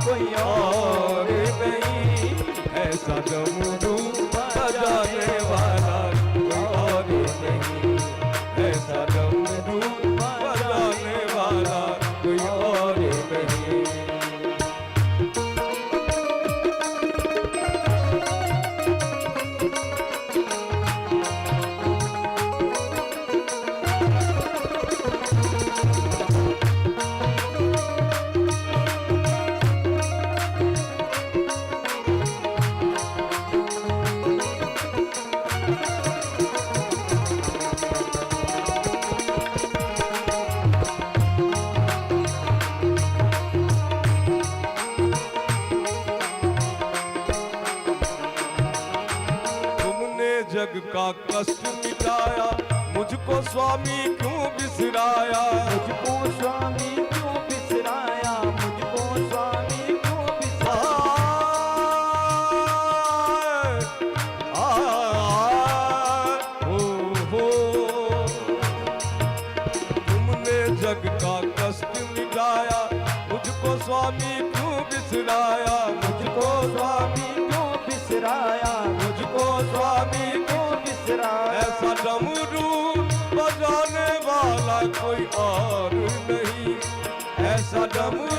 कोई और नहीं, ऐसा डमरू बजाने वाला कोई और नहीं, ऐसा डमरू बजाने वाला कोई और नहीं। तुमने जग का कष्ट मिटाया, मुझको स्वामी क्यों बिसराया, मुझको स्वामी क्यों बिसराया, मुझको स्वामी क्यों बिसराया। आ, आ, हो, हो। तुमने जग का कष्ट मिटाया, मुझको स्वामी क्यों बिसराया, मुझको स्वामी क्यों बिसराया, मुझको स्वामी क्यों बिसराया। ऐसा डमरू बजाने वाला कोई और नहीं, ऐसा डमरू